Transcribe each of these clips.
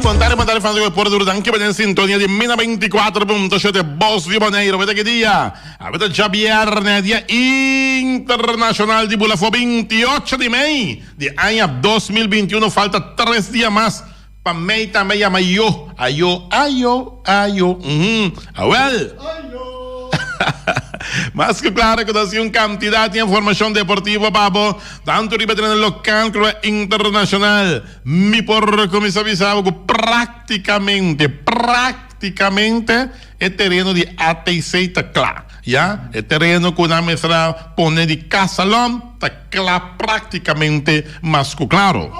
Bon tardi, bon tardi fans di Deporte Duro. Danki pa den sintonia di Mina 24.7 Bos di Boneiru. Aweta ki dia? Aweta djabierne, dia internashonal di bula for 28 di mei di aña 2021. Falta tres dia mas pa mei tambe yama yo. Ayo, ayo, ayo. Uhum. Awel. Mas ku klaro ku nos tin un kantidat di informashon deportivo pa bo, tantu riba tereno lokal ku riba internashonal. Mi por kuminsá bisa bo ku práktikamente, práktikamente e tereno di ATC ta kla. Ya, e tereno ku nan mester a pone di Casalon ta kla práktikamente mas ku klaro.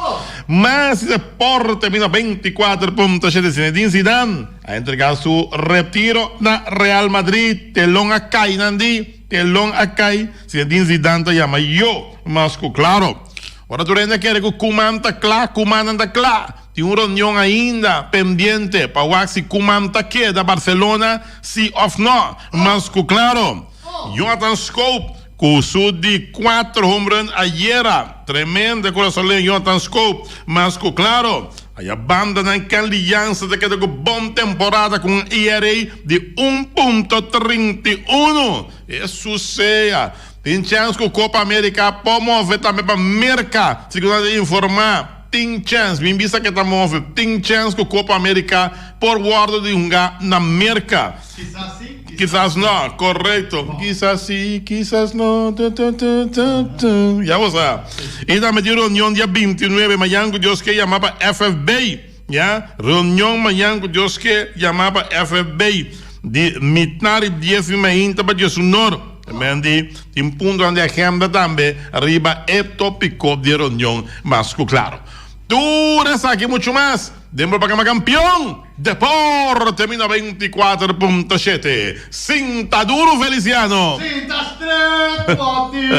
Mas deporte bina 24.7 Zinedine Zidane a entregá su retiro na Real Madrid. Telon a kai nan di, telon a kai. Zinedine Zidane ta yama yo mas ku klaro. Ora tur hende a kere ku Koeman ta kla, Koemannan ta kla. Tin un reunion ainda pendiente pa wak si Koeman ta keda Barcelona si of no. Mas ku klaro, Jonathan Schoop ku su di kuater home run ayera. Tremendo e kurason Jonathan Schoop. Mas ku klaro, aya bandanan Kenley Jansen ta keda ku bon temporada ku un ERA di un punto 31. Hesus sea! Tin chèns ku Copa America por move tambe pa Merka, segun nan ta informá. Tin chèns, mi bisa ke ta move. Tin chèns ku Copa America por wòrdu di hunga na Merka. Kisas si, kisas no. Korekto. Kisas si, kisas no. Tu, tu, tu, tu, tu. Ya bo sa. I tambe tin reunion dia 29, mañan ku Dios ke yama pa FFB. Ya, reunion mañan ku Dios ke yama pa FFB. Di mitnar i dies di mainta pa diesunor. Mendi tin puntonan di agenda tambe riba e topiko di e reunion mas ku klaro. Tur esaki muchu mas den Propaganda Kampion Deporte mi 94.7. Sinta duru Feliciano! Sinta stret Poti!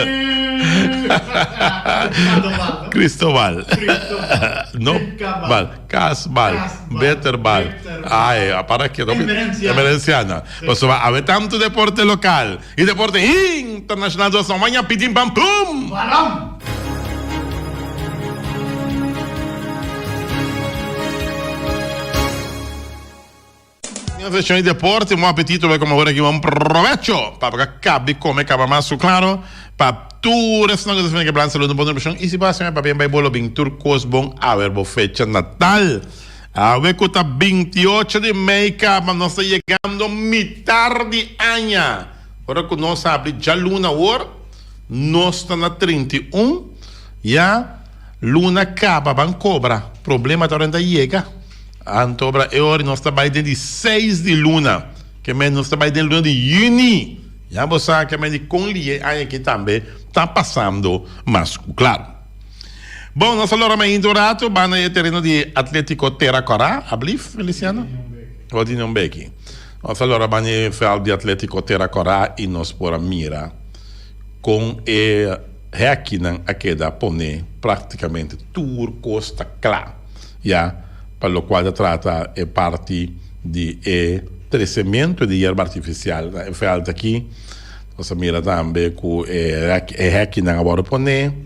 Cristobal. No bal. Cas bal. Beter bal. Ay, para ke Emerenciana. Pasobra awe tantu deporte lokal i deporte internashonal nos no maña pitin pam pum! Balam! Nos seshon di deporte, bon apetito bai kome ora aki, bon provecho pa bo kabi kome kaba mas ku klaro pa tur esnan ku ta spera ke plan salud un bon nutrishon i si bo hasi papia bai bo lo bin tur kos bon awe bo fecha natal. Awe ku ta 28 di mei kaba nos ta yegando mitar di aña. Ora ku nos habri djaluna awor nos ta na 31 ya luna kaba ban kobra problema ta ora ta yega. Anto obra e ora nos ta bai den di seis di luna ke men nos ta bai den luna di yüni. Ya bo sa ke men di kon liye aña aki tambe ta pasando mas ku klaro. Bon, nos a lora mainta un rato ba na e tereno di Atletico Tera Kora, ablif, Feliciano? Bo tin un beki. Nos a lora ba na e veld di Atletico Tera Kora y nos por a mira con e hekinan a keda pone practicamente tur cos ta cla ya pa locual ta trata e parti di e trecemento di yerba artificial na e veld aki. Nos a mira tambe cu e hekinan a wordo pone.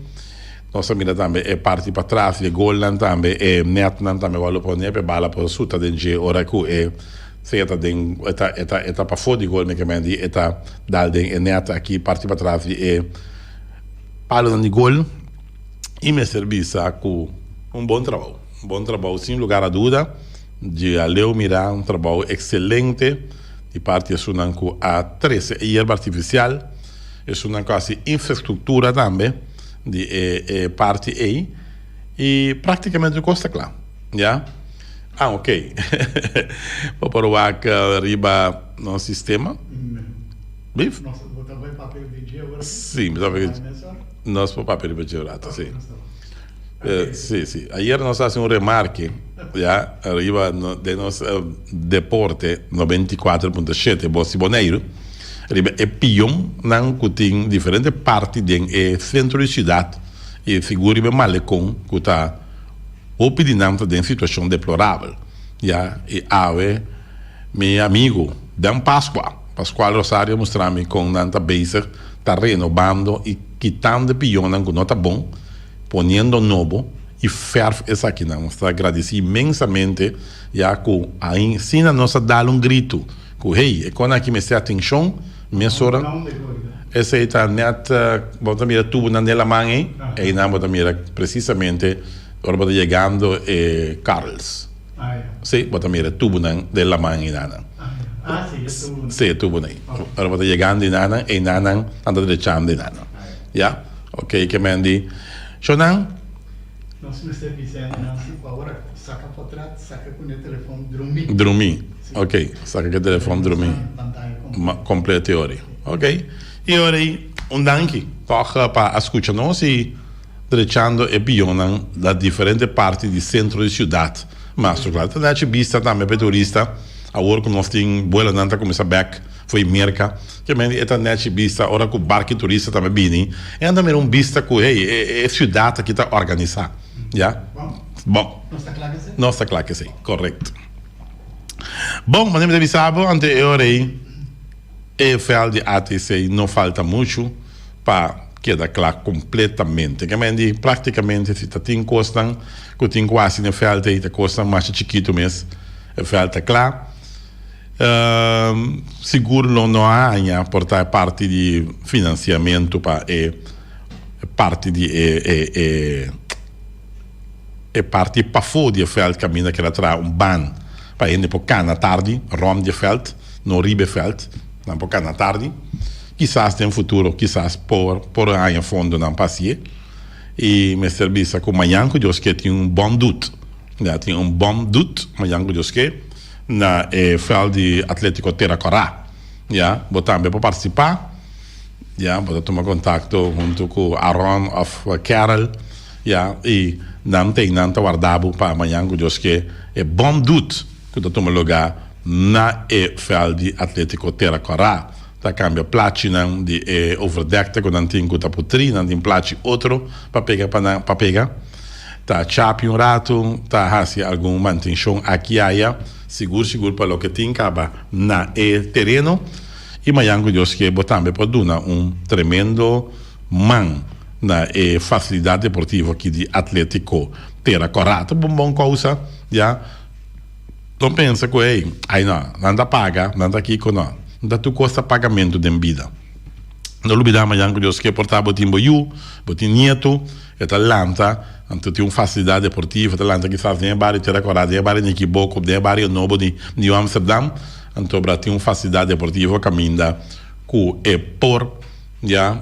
Nos a mira tambe e parti patras di e golnan tambe, e netnan tambe wòrdu pone pa e bala por suta den dje ora ku e sea ta den e ta e ta e ta pafó di gol mekamente e ta dal den e net aki parti patras di e palonan di gol i mester bisa ku un bon trabou un bon trabou sin lugar a duda dje aleu mira un trabou ekselente di parti esunnan ku a trese e yerba artifisial esunnan ku a hasi infrastruktura tambe. di e e parti ei i praktikamente tur kos ta kla ya ah ok bo por wak riba nos sistema bif si mi ta papia nos por papia riba dje un rato si si si ayer nos a hasi un remarke ya riba den nos deporte 94.7 Bos di Boneiru. Riba e pionnan ku tin diferente parti den e sentro di siudat i sigur riba e malekon ku ta hopi di nan ta den situashon deplorabel. Ya i awe mi amigu Dan Pascua, Pascual Rosario a mustra mi kon nan ta bezig ta renobando i kitando e pionnan ku no ta bon poniendo nobo. i fèrf esakinan. Nos ta gradisí inmensamente ya ku asina nos a dal un gritu ku hey, e kona aki mester atenshon mesora. Esei ta nèt bo ta mira tubunan den laman ei, einan bo ta mira presisamente ora bo ta yegando e Karls. Sí, bo ta mira tubunan den laman einanan. Sí, e tubunan ei. Ora bo ta yegando einanan, einanan nan ta drechando einanan. Ya? Ok, ke men di, Shownan. Nos mester bisa hendenan si ku awor saka potret, saka ku ne telefon drumí. Drumí, ok, saka ku e telefon drumí. Kompleto e ora ei. Ok, i ora ei un danki tòg pa a skucha nos i drechando e bionnan na diferente parti di sentro di siudat. Mas tur kla ta nachi bista tambe pa e turista awor ku nos tin buelonan ta kuminsá bèk for di Merka. Ke mende e ta nachi bista ora ku barki turista tambe bini e nan ta mira un bista ku hey e siudat aki ta organisá. Ya. Bon. Nos ta kla kesei? Nos ta kla kesei, korekto. Bon, manera mi ta bisa bo ante e ora ei. E veld di ATC no falta muchu pa keda kla kompletamente. Ke men di praktikamente si ta tin kosnan ku tin ku hasi na e veld ei ta kosnan masha chikitu mes. E veld ta kla. Sigur lo no a haña por ta e parti di finansiamentu pa e parti di e e e parti pafó di e veld kaminda keda traha un baan pa hende por kana tardi rònt di e veld. No riba e veld, nan por cana tardi. Kisas den futuro, kisas por por haña fondonan pa hacié. Y mester bisa cu mañan cu Dios ke tin un bon dut. Ya, tin un bon dut mañan cu Dios ke na e veld di Atletico Tera Cora. Ya, bo tambe por participa. Ya, bo ta tuma contacto hunto cu Aaron of Carol. Ya, y nan ta nan ta warda bo pa mañan cu Dios ke e bon dut cu ta tuma lugar Na e vèlt di Atlétiko Tera Kòrá ta kambia plachinan di e overdekte ku nan tin ku ta putrí, nan tin plachi otro pa pega pa nan pa pega. Ta chapi un ratu, ta hasi algun mantenshon aki aya, sigur sigur pa loke tin kaba na e tereno. I mañan ku Dios ke bo tambe por duna un tremendo man na e fasilidat deportivo aki di Atlétiko Tera Kòrá. Ta un bon kousa ya. No pensa ku ey, ay no, nan ta paga, nan ta kiko, no. No ta tur kos ta pagamentu den bida. No lubida mañan ku Dios ke por ta bo tin bo yu, bo tin nietu, e ta lanta, anto tin un fasilidat deportivo, e ta lanta kisas den e bario Tierra Kòrá, den e bario Nikiboko, den e bario nobo di Nieuw Amsterdam, anto bra tin un fasilidat deportivo kaminda ku e por ya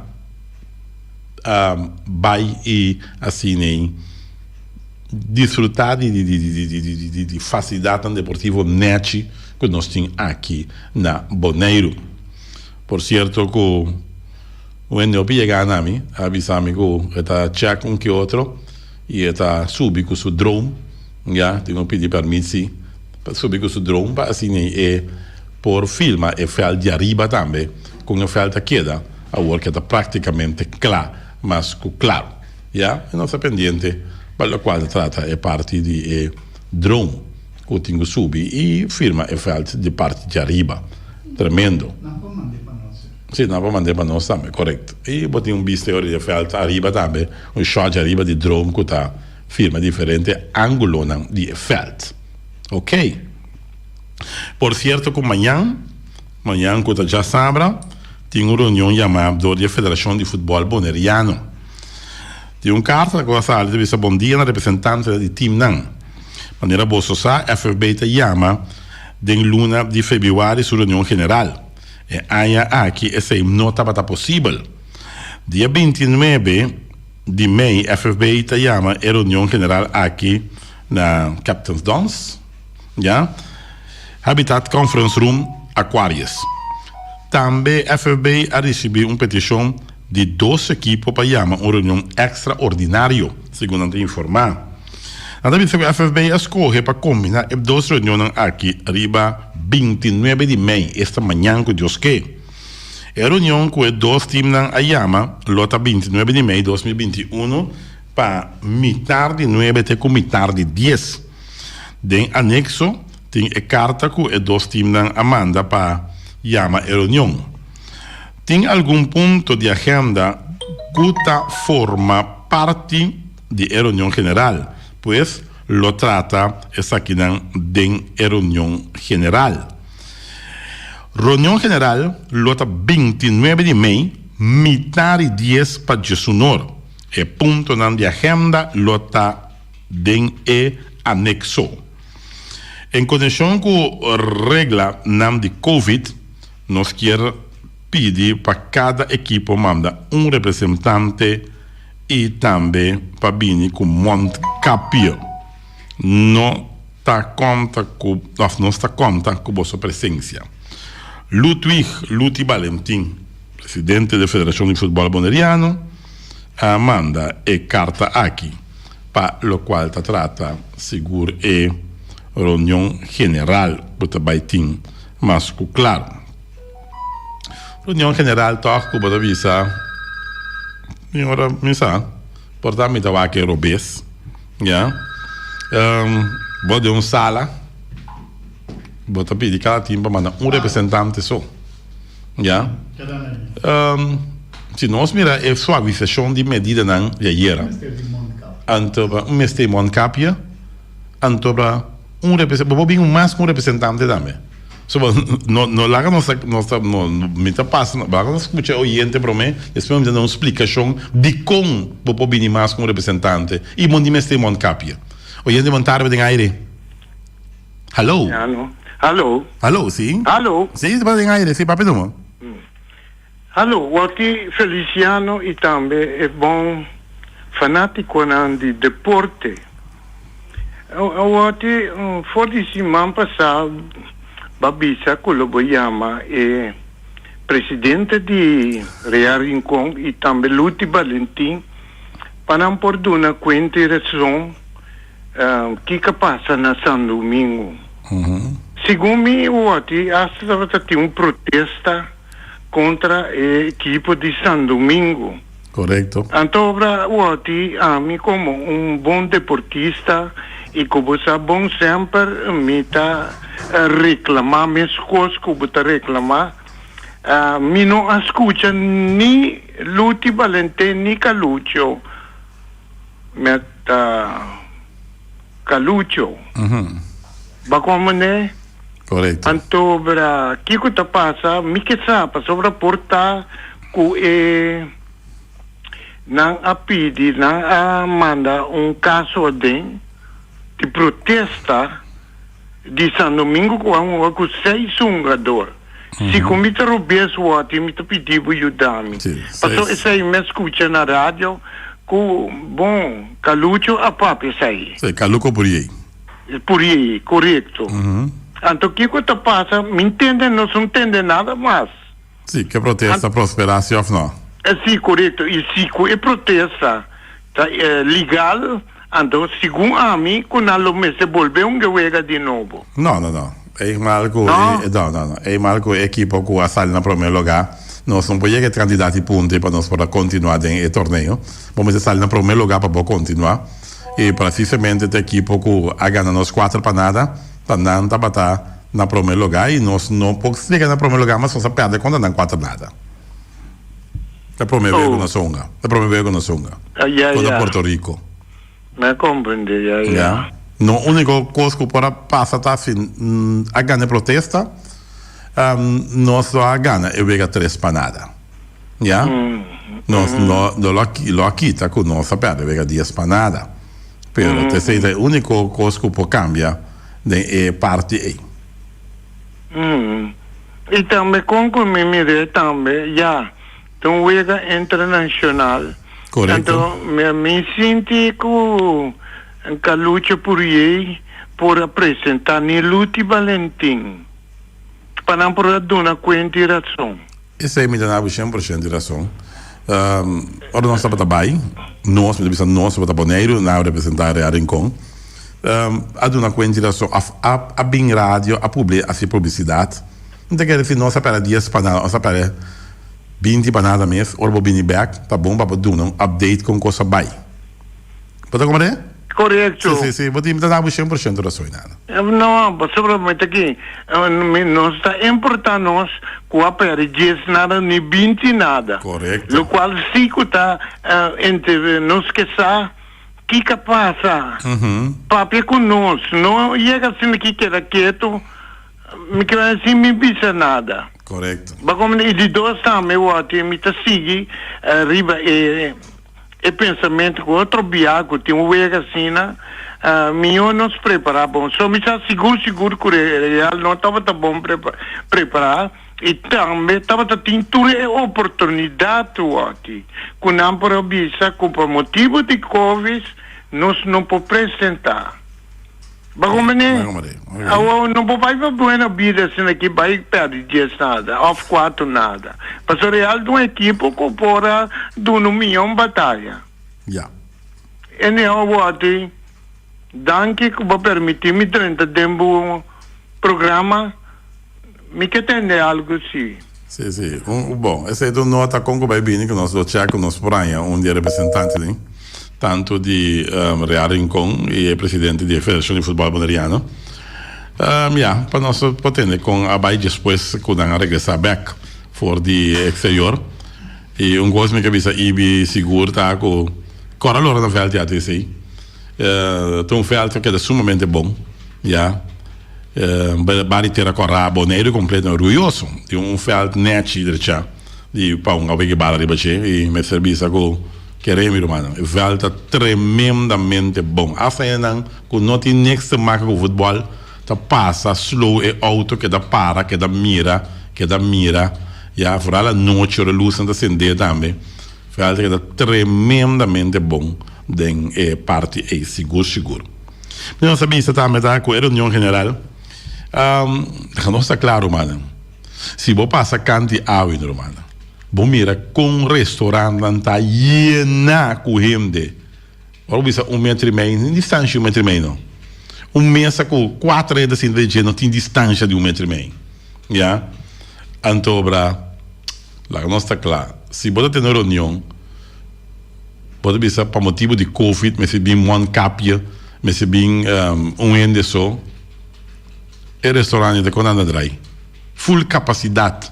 bai i asina. Disfrutá di di fasilidatnan deportivo nèchi ku nos tin aki na Boneiru. Por sierto ku un hende hopi yegá na mi a bisa mi ku e ta chèk un ke otro i e ta subi ku su drone, ya, tin ku pidi pèrmit si, pa subi ku su drone pa asina e por filma e vèlt di ariba tambe kon e vèlt ta keda awor ke ta praktikamente kla mas ku klaro. Ya e nos ta pendiente pa locual ta trata e parti di e drone cu tin cu subi y firma e veld di parti djariba. Tremendo. Nan por mande pa nos. Si, nan por mande pa nos tambe, correcto. Y bo tin un bista ora di e veld ariba tambe, un shot djariba di drone cu ta firma diferente angulonan di e veld. Ok. Por cierto cu mañan, mañan cu ta djasabra, tin un reunion yama door di e Federacion di Futbol Boneriano. Tin un karta ku a sali ta bisa bon dia na representantenan di timnan. Manera boso sa, FFB ta yama den luna di febrüari su reunion general. E aña aki esei no tabata posibel. Dia bintinuebe di mei FFB ta yama e reunion general aki na Captain's Dons, ya, Habitat Conference Room, Aquarius. Tambe FFB a risibí un petishon di dos ekipo pa yama un reunion ekstraordinario, segun nan ta informá. Nan ta bisa ku FFB a skohe pa kombiná e dos reunionnan aki riba bintinuebe di mei, esta mañan ku Dios ke. E reunion ku e dos timnan a yama lo ta bintinuebe di mei 2021 pa mitar di nuebe te ku mitar di dies. Den anekso tin e karta ku e dos timnan a manda pa yama e reunion. Tin algun punto di agenda ku ta forma parti. di e reunion general, pues lo trata esakinan den e reunion general. Reunion general lo ta bintinuebe di mei, mitari dies pa djesunor. E puntonan di agenda lo ta den e anekso. En konekshon ku reglanan di Covid, nos kier pidi pa kada ekipo manda un representante i tambe pa bini ku mondkapje. No ta konta ku òf nos ta konta ku boso presensia. Ludwig Luti Balentin, presidente di Federashon di Futbòl Boneriano, a manda e karta aki pa lokual ta trata sigur e reunion general ku ta bai tin mas ku klaro. Reunion general tòg ku bo ta bisa mi ora mi sa por ta mi ta wak e robes ya bo den un sala bo ta pidi kada tim pa manda un representante so ya si nos mira e suavisashon di medidanan di ayera anto un mester mondkapje anto Un representante, bo por bin mas ku un representante tambe. So bo no no laga nos ta nos ta no mi ta pasa laga nos skucha e oyente promé, despues mi ta duna un splikashon dikon bo por bini mas ku un representante i bo ni mester mondkapje. Oyente bon tarde den aire. Hallo. Hallo. Hallo. Hallo, si. Hallo. Si, bo den aire, si papia tuma. Hallo, Walky Feliciano y tambe e bon fanaticonan di deporte. Walky, for di siman pasa bo a bisa cu lo bo yama e presidente di Real Rincon y tambe Luti Balentin pa nan por duna cuenta y razon kico a pasa na San Domingo. Segun mi, Walky, hasta tabata tin un protesta. kontra e ekipo di San Domingo. Korekto. Anto obra wòrdi ami komo un bon deportista i ku bo sa bon semper mi ta reklamá meskos ku bo ta reklamá. Mi no a skucha ni Luti Balentén ni Calucho met Calucho. Bo komo ne? Korekto. Anto bra, kiko ta pasa? Mi ke sa, pasobra por ta ku e nan a pidi, nan a manda un kaso aden di protesta di San Domingo ku a hunga ku seis hungador. Si ku mi ta robes wòrdi, mi ta pidi bo yuda mi. Sí, Paso seis. esei mi a skucha na radio ku, bon, Calucho a papia esei. Sí, Caluco Puriey. Puriey, korekto. Anto kiko ta pasa? Mi ntende, nos no ntende nada mas. Sí, ke protesta prospera si of no? Sí, korekto. I si ku e protesta ta legal, anto segun ami ku nan lo mester bolbe un gewega di nobo. No, no, no. E mal ku No? e, no, no, no. E mal ku e ekipo ku a sali na prome lugá, nos no por yega e kantidat di punto pa nos por a kontinuá den e torneo. Bo mester sali na prome lugá pa bo kontinuá. I presisamente ta ekipo ku a gana nos kuater pa nada, ta nan tabata na prome lugá i nos no por yega na prome lugá mas nos a pèrdè kontra nan kuater nada. Ta prome wega ku nos hunga. Ta prome wega ku nos hunga. Kontra Puerto Rico. Mi a komprendé, ya, ya. Ya. No úniko kos ku por a pasa ta si a gana e protesta, nos lo a gana e wega tres pa nada. Ya. Nos no no lo lo a kita ku nos a pèrdè wega dies pa nada. Pero ta esei ta e úniko kos ku por kambia den e parti ei. I tambe kon ku mi mir'é tambe, ya, ta un wega internashonal. Korekto. Anto mi mi sinti ku Calucho Puriey por a presentá ni Luti Balentin pa nan por a duna kuenta i rason. Esei mi ta na bo shen por shen di rason. Ora nos tabata bai, nos, mi ta bisa nos, tabata Boneiru, nan a representá Real Rincon, a duna kuenta di rason, òf a a bin radio a publi hasi publisidat. Mi ta kere si nos a pèrdè dies pa nada, nos a pèrdè binti pa nada mes, ora bo bini bèk ta bon pa bo duna un update kon kos a bai. Bo ta komprende? Korekto. Si, si, si. Bo tin, mi ta da bo shen por shento rason einan. No, pasobra mi ta ki, nos ta importa nos ku a pèrdè dies nada ni binti nada. Korekto. Lokual si ku ta entre nos ke sa. Kiko a pasa? Papia ku nos. No yega asina ki keda ketu, mi keda sin mi bisa nada. Korekto. Bo komprende? I di dos tambe wòrdu mi ta sigui riba e e pensamentu ku otro bia ku tin un wega asina, mihó nos prepará bon. So mi sa sigur sigur ku Real no tabata bon prepará. I tambe tabata tin tur e oportunidat wòrdi ku nan por a bisa ku pa motibu di Covid nos no por presentá. Bo komprendé? Awor no por bai pa Buena Bida asina ki bai pèrdè dies nada òf kuater nada. Pasobra Real ta un ekipo ku por a duna un mion bataya. Anyhow wòrdi, danki ku bo permití mi drenta den bo programa. Mi ke tende algu si. Si, si. Un, bon, esei ta un nota kon ku bai bini ku nos lo chèk ku nos por haña un di e representantenan, tantu di Real Rincon i e presidente di e Federashon di Futbòl Boneriano. Ya, pa nos por tende kon a bai despues ku nan a regresá bèk for di eksterior. I un kos mi ke bisa Ibi sigur ta ku kòrda lora na vèlt ya ta esei. Ta un vèlt ku a keda sumamente bon, ya. Bari tera kòrá Boneiru kompleto orguyoso di un vèlt nèchi drechá di pa un aweki bala riba dje i mester bisa ku kere mi rumannan e vèlt ta tremendamente bon asta hendenan ku no tin niks te maka ku futbòl ta pasa slow e outo keda para keda mira keda mira ya foral anochi ora lusnan ta sendé tambe vèlt ta keda tremendamente bon den e parti ei sigur sigur. Mi nos a bisa tambe ta ku e reunion general, laga nos ta kla rumannan, si bo pasa kanti awe no rumannan, bo mira kon restaurantnan ta yena ku hende. Ora bo bisa un metro i mei, no tin distansha di un metro i mei no. Un mesa ku kuater hende sinta den dje no tin distansha di un metro i mei, ya. Anto bra, laga nos ta kla, si bo ta tene reunion, Bo ta bisa pa motibu di covid mester bin mondkapje, mester bin un hende so. E restaurant ta kon anda drai. Full kapasidat.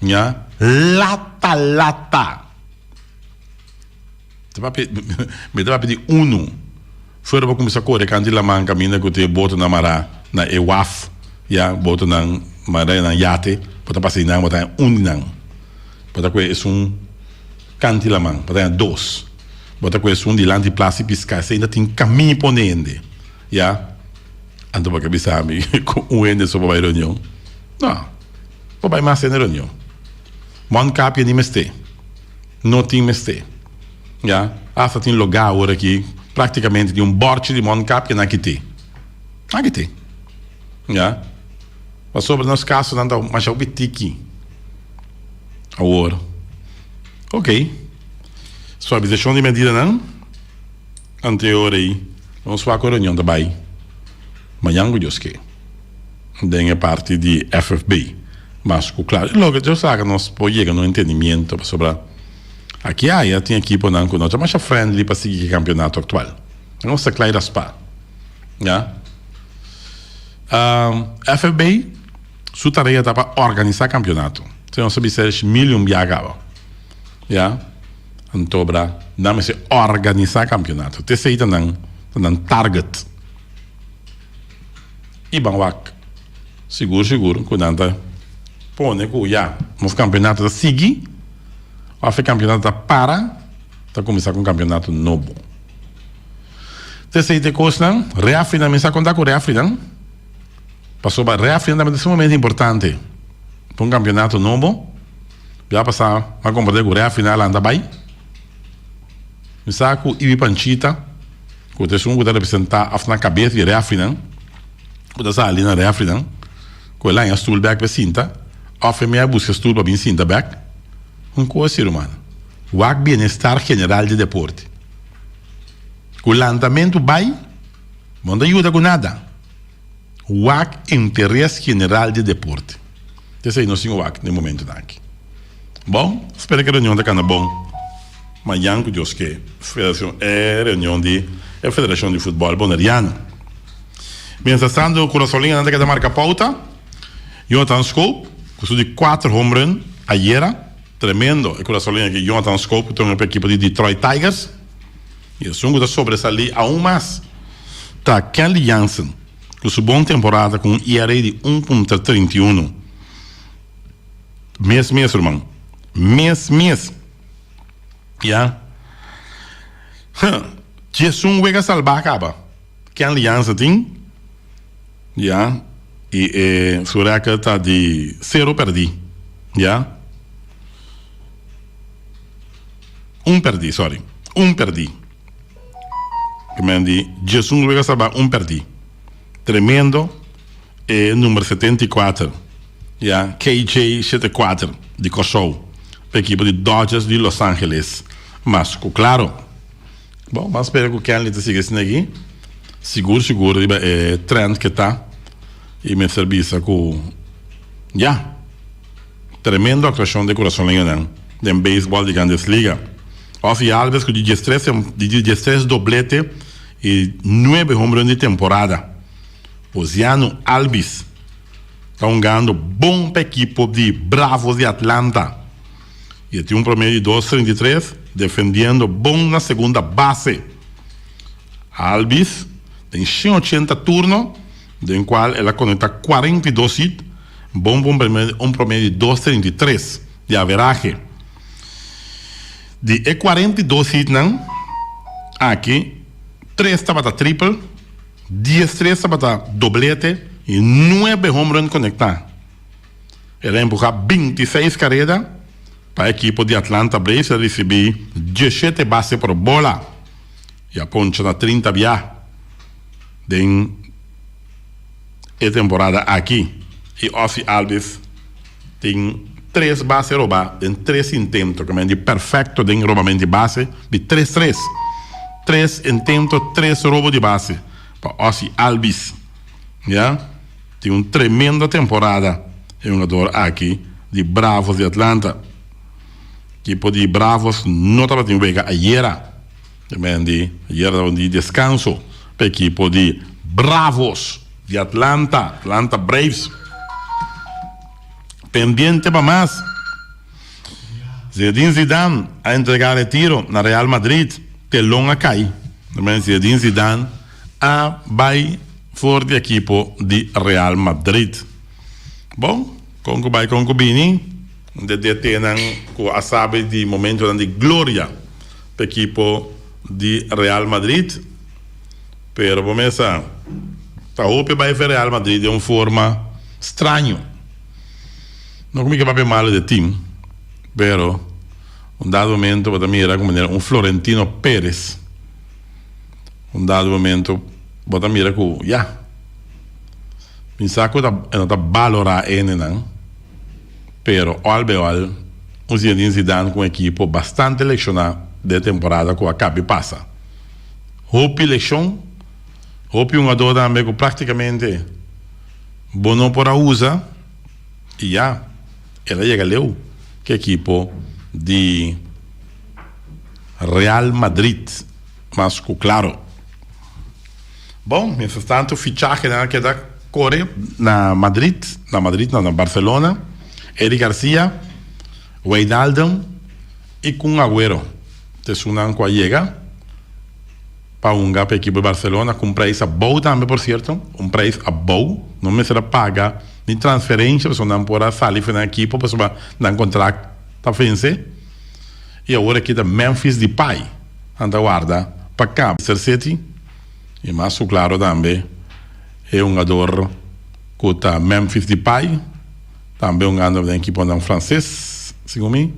Ya. Lata lata. Ta papia, mi ta papia di unu. Fuera bo kuminsá kore kanti laman kaminda ku tin e botonan mará na e waf. Ya, botonan mará nan yate. Bo ta pasa di nan, bo ta haña un di nan. Bo ta kue esun. Kanti laman, pa taña dos. Bo ta ku esun dilanti plas di piská, esei ta tin kamí pone hende. Ya. Anto bo ke bisa mi ku un hende so por bai reunion? No. Por bai mas hende reunion. Mondkapje ni mester. No tin mester. Ya. Asta tin logá awor aki, praktikamente tin un bòrchi di mondkapje nan kit'é. Nan kit'é. Ya. Pasobra nos kasonan ta masha hopi tiki. Awor, ok, suavisashon di medidanan anterior ei, nos wak ku reunion ta bai mañan ku Dios ke den e parti di FFB. Mas ku kla, loke Dios laga nos por yega na un entendimiento pasobra aki aya tin ekiponan ku no ta masha friendly pa sigui ku e kampionato aktual. Nos ta kla i raspá, ya. FFB. Su tarea ta pa organisá kampionato. Si nos a bisa esh million bia kaba. Ya. Anto bra nan mester organisá kampionato. Te esei ta nan ta nan target. I ban wak sigur sigur ku nan ta pone ku ya nos kampionato ta sigui òf e kampionato ta para ta kuminsá ku un kampionato nobo. Te esei ta e kosnan. Refinan mi sa konta ku refinan. Pasobra refri tambe ta sumamente importante pa un campeonato nobo. Bia pasa mi a comprende cu refri nan a lanta bay. Mi sa cu Ibi Panchita cu ta esun cu ta representa of na cabes di refrinan cu ta sali na refrinan cu el haña stoel bek pa e sinta of e mi a busca stoel pa bin sinta bek. Un cos si ruman. Wak bienestar general di deporte. Cu lantamento bay bo no ta yuda cu nada. Wak interes general di deporte. Esei nos tin wak den momentonan aki. Bon, spera ku e reunion ta kana bon mañan ku Dios ke. Federashon e reunion di e Federashon di Futbòl Boneriano. Mientras tanto Kurasolinganan ta keda marka pouta. Jonathan Schoop ku su di kuater homerun ayera. Tremendo e Kurasolinga aki Jonathan Schoop ku ta hunga pa ekipo di Detroit Tigers. I esun ku ta sobresalí aun mas ta Kenley Jansen ku su bon temporada ku un ERA di un punto 31. Mes mes ruman. Mes mes. Ya. Huh. Djesun wega salbá kaba. Kenley Jansen tin. Ya. I e su record ta di sero perdí. Ya. Un perdí, sorry. Un perdí. Ke men di djesun wega salbá un perdí. Tremendo e number 74, ya, KJ 74 di Kòrsou pa ekipo di Dodgers di Los Angeles. Mas ku klaro. Bon, ban spera ku Kenley ta sigui asina aki. Sigur sigur riba e trend ke ta i mester bisa ku ya. Tremendo actuacion di Corazon Leñonan den beisbol di Grandes Liga. Ozzie Albies cu di diestres di diestres doblete y nuebe homerun di temporada. Oziano Albies ta hungando bon pa ekipo di Bravos di Atlanta y e tin un promedio di dos 33 defendiendo bon na segunda base. Albies den 180 turno den cual el a conecta 42 hit. Bon pa un promedio di dos 33 di averahe. Di e 42 hitnan aki, tres tabata triple, diestres tabata doblete i nuebe home run konektá. El a empuhá 26 kareda pa e ekipo di Atlanta Braves. El a risibí diesshete base por bola i a poncha na 30 bia den. E temporada aki e Ozzie Albies tin tres base robá den tres intento, ke men di perfecto den robamento di base di tres tres. Tres intento, tres robo di base pa Ozzie Albies. Ya, tin un tremendo temporada e hungador aki di Bravos di Atlanta. Ekipo di Bravos no tabatin wega ayera. Ke men di ayera ta un di deskanso pa ekipo di Bravos di Atlanta, Atlanta Braves. Pendiente pa mas, Zinedine Zidane a entrega retiro na Real Madrid, telon a kai. Ke men Zinedine Zidane a bai for di ekipo di Real Madrid. Bon, kon ku bai kon ku bini, un di e DTnan ku a sabi di momentonan di gloria. P'ekipo di Real Madrid, pero bo mesa ta hopi bai fe Real Madrid den un forma straño. No ku mi ke papia malo di e team, pero un dado momento bo ta mira ku manera un Florentino Perez, un dado momento bo ta mira ku ya, mi sa ku e no ta balora hendenan. Pero al be al, un Zinedine Zidane ku un ekipo bastante lekshoná den e temporada ku a kabi pasa. Hopi lekshon, hopi hungadó tambe ku praktikamente bo no por a usa i ya, el a yega leu ku e ekipo di Real Madrid mas ku klaro. Bon, mientras tanto fichahenan a keda kore na Madrid, na Madrid no, na Barcelona, Eric Garcia, Wijnaldum y Kun Aguero ta esunnan ku a yega pa hunga pa ekipo di Barcelona ku un prijs abou tambe por cierto, un prijs abou, no mester a paga ni transferencia pasobra nan por a sali for nan ekipo pasobra nan contract ta vence y awor aki ta Memphis Depay nan ta warda pa caba. Leicester City. I mas ku klaro tambe e hungador ku ta Memphis Depay tambe hungando den ekiponan franses segun mi.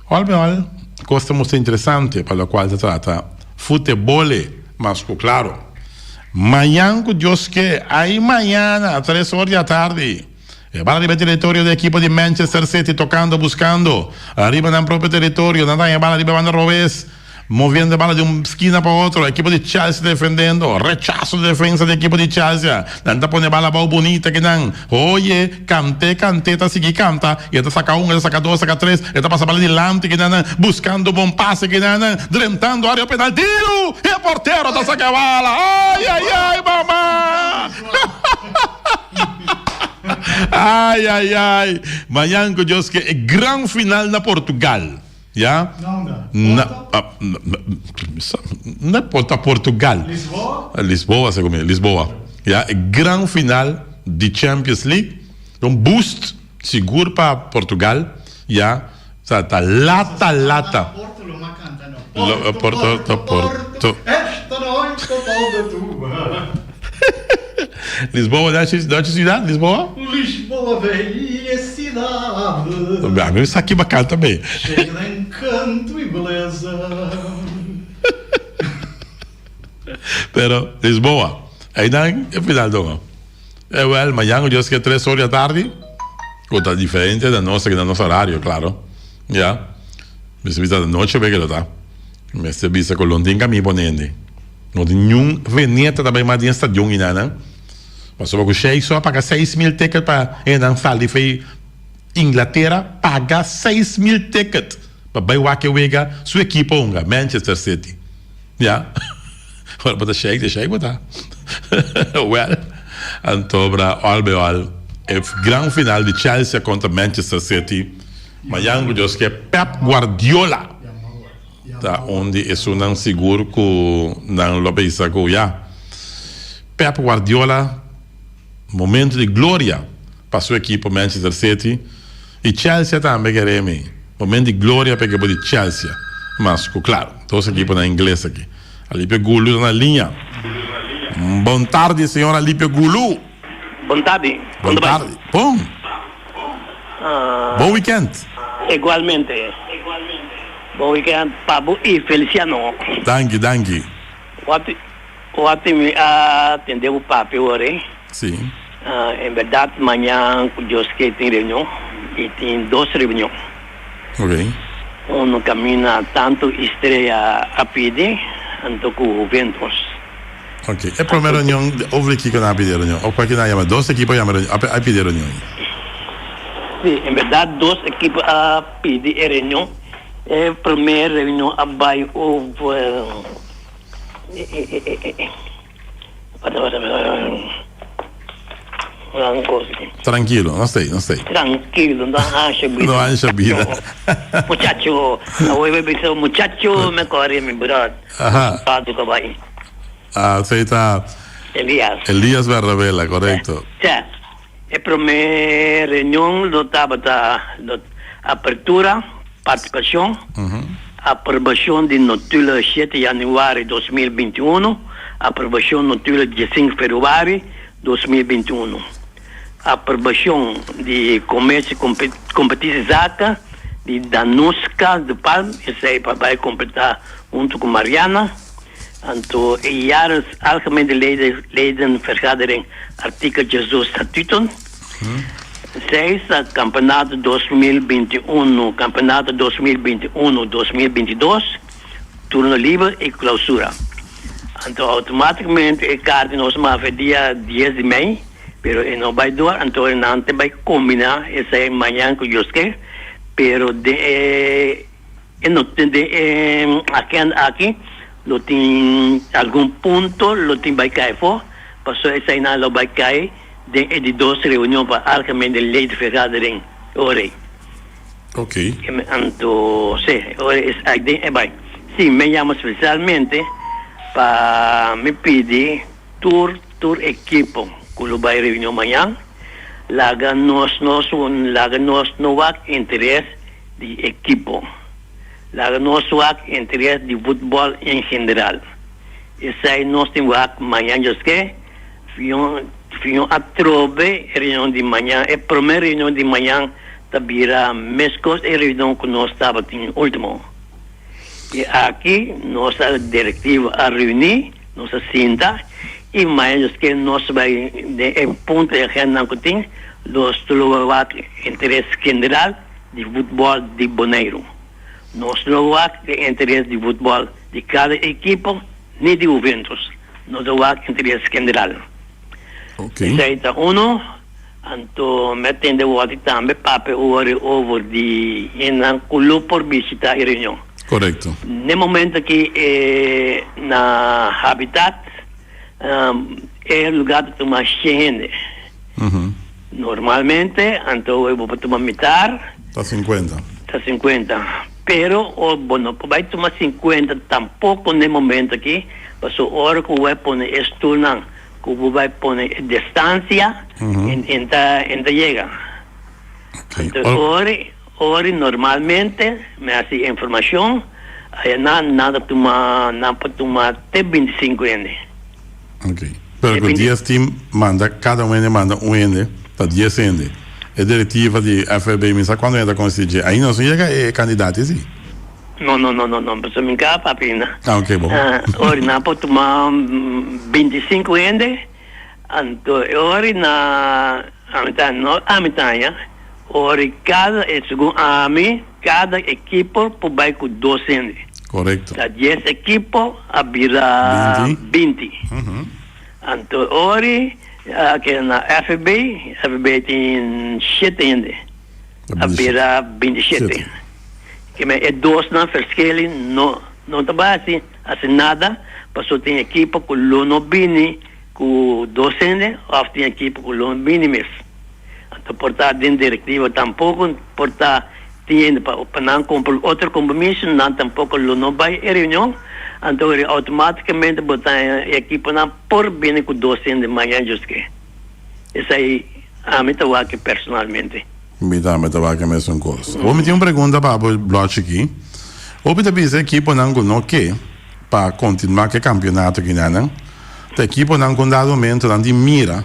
Al ben al kos ta mustra interesante pa lokual ta trata futebole mas ku klaro. Mañan ku Dios ke ai mañana tres or di atardi e bala riba e teritorio di ekipo di Manchester City tokando buskando riba nan propio teritorio nan ta haña bala riba banda robes. Moviendo e bala di un skina pa otro, ekipo di Chelsea defendiendo, rechaso di defensa di ekipo di Chelsea, nan ta pone e bala abou bunita kinan, oye, Kanté, Kanté ta sigui kanta, i e ta saka un, e ta saka dos, saka tres, e ta pasa bala dilanti kinan, buskando bon pase kinan, drentando area penal, tiru, i e portero ta saka e bala, ay, ay, ay, mama! Ay, ay, ay, mañan ku Dios ke e gran final na Portugal. Ya. Na Na ta Portugal. Lisboa? Lisboa segun mi, Lisboa. Ya, e gran final di Champions League. Un boost sigur pa Portugal. Ya, sa ta lata lata. Porto lo ma canta no. Porto, Porto, Porto. Esta noite toda tua. Lisboa, da ciudad? Lisboa? Lisboa, velha cidade. A mi sa ki bakan tambe. Cheia de encanto e beleza. Pero Lisboa, einan e final dongo. E wel, mañan Dios ke tres or di atardi, ku ta diferente na nos aki na nos horario, klaro. Ya. Mester bisa noche be ke lo ta. Mester bisa ku lo no tin kamin ponende. No tin niun veneta ta bai mas den e stadion enanan. Pasobra ku Sheik so a paga 6000 ticket pa hendenan sali fei Inglatera paga 6000 ticket pa bai wak e wega su ekipo hunga, Manchester City. Ya. Ora bo ta Sheik, ta Sheik bo ta. Well, anto bra al by al e gran final di Chelsea kontra Manchester City mañan ku Dios ke Pep Guardiola. Ta un di esunnan sigur ku nan lo bisa ku ya Pep Guardiola momento di gloria pa su ekipo Manchester City i Chelsea tambe kere mi momento di gloria pa ekipo di Chelsea mas ku klaro dos ekiponan ingles aki. Alipio Gulu ta na liña. Bon tardi señor Alipio Gulu. Bon tardi. Bon tardi. Bon. Bon weekend. Igualmente. Bon weekend pa bo y Feliciano. Danki, danki. Wati, wati mi a tende bo papia ora eh. Si. En berdad mañan cu Dios ke tin reunion y tin dos reunion. Ok. Uno camina tanto Estrella a pidi anto cu Juventus. Ok, e prome reunion over di kiko nan a pidi e reunion? Of cualkier nan a yama? Dos ekipo a yama reunion, a pidi e reunion? Si, en berdad dos ekipo a pidi e reunion. E prome reunion a bay over Trankilo, no stay, no stay. Trankilo, no ansha bida. No ansha bida. Muchacho, awor mi bisa muchacho me kore mi brod. Aha. Padu kabai. Ah, esei ta Elias. Elias Bernabela, korekto. Sa, e prome reunion lo tabata lo apertura, partisipashon, aprobashon di notula shete januari 2021, aprobashon notula diesinku februari 2021, aprobashon di komersio kompetisi zaka di Danuska de Palm, esei pa bai kompletá huntu ku Mariana. Anto e jaarlijks algemene leden ledenvergadering artikel diesdos statuten. Seis ta kampeonato 2021 kampeonato 2021 2022 turno liber i klausura. Anto automaticamente e kaart di nos mafia dia dies di mei pero e no bai dor anto nan ta bai kombina esei mañan ku Dios ke pero den e E no tin den e agenda aki lo tin algun punto lo tin bai kai afó, pasobra eseinan lo bai kai den e di dos reunion pa algemene ledenvergadering ora ei. Ok. Anto si, ora es ai den e bai. Si, mi a yama spesialmente pa mi pidi tur tur ekipo ku lo bai reunion mañan laga nos nos laga nos no wak interes di ekipo. Laga nos wak interes di futbòl en general. Esei nos tin wak mañan djoske fion fion atrobe e reunion di mañan e prome reunion di mañan ta bira meskos e reunion ku nos tabatin ultimo. I aki nos a direktiva a reuni, nos a sinta i mañan djoske nos bai den e punto e agendanan ku tin los lo wak interes general. Di futbòl di Boneiru. Nos no wak e interes di futbòl di kada ekipo ni di Juventus. Nos a wak interes general. Esei ta uno. Anto mi a tende wòrdi tambe papia ora over di hendenan ku lo por bishita e reunion. Korekto. N'e momento aki e na Habitat e lugar ta tuma shen hende. Normalmente, anto bo por tuma mitar. Ta sinkuenta. Ta sinkuenta. Pero o bo no por bai tuma 50 tampoco n'e momento aki, paso ora cu bo bai pone e stoelnan, cu bo bai pone e distancia, en ta en ta yega. Anto ora ora normalmente mi haci informacion, aya nan nan ta tuma nan por tuma te 25 hende. Ok. Pero cu dies team manda cada un hende manda un hende ta dies hende. E directiva di FFB mi sa cuando hende ta consi dje. Ainda nos no yega e candidati si. No no no no no pasobra mi ka papia ainda. Ah ok bo. Ora nan por tuma 25 hende anto e ora na ami ta no ami ta haña ora cada segun ami cada ekipo por bai cu dos hende. Correcto. Ta dies ekipo a bira 20. Anto ori a keda na FB, FB tin shete hende, a bira 27. Keme e dosnan verschil no no ta bai hasi hasi nada pasobra tin ekipo ku lo no bini ku dos hende òf tin ekipo ku lo no bini mes. Anto por ta den directiva tampoco por ta tin hende pa pa nan cumpli otro compromiso nan tampoco lo no bay e reunion anto automaticamente bo ta e equiponan por bini cu dos hende maña djos ke esai ami ta wak personalmente. Mi tambe ta wak e mesun cos. Awor mi tin un pregunta pa bo Blochi aki. Hopi ta bisa equiponan cu no ke pa continua cu e campeonato kinanan ta equiponan cu un dado momento nan tin mira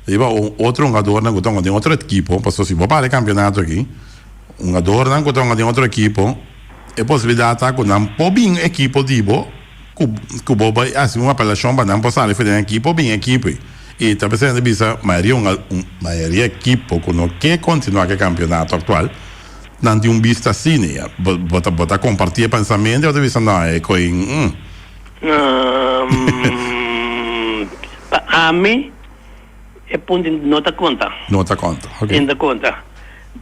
Riba un otro hungadornan ku ta hunga den otro ekipo, pasobra si bo para e kampeonato aki, hungadornan ku ta hunga den otro ekipo, e posibilidat ta ku nan por bin ekipo di bo ku ku bo bai hasi un apelashon pa nan por sali for den ekipo bin ekipo ei. I ta presente bisa mayoria hunga mayoria ekipo ku no ke kontinuá ku e kampeonato aktual, nan tin un bista asina ya. Bo bo ta bo ta kompartí e pensamentu o bo ta bisa no e koi mm. Pa ami e punto no ta konta. No ta konta, ok. E no ta konta.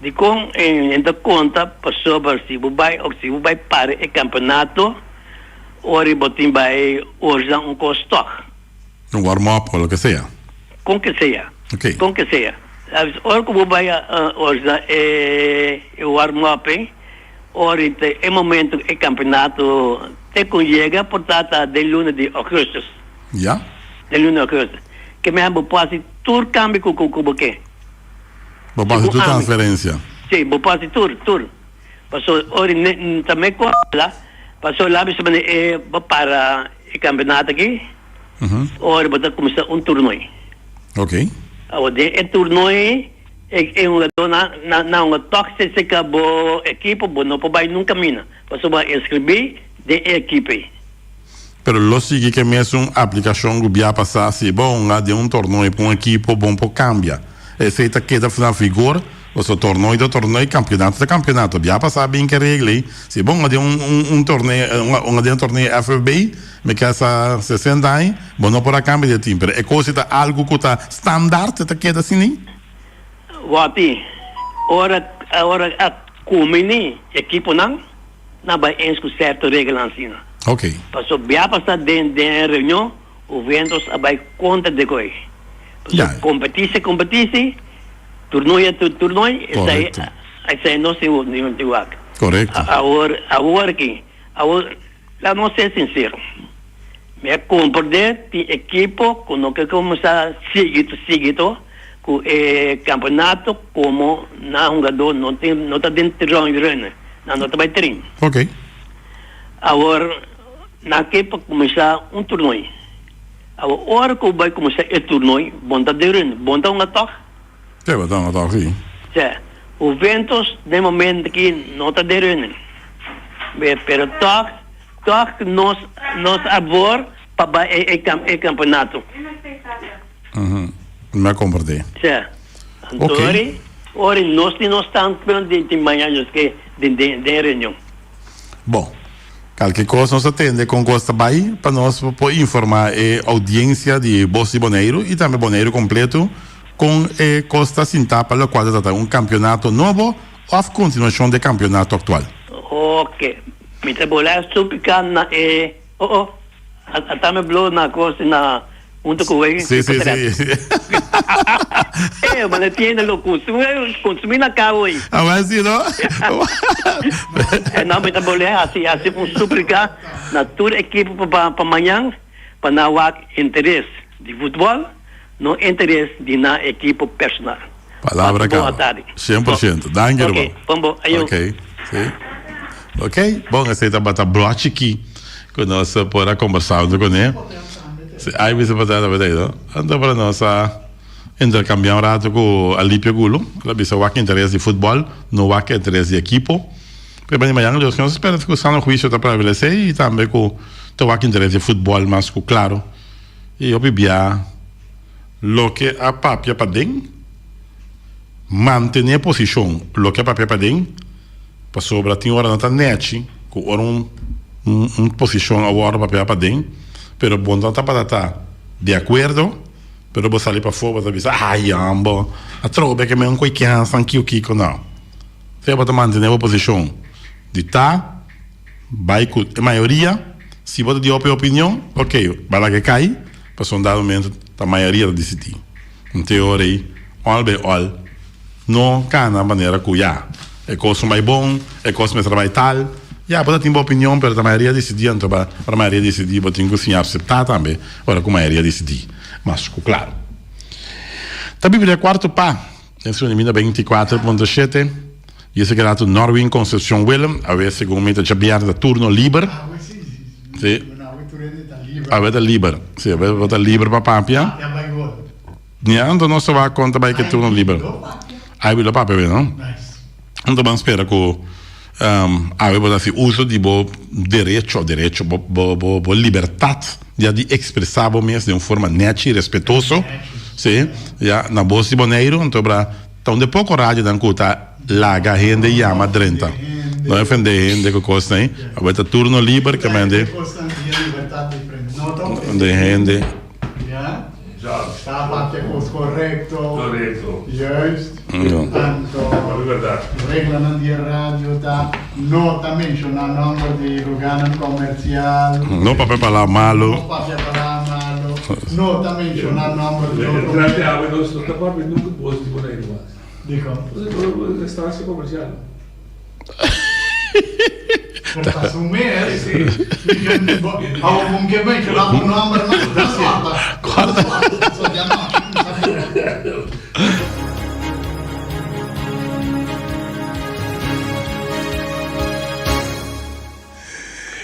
Dikon e no ta konta? Pasobra si bo bai òf si bo bai para e kampeonato, ora bo tin bai orza un kos tòg. Un warm up o loke sea. Kon ke sea. Ok. Kon ke sea. Ora ku bo bai orza e warm up ei, ora e momento e kampeonato te kon yega por ta ta den luna di augustus. Ya. Den luna di augustus. Ke mea bo por hasi tur kambio ku ku bo ke. Bo por hasi tur transferensia. Si, bo por hasi tur, tur. Paso ora ta me kola, paso la bisa mane e bo para e kampeonato aki, ora bo ta kuminsá un tornoi. Ok. Awor den e tornoi e e hungadó na na hunga tòg si seka bo ekipo bo no por bai nunka mina, paso bo a inskribí den e ekipo ei. Pero lo sigui ke mesun aplikashon ku bia pasá si bo hunga den un tornoi pa un ekipo bon por kambia. Esei ta keda na vigor, pasobra tornoi ta tornoi, kampionato ta kampionato. Bia pasá bin ke regla ei, si bo hunga den un un torneo hunga den un torneo FFB, mi ke sa 60 aña, bo no por a kambia di e tim. Pero e kos ei ta algu ku ta standaard, e ta keda asina ei. Wòti, ora ora a kumini ekiponan. Na bai eens ku sèrto regelnan asina. Ok. Paso bia pasa den den e reunion Juventus a bai kontra de koe. Paso Ja. kompetisi kompetisi, turnooi a turnooi, esei Korekto. esei no si ni wak. Korekto. Awor awor aki awor laat nos ser sinsero. Mi a komprende tin ekipo ku no ke kuminsá sigui sigui to ku e kampeonato komo nan hungadó no tin no ta den tron run nan no ta bai trin. Ok. Awor nan ke pa kuminsá un tornoi. Awor ora ku bai kuminsá e tornoi bon ta den run bon ta hunga tòg. Sí bo ta hunga tòg sí. Sí. Juventus den momento aki no ta den run pero tòg Tòg nos nos a bor pa bai e e kampeonato. Mi a komprendé. Sè. Anto Ok. ori ori nos tin nos standpunt di di maña nos ke den den den reunion. Bon. Kalke kos nos a tende kon kos ta bai pa nos por informá e oudiensia di Bos di Boneiru i tambe Boneiru kompleto kon e kos ta sintá pa lokual ta trata un kampeonato nobo òf kontinuashon di e kampeonato aktual. Oke. Mi ta bola suplica na e oh oh ata mi blo na cos na hunto cu wey Sí, sí, sí. Eh, ma tiene lo consumí, consumí na cabo ahí. A ver si no. En dan met bolé así, así un súplica na tur equipo pa pa mañana, pa na wak interes di futbol, no interes di na equipo personal. Palabra Boa caba. tarde. 100%. Dank je, Ok, irmão. pombo, ayo. Ok, sí. Ok, bom, esei tabata brochi ki ku nos por a kombersá huntu kuné. Sí, ai bisa pa tabata ei, no? Anto para nos a interkambiá un rato ku Alipio Gulo. El a bisa wak interes di futbòl, no wak interes di ekipo. Pero bani mañana Dios ke nos spera ku sano huisio ta prevalesé i tambe ku ta wak interes di futbòl mas ku klaro. I hopi bia loke a papia paden, mantené posishon loke a papia paden. Pasobra tin ora no ta nechi ku ora un un posishon a wòrdu papia paden, pero bo no tabata ta di akuerdo, pero bo sali pafó bo ta bisa, ay ambo, atrobe ke men un koikiansa kiko kiko. No. Sea bo ta mantené bo posishon di ta bai ku e mayoria, si bo ta di opi opinion, ok, bai laga e kai, pasobra un dado momento ta mayoria ta disidí. Un te ora ei, òl bai òl, no kana manera ku ya, e kos no bai bon, e kos mester bai tal. Ya, bo ta tin bo opinion, pero ta mayoria disidí, anto pa ora mayoria disidí bo tin ku siña aseptá tambe ora ku mayoria disidí. Mas ku klaru. Ta bibi den kuarto pa, den su nimina 24.7, i esaki rato Norwin Concepcion Willem, awe segun mi ta djabièrnè ta turno liber. Awe si, si, si. Sí. Awe tur hende ta liber. Awe ta liber. Sí, awe bo ta liber pa papia. Papia bai gol. Nia, anto nos ta wak kon ta bai ke turno liber. Ai lo papia awe, no? Nice. Anto ban spera ku awe bo ta hasi uso di bo derecho, derecho, bo bo bo bo libertat ya di ekspresá bo mes den un forma nechi, respetuoso. Sí, ya, na bos di Boneiru, anto bra ta un de poko radionan ku ta laga hende yama drenta. No ofende hende ku kosnan ei. Awe ta turno liber ke mende de hende. Ja, ta papia kos korekto. Korekto. Juist. Ja. Anto reglanan di e radio ta no ta menshoná nòmber di lugánan komersial. No papia palabra malo. No papia palabra malo. No ta menshoná nòmber di otro. Entrante awe nos no ta papia nunka bos di Boneiru mas. Dikon? Estancia komersial. Pero ta su mes. Awor bo ke menshoná bo nòmber mas ta kòrta. Kòrta. So ya no.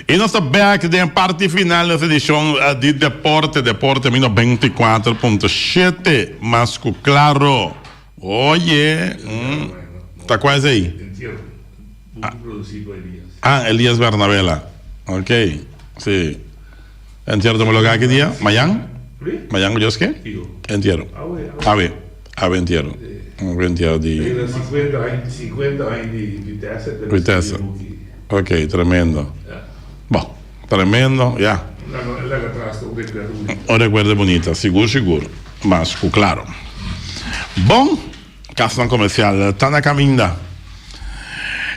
I nos ta bek den parti final di nos edishon di Deporte Deporte mi 94.7 mas ku klaro. Oye, ta kua esei? Entierro. Buki producí pa Elias. Ah, Elias Bernabela. Ok, sí. Entierro tuma lugar ki dia? Mayan? Mayan ku Dios ke? Entierro. Awe. Awe entierro. Awe entierro di. 50 aña, 50 aña di Vitesse. Vitesse. Ok, tremendo. Bon, tremendo, ya. Un recuerdo bunita, sigur sigur, mas cu claro. Bon, casnan comercial ta na caminda.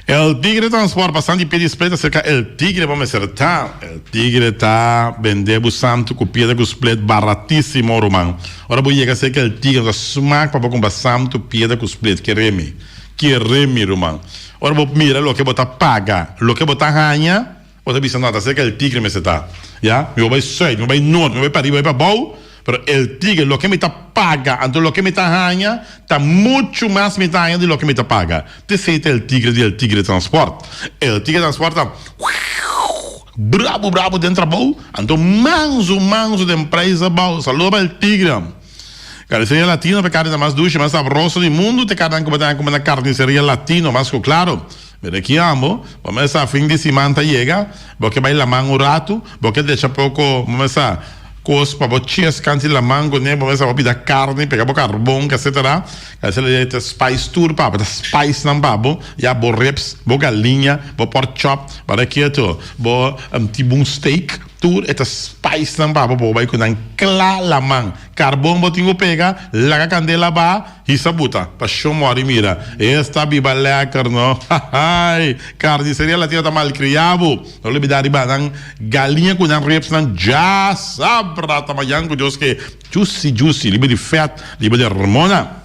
El Tigre Transport pasan di pie di split acerca El Tigre bo mester ta. El Tigre ta bende bo santo cu piedra cu split baratisimo ruman. Ora bo yega acerca El Tigre ta smaak pa bo cumpra santo piedra cu split. Kere mi. Kere mi ruman. Ora bo mira loke bo ta paga, loke bo ta haña, bo ta bisa no, ta serka El Tigre mester ta. Ya, mi bo bai sùit, mi bo bai nort, mi bo bai pariba, mi bo bai pabou, pero El Tigre, loke mi ta paga, anto loke mi ta haña, ta muchu mas mi ta haña di loke mi ta paga. T'esei ta El Tigre di El Tigre Transport. El Tigre Transport ta brabu brabu den trabou, anto mansu mansu den prijs abou. Saludo pa El Tigre. Carniceria Latino ta carni ta mas dushi, mas sabroso di mundu. Te carnan cu bo ta cume na Carniceria Latino, mas cu claro. Mira aki amo, bo mester sa fin di siman ta yega, bo ke bay laman un ratu, bo ke decha poco, bo mester sa, cos pa bo ches canti laman cune, bo mester sa bo pida carni, pega bo carbon, etcetera. Carniceria ta spice tur pa bo, ta spice nan pa bo, ya bo ribs, bo galiña, bo pork chop, bo keto, bo T-bone steak. Tur e ta spice nan pa bo pa bo bai ku nan kla laman. Karbon bo tin ku pega, laga kandela ba, hisa buta. Pa sho mori mira. Esta biba lekker no. Hahaai. Carniceria Latina ta malkria bo. No lubida riba nan galiña ku nan ribs nan djasabra ta mayan ku Dios ke juicy juicy, liber di vet, liber di hormona.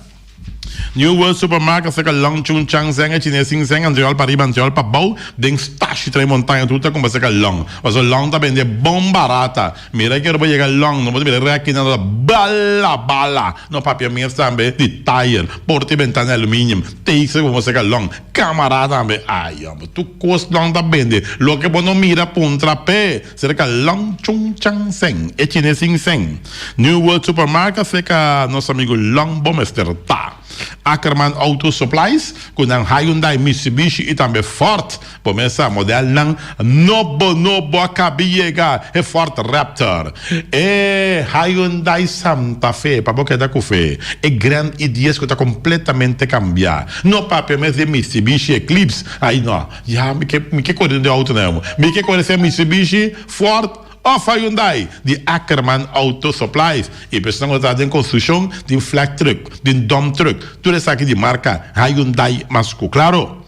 New World Supermarket serka Long Chun Chang Zeng e chines sin zeng antriol pa riba antriol pa bou den stashi trae montaña tur ta kumpra serka Long pasobra Long ta bende bon barata mira ke ora bo yega Long no bo ta mira rèki nan ta bala bala no papia mes tambe di tayer porta i bentana aluminium teisel ku bo serka Long kamara tambe ay hombre tur kos Long ta bende loke bo no mira puntra p'e serka Long Chun Chang Zeng e chines sin zeng. New World Supermarket serka nos amigo Long bo mester ta. Ackerman Auto Supplies ku nan Hyundai, Mitsubishi i tambe Ford bo mester sa modelnan nobo nobo a kabi yega e Ford Raptor, e Hyundai Santa Fe pa bo keda ku fe, e Grand i-dies ku ta kompletamente kambia. No papia mes di e Mitsubishi Eclipse, ai no, ya mi ke mi ke kore den auto nan mi ke kore sea Mitsubishi, Ford, Of Hyundai di Ackerman Auto Supplies y personan cu ta traha den construccion tin flat truck, tin dump truck, tur esaki di marca Hyundai mas cu claro.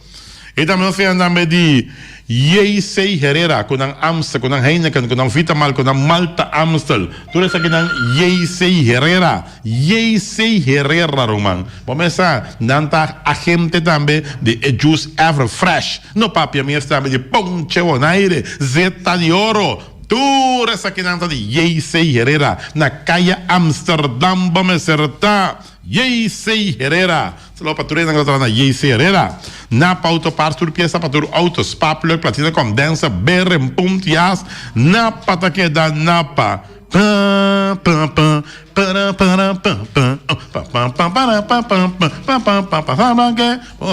Y tambe nos tin tambe di JC Herrera cu nan Amstel, cu nan Heineken, cu nan Vitamal, cu nan Malta Amstel, tur esaki nan JC Herrera, JC Herrera ruman. Bo mesa nan ta agente tambe di e juice Ever Fresh. No papia mes tambe di Ponche Bonaire, Zeta di Oro. Tur esakinan ta di JC Herrera na Kaya Amsterdam bo mester ta. JC Herrera. Saludo pa tur esnan ku ta traha na JC Herrera. Napa Auto Parts tur piesa pa tur auto, spark plug, platina condenser, beren, punt, jas. Napa ta keda Napa. Nos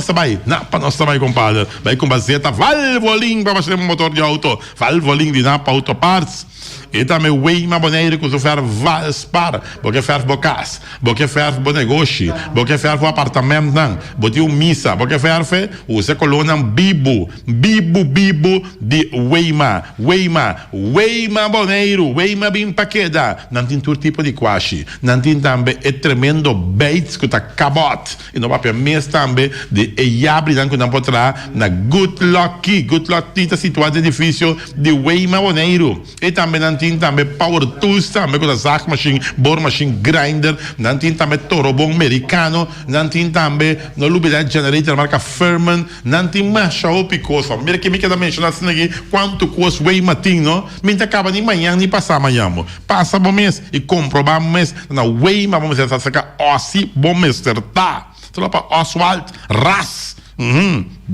ta bai, Napa nos ta bai compadre. Bai cumpra zeta Valvoline pa basha den motor di auto. Valvoline di Napa Auto Parts. E tambe Weima Bonaire cu su verf Valspar. Bo ke verf bo cas, bo ke verf bo negoshi, bo ke verf bo apartamentnan, bo tin un misa, bo ke verf, usa e colornan bibu. Bibu bibu di Weima, Weima, Weima Boneiru, Weima bin pa keda. Nan tin tur tipo di kwashi. Nan tin tambe e tremendo beits ku ta kabòt. I no papia mes tambe di e yabrinan ku nan por traha na Good Lucky. Good Lucky ta situá den edifisio di Weima Boneiru. I tambe nan tin tambe power tools tambe ku ta zaagmachine, boormachine, grinder. Nan tin tambe torobon merikano. Nan tin tambe, no lubida generator marka Firman. Nan tin masha hopi kos. Mira ke mi keda menshoná asina aki kuantu kos wey matin no. Mi ta kaba ni mañan ni pasá mañan bo. Pasa bo mes i komprobá bo mes na wey ma bo mester ta saka osi bo mester ta. Solo pa Oswald Ras,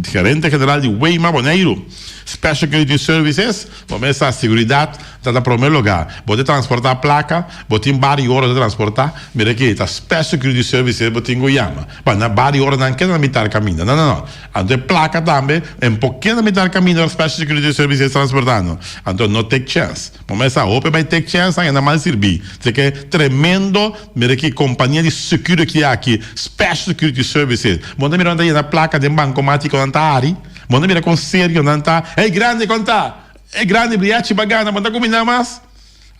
gerente general di Weima Boneiru. Special Security Services, bo mes sa seguridat ta na promé lugá. Bo ta transportá plaka, bo tin bari ora ta transportá. Mira aki ta Special Security Services bo tin ku yama. Pa na bari ora nan keda na mitar kaminda. No, no, no. Anto e plaka tambe en por keda na mitar kaminda ora Special Security Services transportando. Anto no take chance. Bo mes sa hopi bai take chance nan e na mal sirbi. Así ke tremendo, mira ki kompania di security aki, Special Security Services. Bo no ta mira nan ta yena plaka den bankomatiko nan ta hari. Bo no ta mira kon serio nan ta. Hey grandi kon ta? Hey grandi briachi ba gana bo no ta kuminda mas?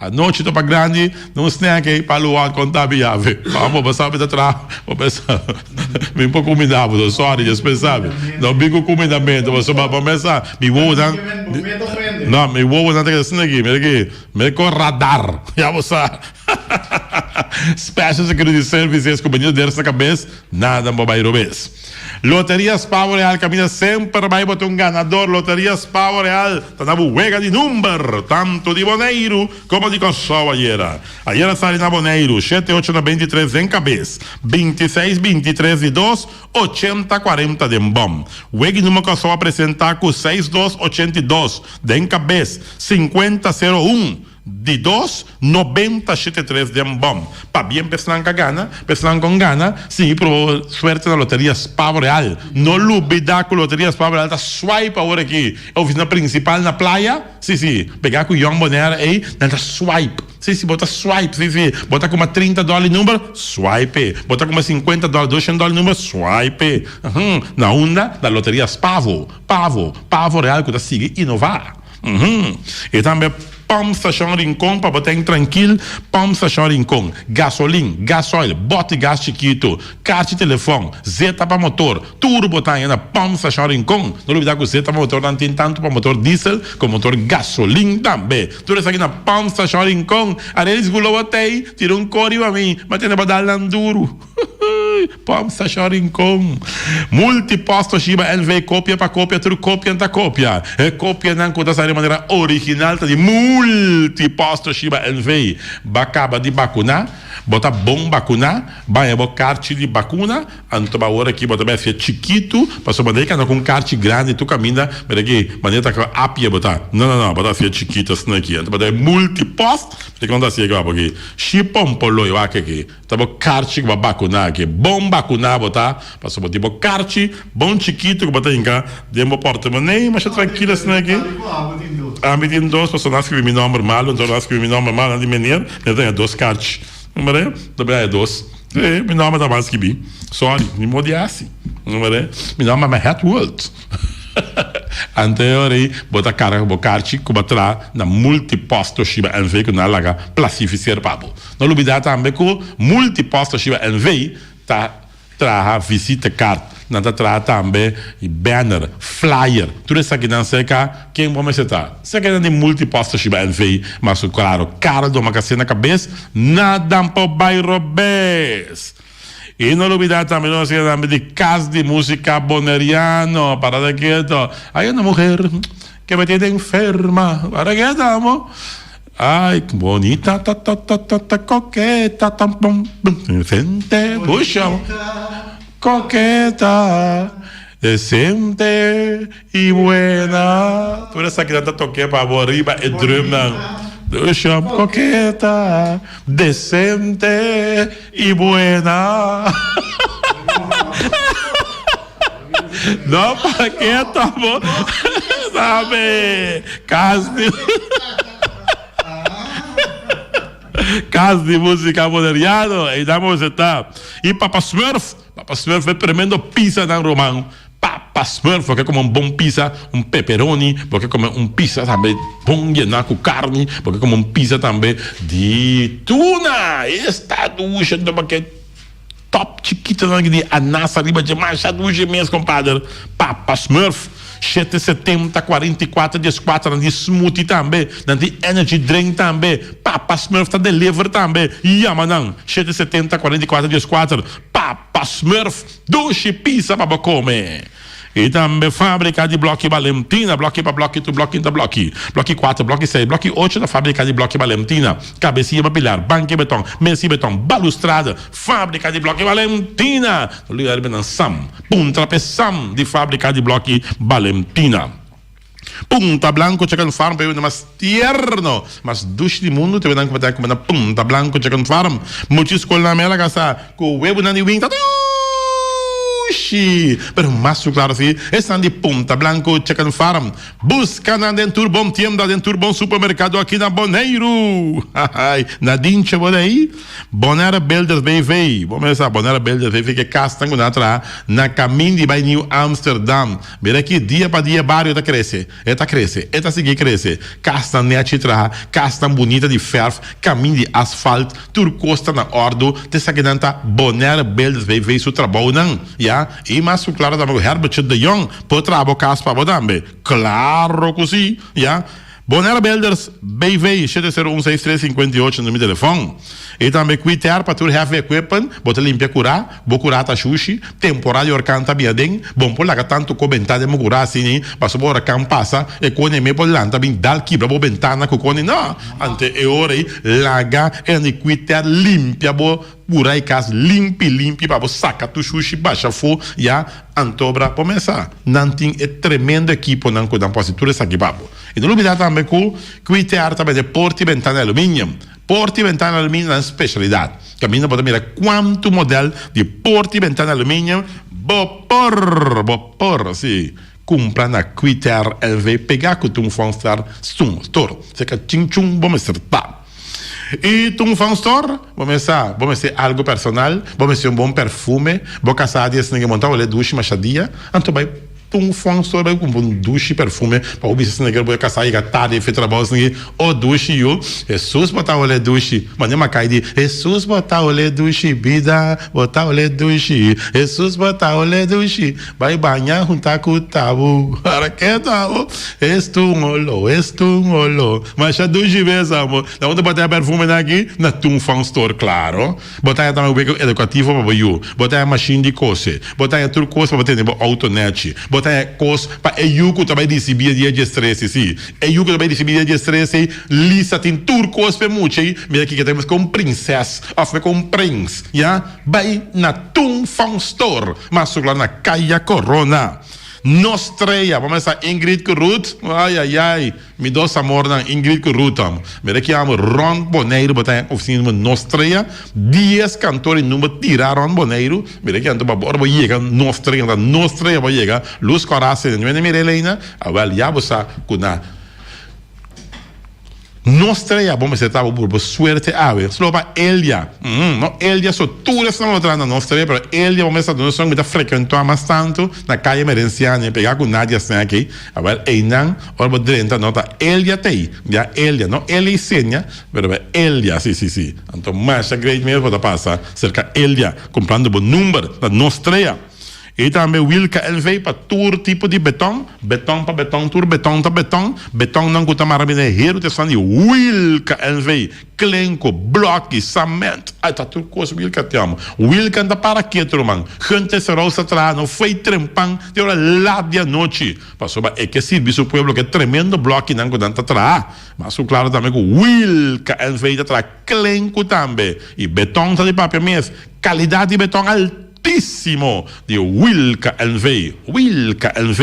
Anochi ta pa grandi na un snack ei pa luan konta mi yabe. Amo bo sabi ta traha bo pensa mi por kuminda bo sorry despues sabi no bin ku kumindamentu pasobra bo pensa mi wowonan no mi wowonan ta keda asina aki mira aki mira kon radar ya bo sa Special Security Services ku bini der sa kabes nada bo bai robes. Loterias Pavo Real kaminda semper bai bo ta un ganador Loterias Pavo Real ta na bo wega di number tanto di Boneiru komo di Kòrsou ayera. Ayera sali na Boneiru shete ocho na 23 den kabes, 26 23 di dos, 80 40 den bòm. Wega di number Kòrsou a presenta ku seis dos 82 den kabes, 50 sero un. Di dos, 97 tres den bom. Pabien p'esnan k'a gana, p'esnan kon gana, sigui proba suerte na Loteria Spavo Real. No lubida ku Loteria Spavo Real ta swipe awor aki. E ofisina prinsipal na playa, si si, pegá ku Young Bonaire ei, nan ta swipe. Si si, bo ta swipe, si si. Bo ta kuma 30 dòler di number, swipe. Bo ta kuma 50 dòler, 200 dòler di number, swipe. Uhum. Na unda? Na Loteria Spavo, Pavo, Pavo Real ku ta sigui inová. Uhum. E tambe Pump Station Rincon pa bo ten trankil Pump Station Rincon Gasolin, gasoil, bòt di gas chikitu, karchi telefòn, zeta pa motor, tur bo ta haña na Pump Station Rincon. No lubidá ku zeta pa motor nan tin tantu pa motor diesel komo motor gasolin tambe. Tur esaki na Pump Station Rincon. Arelis Gulo bo tei, tira un kor riba mi, ma tene pa dal nan duru. Pompstation Rincon. Multipost Toshiba NV kopia pa kopia tur kopian ta kopia. E kopianan ku ta sali manera original ta di Multipost Toshiba NV. Ba kaba di bakuna, bo ta bon bakuna, baña bo karchi di bakuna, anto ba ora aki bo ta bai hasié chikitu, pasobra bo ta kanda ku un karchi grandi tur kaminda, mira aki manera ta ku apia bo ta. No no no, bo ta hasié chikitu asina aki. Anto bo ta bai Multipost, mira kon ta hasié ku abo aki. Shi pompoloi wak aki. Ta bo karchi ku bo a bakuná aki. Bon bakuná bo ta, pasobra bo tin bo karchi bon chikitu ku bo ta hinka den bo pòrtemonei masha trankil asina aki. Ami tin dos, pasobra nan a skribi mi nòmber malu, anto nan a skribi mi nòmber malu, nan di meneer, mi ta haña dos karchi. Mira, ta bai haña dos. Sí, mi nòmber ta mal skibí. Sòri, ni modo di hasi. Mira, mi nòmber ta Hetwold. Anto e ora ei bo ta karga bo karchi ku bo a traha na Multipost Toshiba NV ku nan a laga plasifiseer pa bo. No lubidá tambe ku Multipost Toshiba NV ta traha visitekaart, nan ta traha tambe banner, flyer, tur esakinan serka ken bo mester ta. Serka nan di Multipost Toshiba NV, mas ku klaro Karel Domacassé na kabes, nada por bai robes! I no lubidá tambe nos hacía tambe di Cas di Música Boneriano, parada quieto, hay una mujer que me tiene enferma, para quieto amo. Ay, bonita, ta ta ta ta ta coqueta, tam pum pum, decente, busha, coqueta, decente y buena. Tur esakinan ta toke pa bo riba e drumnan. Busha, coqueta, decente y buena. No, para quieto, bo. Sabe, cas di Cas di Musica Boneriano, ei nan bo ta. Y Papa Smurf, Papa Smurf e tremendo pizza nan Roman. Papa Smurf, bo ke come un bon pizza, un pepperoni, bo ke come un pizza tambe bon yena cu carni, bo ke come un pizza tambe di tuna. Esta dushi, anto bo ke Top chikitonan di anas ariba dje masha dushi mes compadre. Papa Smurf shete setenta cuarenta y cuatro dies cuatro nan di smoothie tambe nan di energy drink tambe Papa Smurf ta deliver tambe yama nan shete setenta cuarenta y cuatro dies cuatro Papa Smurf dushi pizza pa bo come. I tambe fábrika di blòki Balentina, blòki pa blòki tur blòki ta blòki. Blòki kuater, blòki seis, blòki ocho ta fábrika di blòki Balentina. Kabesia pa pilar, banki beton, mesi beton, balustrada, fábrika di blòki Balentina. No lubida riba nan sam, puntra p'e sam di fábrika di blòki Balentina. Punta Blanco Chicken Farm pa e mas tierno, mas dushi di mundu te nan ku na Punta Blanco Chicken Farm. Muchi skol na Merka sa ku webunan di wing ta dushi. Pero mas ku klaro si esnan di Punta Blanco Chicken Farm. Buska nan den tur bon tienda, den tur bon supermerkado aki na Boneiru. Hahay, na Dintje bo dei. Bonaire Builders BV. Bo mester sa Bonaire Builders BV ke kasnan ku nan a traha na kamin di bai Nieuw Amsterdam. Mira aki, dia pa dia bario ta krese, e ta krese, e ta sigui krese. Kasnan nechi traha, kasnan bunita di fèrf, kamin di asfalt, tur kos ta na òrdu. Ta esakinan ta Bonaire Builders BV su trabounan, ya. I mas ku klaro tambe ku Herbertje de Jong por traha bo kas pa bo tambe. Klaro ku si, ya. Bonaire Builders BV, 701 63 58 na mi telefòn. I tambe Quitair pa tur heavy equipment, bo ta limpia kurá, bo kurá ta shushi, temporada di orkan ta bin aden, bo no por laga tantu ko bentá den bo kurá asina ei, pasobra bo orkan pasa e kone me por lanta bin dal kibra bo bentana ku kone no. Ante e ora ei laga e nan di Quitair limpia bo Pura e kas limpi limpi pa bo saka tur shushi basha afó ya anto bra por mesa. Nan tin e tremendo ekiponan ku nan por hasi tur esaki pa bo. I no lubida tambe ku Quitear ta bende porta i bentana di aluminium. Porta i bentana di aluminium ta nan speshalidat. Kaminda bo ta mira kuantu modèl di porta i bentana di aluminium bo por, bo por, si, kumpra na Quitear NV pegá ku Tung Fong Star Store. Seka chin chun bo mester ta. I ta un fan store, bo mester sa, bo mester algo personal, bo mester un bon perfume, bo kasá di esnan ke monta wale dushi masha dia, anto bai. Tun fon store bai kumpra un dushi perfume pa bo bisa esnan bo kasa yega tardi fe trabou esnan ki oh dushi yu Jesus bo ta ole dushi mane makai di Jesus bo ta ole dushi bida bo ta ole dushi Jesus bo ta ole dushi bai baña hunta ku tabu para ke tabu es tun olo es tun olo masha dushi bes amo na unda bo ta haya perfume nan aki na tun fon store klaro. Bo ta haña tambe wega edukativo pa bo yu. Bo ta haña mashin di kose. Bo ta haña tur kos pa bo tene bo outo nèchi. Bo ta haña kos pa e yu ku ta bai risibí e dia diestrese. Sí, e yu ku ta bai risibí dia diestrese ei, Lisa tin tur kos pa e mucha ei. Mira kiko ta meskos un prinses òf meskos un prins, ya. Bai na Tung Fong Store, mas sukla na Kaya Korona. Nos strea, bo mester sa Ingrid ku Ruth, ai ai ai. Mi dos amornan, Ingrid ku Ruth. Mi ta kiamo rond Boneiru bo ta haña ofisina number nos trea, dies kantor i number tira rond Boneiru. Mi ta kianto pa bo ora bo yega nos trea, ta nos trea bo yega, lus kòrá sende. No mira Elena? Awèl ya bo sa ku na nos trea bo mester ta bo suerte awe. Slo pa Elia, no Elia so tur esnan lo traha na nos trea, pero Elia bo mester ta duna son mi ta frekuentá mas tantu na Kaya Merenciano, pegá ku Nadia Snackie. Awel einan ora bo drenta no ta Elia t'ei, ya Elia, no Elia y Senia, pero bo Elia, si si si. Anto masha great mes bo ta pasa serka Elia kumprando bo number na nos trea. Y tambe Wilka NV pa tur tipo di beton, beton pa beton, tur beton ta beton, betonnan ku ta mara bini heru ta esnan di Wilka NV. Klenko, blòki, samènt, ay ta tur kos Wilka te amo. Wilka ta para ketu ruman. Hunter Serous ta traha no fei trempan te ora lat di anochi. Pasobra e ke sirbi su pueblo ke tremendo blòkinan ku nan ta traha. Mas ku klaro tambe ku Wilka NV ta traha klenku tambe. I beton ta di papia mes. Kalidat di beton altísimo di Wilka NV. Wilka NV.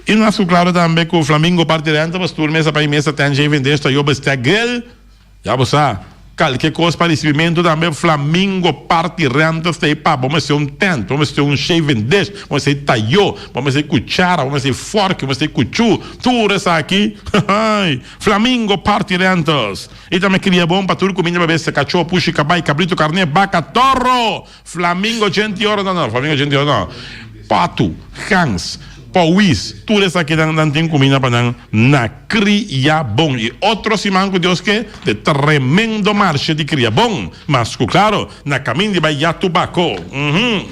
I mas ku klaro tambe ku Flamingo parti renta pa stuur mesa pa i mesa ten dje vende esta yo bestek grill. Ya bo sa, kalke kos pa risibimentu tambe Flamingo parti renta stay pa bo mester un tent, bo mester un shaving dish, bo mester tayo, bo mester kuchara, bo mester forki, bo mester kuchu, tur esaki hahay Flamingo parti rentals. I tambe kria bon pa tur kuminda pa besta, kachó, pushi, kabai, kabritu, karné, baka, toro! Flamingo djenti oro no no flamingo djenti oro no patu, gans, powis tur esakinan nan tin kuminda pa nan na Kriabon i otro siman ku Dios ke de tremendo marshe di Kriabon mas ku klaro na kamin di bai Yatubako uhum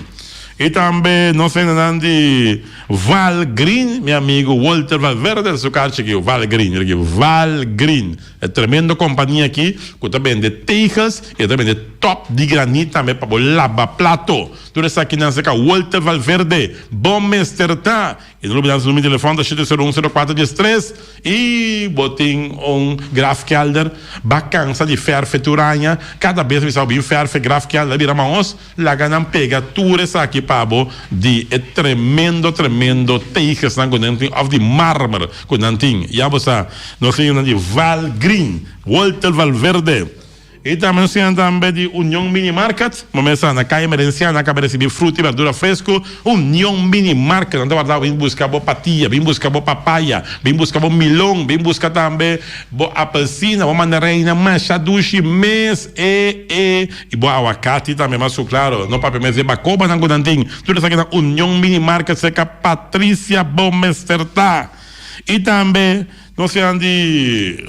i tambe nos hendenan di Val Green mi amigo Walter Valverde su karchi aki Val Green mira aki Val Green. E tremendo kompania aki ku ta bende tegels i e ta bende top di granit tambe pa bo laba plato. Tur esakinan serka Walter Valverde. Bo mester ta. I no lubida su numero di telefòn ta shete sero un sero kuater dies tres. I bo tin un grafkelder. Ba kansa di fèrfe tur aña. Kada bes mi sa bo bin fèrfe grafkelder a bira mahos. Laga nan pega tur esaki pa bo di e tremendo tremendo tegesnan ku nan tin òf di marmer ku nan tin. Ya bo sa, nos tin nan di Val Green, Walter Valverde. I tambe nos tin nan tambe di Union Mini Market. Bo mester sa na Kaya Emerenciana nan kaba resibi fruta i berdura fresku. Union Mini Market nan ta warda bo bin buska bo patia, bin buska bo papaya, bin buska bo milon, bin buska tambe bo apelsina, bo mandareina masha dushi mes e e. I bo awakati tambe mas ku klaro. No papia mes di e bakobanan ku nan tin. Tur esaki na Union Mini Market serka Patricia bo mester ta. I tambe nos tin nan di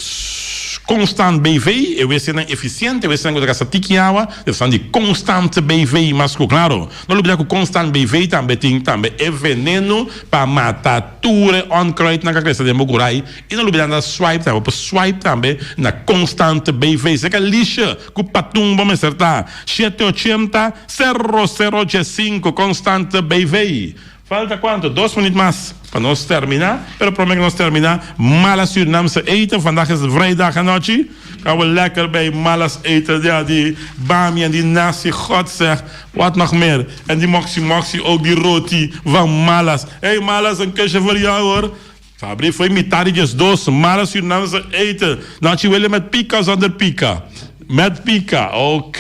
Constant BV, e wc-nan efisiente, e wc-nan ku ta gasta tiki awa, esnan di Constant BV mas ku klaro. No lubida ku Constant BV tambe tin tambe e veneno pa mata tur e onkruidnan ku a krese den bo kurai. I no lubida nan ta swipe tambe, bo por swipe tambe na Constant BV. Serka Lisje. Ku patung bo mester ta? Shete ochenta, sero sero djesinku, Constante BV. Falta kuantu? Dos minuut mas pa nos terminá. Pero promé ku nos terminá, Malas Surinaamse eten. Vandaag is het vrijdag anochi. Gaan we lekker bij Malas eten. Ja, die bami en die nasi, God zeg. Wat nog meer? En die moxie moxie, ook die roti van Malas. Hey Malas, een kusje voor jou hoor. Fabri foi mitad di diesdos, mala Surinaamse eten. Nachi wele met pika of zonder pika? Met pika, ok.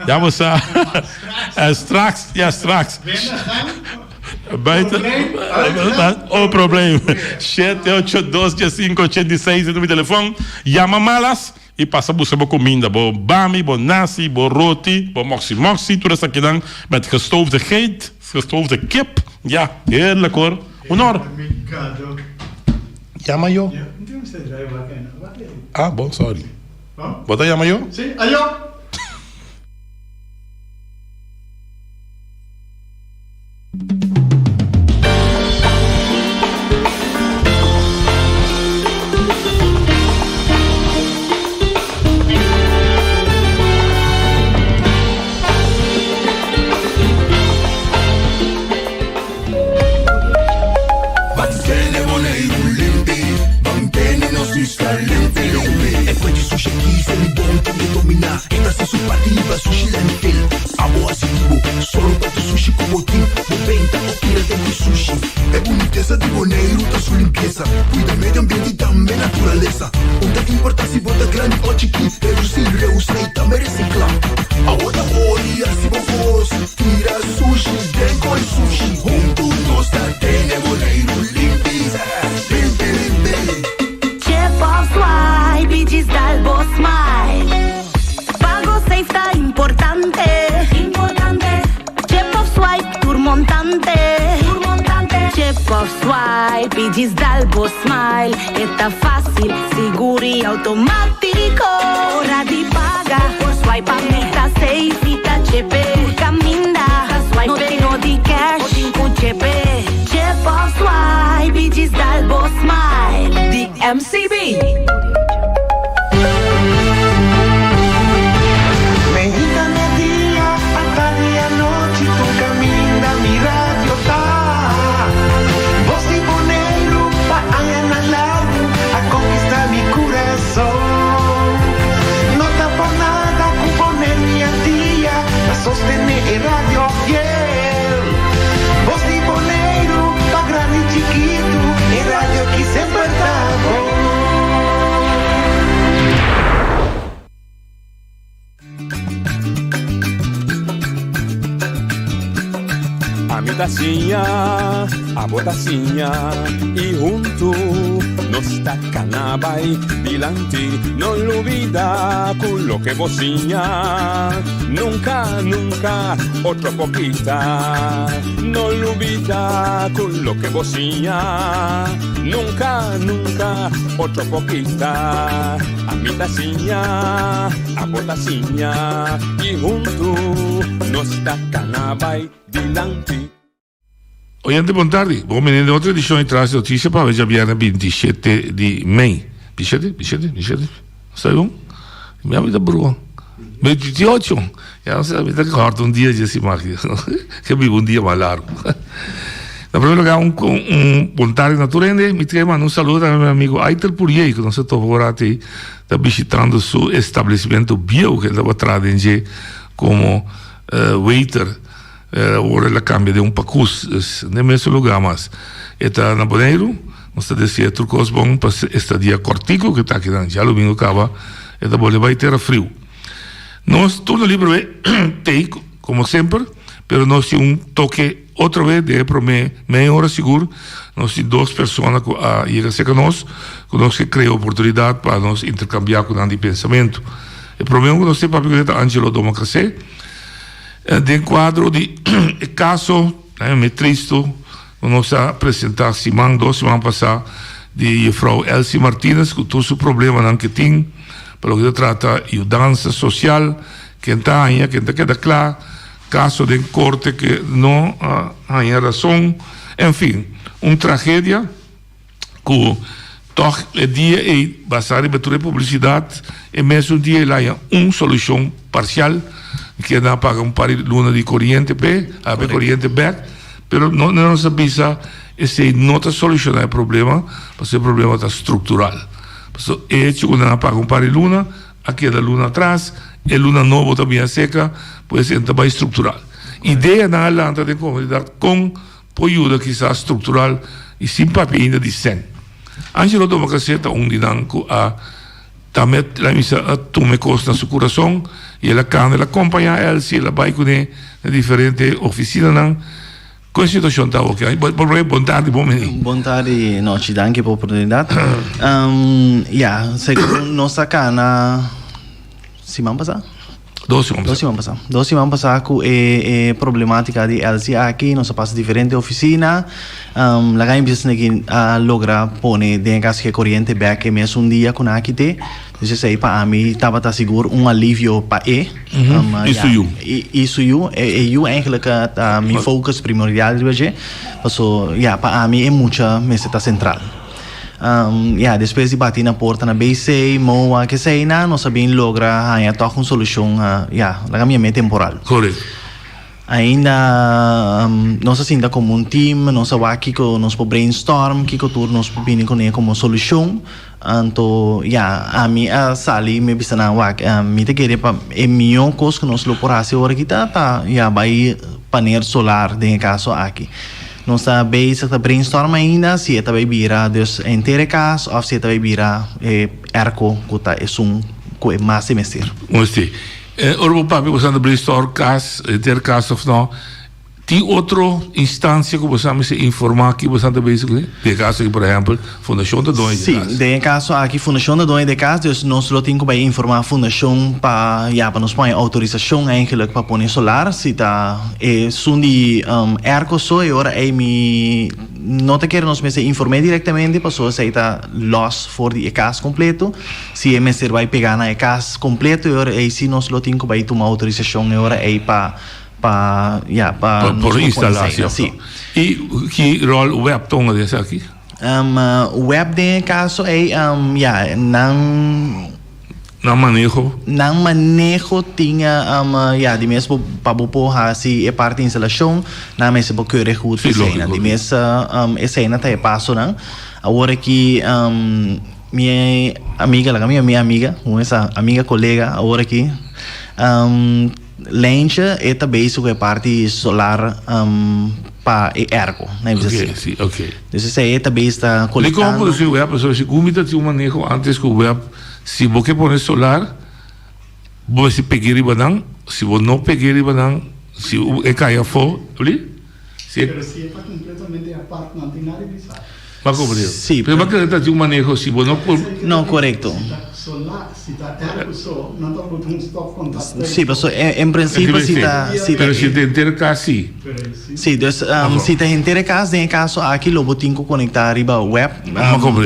Ja bo sa. En straks, ja straks. Buiten, oh probleem. Shete ocho dos diescinco ochenta i seis e numero di telefon. Yama Malas i pasa buska bo kuminda, bo bami, bo nasi, bo roti, bo moksi moksi, tur esakinan met gestoofde geit. Gestoofde kip. Ja, heerlijk hoor. Honor. Yama yo. Ah, bon, sorry. Bo ta yama yo? Sí, ayo. Mantene Boneiru limpi, mantene nos isla limpi limpi. E kue di sushi aki se mi bon tin ke dominá. E ta hasi su parti riba sushi landfill. Abo hasi di bo, solo pa tu sushi ku bo tin. Bo benta o tira den di sushi. E bunitesa di Boneiru ta su limpiesa. Kuida medio ambiente i tambe naturalesa. Un ta importá si bo ta grandi o chikí, redusí, reusá i tambe resiklá. Awo ta hori hasi bo kos, tira sushi den koi sushi. Huntu nos ta tene Boneiru limpi, limpi limpi. Chip of swipe i djis dal bo smile. Pago safe ta importante. Chip of swipe tur montante. Chip of swipe i djis dal bo smile. E ta fácil, sigur i automático. Ora di paga, por swipe a mi ta safe, mi ta chepe. Tur caminda, swipe no tin no di cash, bo tin cu chepe. Chip of swipe i djis dal bo smile. Di MCB. Meinta media, atardi anochi, tur caminda mi radio ta. Bos di Boneiru pa añanan largu a conquista mi curason. No ta por nada cu Boneiru y Antia ta sostene e radio fiel. Bos di Boneiru pa grandi y chikitu, e radio aki semper ta bon. Ami ta siña, abo ta siña y huntu nos ta cana bay dilanti. No lubida cu loke bo siña nunca, nunca otro por kita. No lubida cu loke bo siña nunca, nunca otro por kita. Ami ta siña, abo ta siña y huntu nos ta cana bay dilanti. Oyente bon tardi, bon bini den otro edicion di Tras di Noticia pa awe djabièrnè 27 di mei. Bishete? Bishete? Bishete? Sta bon? Mi a bita brua. 28. Ya no sé, mi ta kòrta un dia dje siman aki. Ke biba un dia mas largu. Na primer lugar un un bon tardi na tur hende. Mi ta manda un saludo tambe na mi amigo Aitel Puriey ku nos a topa ora ati ta bishitando su establecimento bieu ku el tabata traha den dje komo waiter. Awor el a kambia den un pakus, dus den mesun lugar mas. E ta na Boneiru. Nos ta desea tur kos bon pa estadia kòrtiku ku e ta akinan. Djalumingu kaba e ta bolbe bai tera friu. Nos turno libre t'ei komo semper, pero nos tin un toke otro bes den e promé mei ora sigur. Nos tin dos persona ku a yega serka nos ku nos ke krea oportunidat pa nos interkambiá ku nan di pensamentu. E promé un ku nos tin papia kuné ta Angelo Domacassé. Den kuadro di e kaso mi tristu ku nos a presentá siman dos siman pasá di jefrou Elsie Martinez ku tur su problemanan ke tin pa loke ta trata yudansa sosial ken ta haña ken ta keda kla kaso den korte ke no a haña rason enfin un tragedia. Ku tòg e dia ei basá riba tur e publisidat, e mesun dia el haña un solushon parsial, ke nan a paga un par di luna di koriente p'e, a habi koriente bèk, pero no nos a bisa esei no ta solushoná e problema, pasobra e problema ta struktural. Pasobra e hecho ku nan a paga un par di luna, a keda luna atras, e luna nobo ta bin aseka, pues e ta bai struktural. Ideanan a lanta den komunidat kon. Por yuda kisas struktural i sin papia ainda di sèn. Angelo Domacassé ta un di nan ku a tambe la misa a tuma e kos na su kurason i el a kanda el a kompañá Elsie el a bai kuné na diferente ofisinanan. Kon e situashon ta awoki? Bon tardi bon bini. Bon tardi Nochi danki pa oportunidat. Ya segun nos a kana siman pasá. Dos siman pasá. Dos siman pasá. Dos siman pasá ku e e problematika di Elsie aki, nos a pasa diferente ofisina. Laga mi bisa esaki a logra pone den e kas ku e koriente bèk e mesun dia ku nan a kit'é. Dus esei pa ami tabata sigur un alivio pa e. I su yu. I su yu. E yu eigenlijk ta mi focus primordial riba dje. Paso ya pa ami e mucha mester ta sentral. Ya despues di bati na porta na BC, MOA, keseinan nos a bin logra haña tòg un solushon ya laga mi yam'é temporal. Korekto. Ainda nos a sinta komo un team, nos a wak kiko nos por brainstorm, kiko tur nos por bini kuné komo solushon. Anto ya, ami a sali mi a bisa nan wak, mi ta kere pa e mihó kos ku nos lo por hasi ora aki ta ta ya bai panel solar den e kaso aki. Nos ta bezig ta brainstorm ainda si e ta bai bira dus henter e kas òf si e ta bai bira e airco ku ta esun ku e mas e mester. Mooi. Ora bo papia bo sa ta brainstorm kas, henter kas òf no. Tin otro instancia cu boso a mester informa ki boso ta bezig cu? Den e caso aki, por ehempel, Fundacion ta doño di Sí, cas. den e caso aki Fundacion ta doño di cas, dus nos lo tin cu bay informa Fundacion pa, ya, pa nos pone autorisacion eigenlijk pa pone solar. Si ta esun di airco so, e ora ey mi no ta kere nos mester informe directamente pasobra esey ta los for di e cas completo. Si e mester bay pega na e cas completo, e ora ey si nos lo tin cu bay tuma autorisacion e ora ey pa. Pa, ya, pa Pa nos por por pone instalá esei, si. sí. I ki ròl web tonga den esaki? Web den e kaso ei, ya, nan. Nan maneho? Nan maneho tin, ya, di mes bo, pa bo por hasi e parti instalashon, nan mester por keurig goed Sí, eseinan. lógiko. Di mes, eseinan ta e pasonan. Awor aki, mi amiga, laga mi mi amiga, un esa amiga kolega awor aki, Lijntje e ta bezig ku e parti solar pa e airco, na bisa Oké, asina. si, oké. Dus esei e ta bezig ta Di kon kolektando. produsí web? Pasobra si ku mi ta tin un maneho antes ku web, si bo ke pone solar, bo mester peg'é riba nan, si bo no peg'é riba nan, si e kai afó, abli? Si e. Pero si e ta kompletamente apart nan tin nada di bisa. Bo a komprende? Sí. Pero bo a kere ta tin un maneho si bo no por. No, korekto. Si ta sola, si ta airco so, nan ta put un stopcontact. Sí, pasobra en principio si ta, si ta. Pero si ta henter kas sí. Sí, dus si ta henter e kas, den e kaso aki lo bo tin ku konektá riba web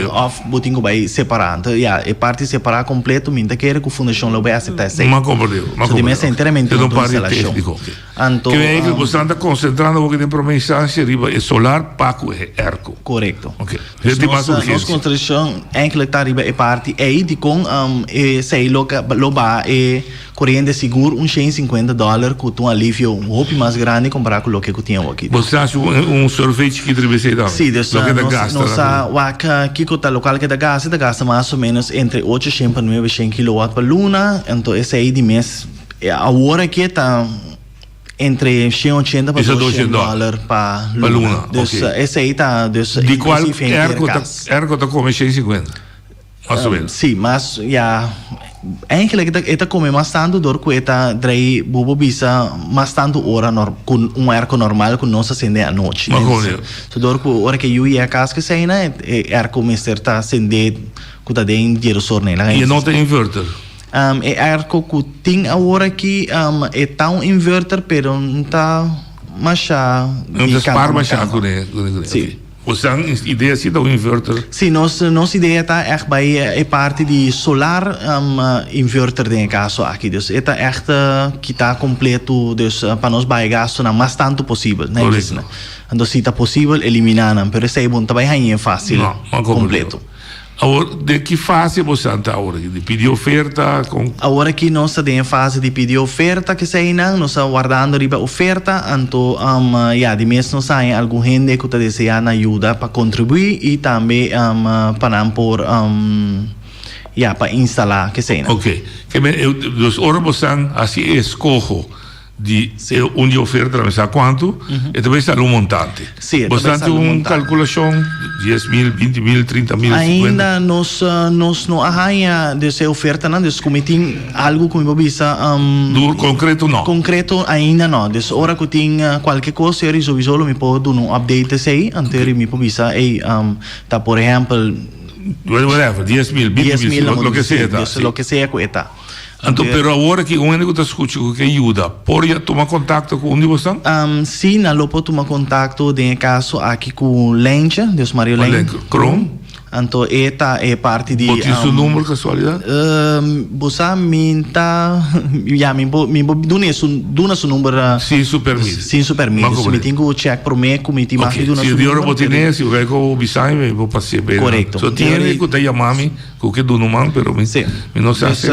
òf bo tin ku bai separá. Anto ya, e parti separá kompleto mi ta kere ku fundashon lo bai aseptá esei. Bo a komprende, bo a So di mes komprende. enteramente E ta un un parti instalashon. tékniko. Anto, Ke eigenlijk bo stan ta konsentrando awor den prome instansia riba e solar pa ku e airco. Korekto. Oké. Dus Dit tin mas nos, nos urgensia. konsentrashon eigenlijk ta riba e parti ei dikon esei lo lo baha e koriente sigur un shen sinkuenta dòler ku ta un alivio hopi mas grandi kompará ku loke ku tin awor aki. Bo sa hasi un survey chikito riba esei tambe? Sí, dus Loke ta nos gasta nos na a wak kiko ta lokal ke ta gasta, ta gasta mas o menos entre ocho shen pa nuebe shen kilowatt pa luna, anto esei di mes Awor aki ta entre 180 pa 200 dòler pa luna. Dus esei ta dus Di kual airco ta airco ta kome 150 mas o menos. Si, mas ya eigenlijk e ta kome mas tantu dor ku e ta drei bo por bisa mas tantu ora ku un airco normal ku nos ta sende anochi. So dor ku ora ku e yu yega kas ku eseinan e airco mester ta sende ku ta den diedos or I e no ta inverter? E airco cu tin awor aki e ta un inverter pero no ta masha No di ta spar cama masha cama. cune cune. Si. Bosan idea si ta un inverter? Si, nos nos idea ta echt bay e parti di solar inverter den e caso aki. Dus e ta echt kita completo dus pa nos bay gastonan mas tanto posibel. Correcto. Anto si ta posibel elimina nan pero esey bo no ta bay hañ'e facil No, ma completo. Awor, den ki fase bosan ta awor aki? Di pidi oferta? Kon? Awor aki nos ta den e fase di pidi oferta keseinan. Nos ta wardando riba oferta. Anto, ya, di mes nos haña algun hende ku ta deseá na yuda pa kontribuí i tambe pa nan por, ya, pa instalá keseinan. Oke. Ke men, dus ora bosan hasi e eskoho di e un di oferta ta mester kuantu, e ta mester sali un montante. Sí, e ta Bo mester tin sali un un montante. kalkulashon, dies mil, binti mil, trinta mil, sikuenta? Ainda nos nos no a haña dus e ofertanan, dus ku mi tin algu ku mi por bisa Dur konkreto no. Konkreto ainda no. Dus ora ku tin kualke kos eri souiso lo mi por duna un update esei, anto eri mi por bisa ey ta por ehèmpel. Whatever, 10.000, 20.000, loke sea ta. Loke sea ku e ta. Anto, pero awor aki un hende ku ta skucha ku ke yuda, por ya tuma kontakto ku un di bosnan? Sí, nan lo por tuma kontakto den e kaso aki ku Leintje, dus Marjolein. Kroon. Anto e ta e parti di. Bo tin su number casualidad? Bo sa mi ta ya mi por mi por duna su duna su number. Sin su permis. Sin su permis. Dus mi tin cu check prome cu mi tin mag di duna su number. Si di ora bo tine si bo kai cu bisa mi bo pasie bena. Corecto. So tin hende cu ta yama mi cu ke duna un man pero mi mi no sa Dus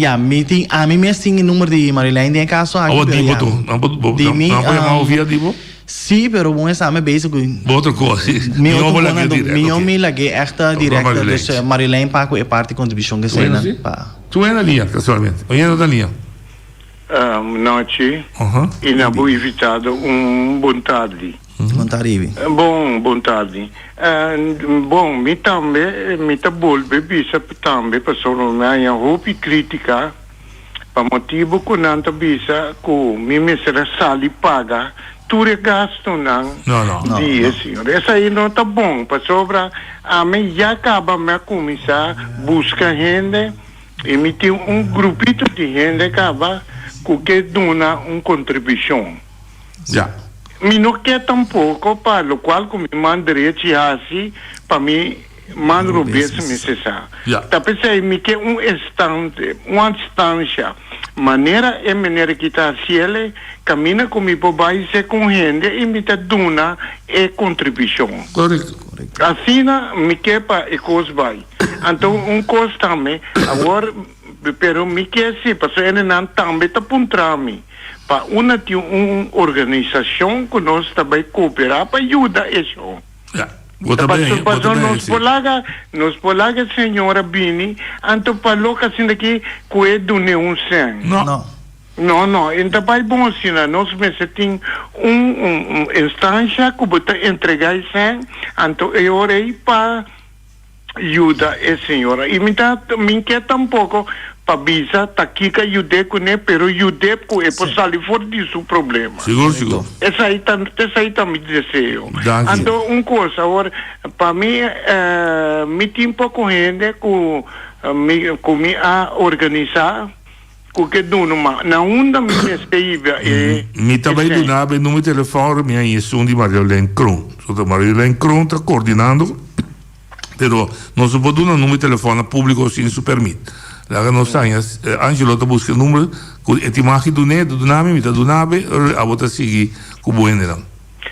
ya mi tin ami mes tin e number di Marilyn den e caso aki. Awo di bo tu nan por nan por yama bo via di bo? Sí, pero bon esame bezig cu. Bo otro cos, sí. Mi otro cos nan mi mi lag'é echt directo, dus Marilyn pa cu e parti contribucion ke esei nan pa. Tu en na liña, casualmente. O yendo ta liña? Nochi, y na bo invitado un bon tardi. Bon tardi, Ibi. Bon, bon tardi. Bon, mi tambe, mi ta bolbe bisa tambe pasobra mi a haña hopi critica. Pa motibu ku nan ta bisa ku mi mester a sali paga tur e gastunan di e señor. Esei no ta bon, pasobra ami ya kaba mi a kuminsá buska hende i mi tin un grupito di hende kaba ku ke duna un kontribushon. Mi no ke tampoko pa lokual ku mi man derechi hasi pa mi Man robes mester sa. Ta p'esei mi ke un estante, un anstansha, manera e meneer aki ta hasiel, kaminda ku mi por bai se ku un hende i mi ta duna e kontribushon. Asina mi ke pa e kos bai. Anto un kos tambe, awor, pero mi ke si, pasobra hendenan tambe ta puntra mi, pa una tin un organisashon ku nos ta bai kooperá pa yuda e shon. Bo ta ben, bo ta ben, Nos por laga, nos por laga e señora bini, anto pa loke asinta aki ku e dun'é un sèn. No. No, no, e no ta bai bon asina. Nos mester tin un, un, un instansha ku bo ta entregá e sèn, anto e ora ei pa yuda e señora. I mi ta, mi ke tampoko pa bisa ta kiko a yud'é kuné, pero yud'é ku e por sali for di su problema. Sigur, sigur. Esei ta, esei ta mi deseo. Danki. Anto un kos awor, pa mi, mi tin poko hende ku mi, ku mi a organisá ku ke duna ma na unda mi mester hiba e. Mi ta bai duna bo e numero di telefòn, mi a haña esun di Mariolèn Kroon. So ta Mariolèn Kroon ta kordinando. Pero nos no por duna number di telefòn na públiko sin su pèrmit. Laga nos haña, Angelo ta buska e number ku e tin mag di dun'é, ta duna mi, mi ta duna bo, abo ta sigui ku bo hendenan.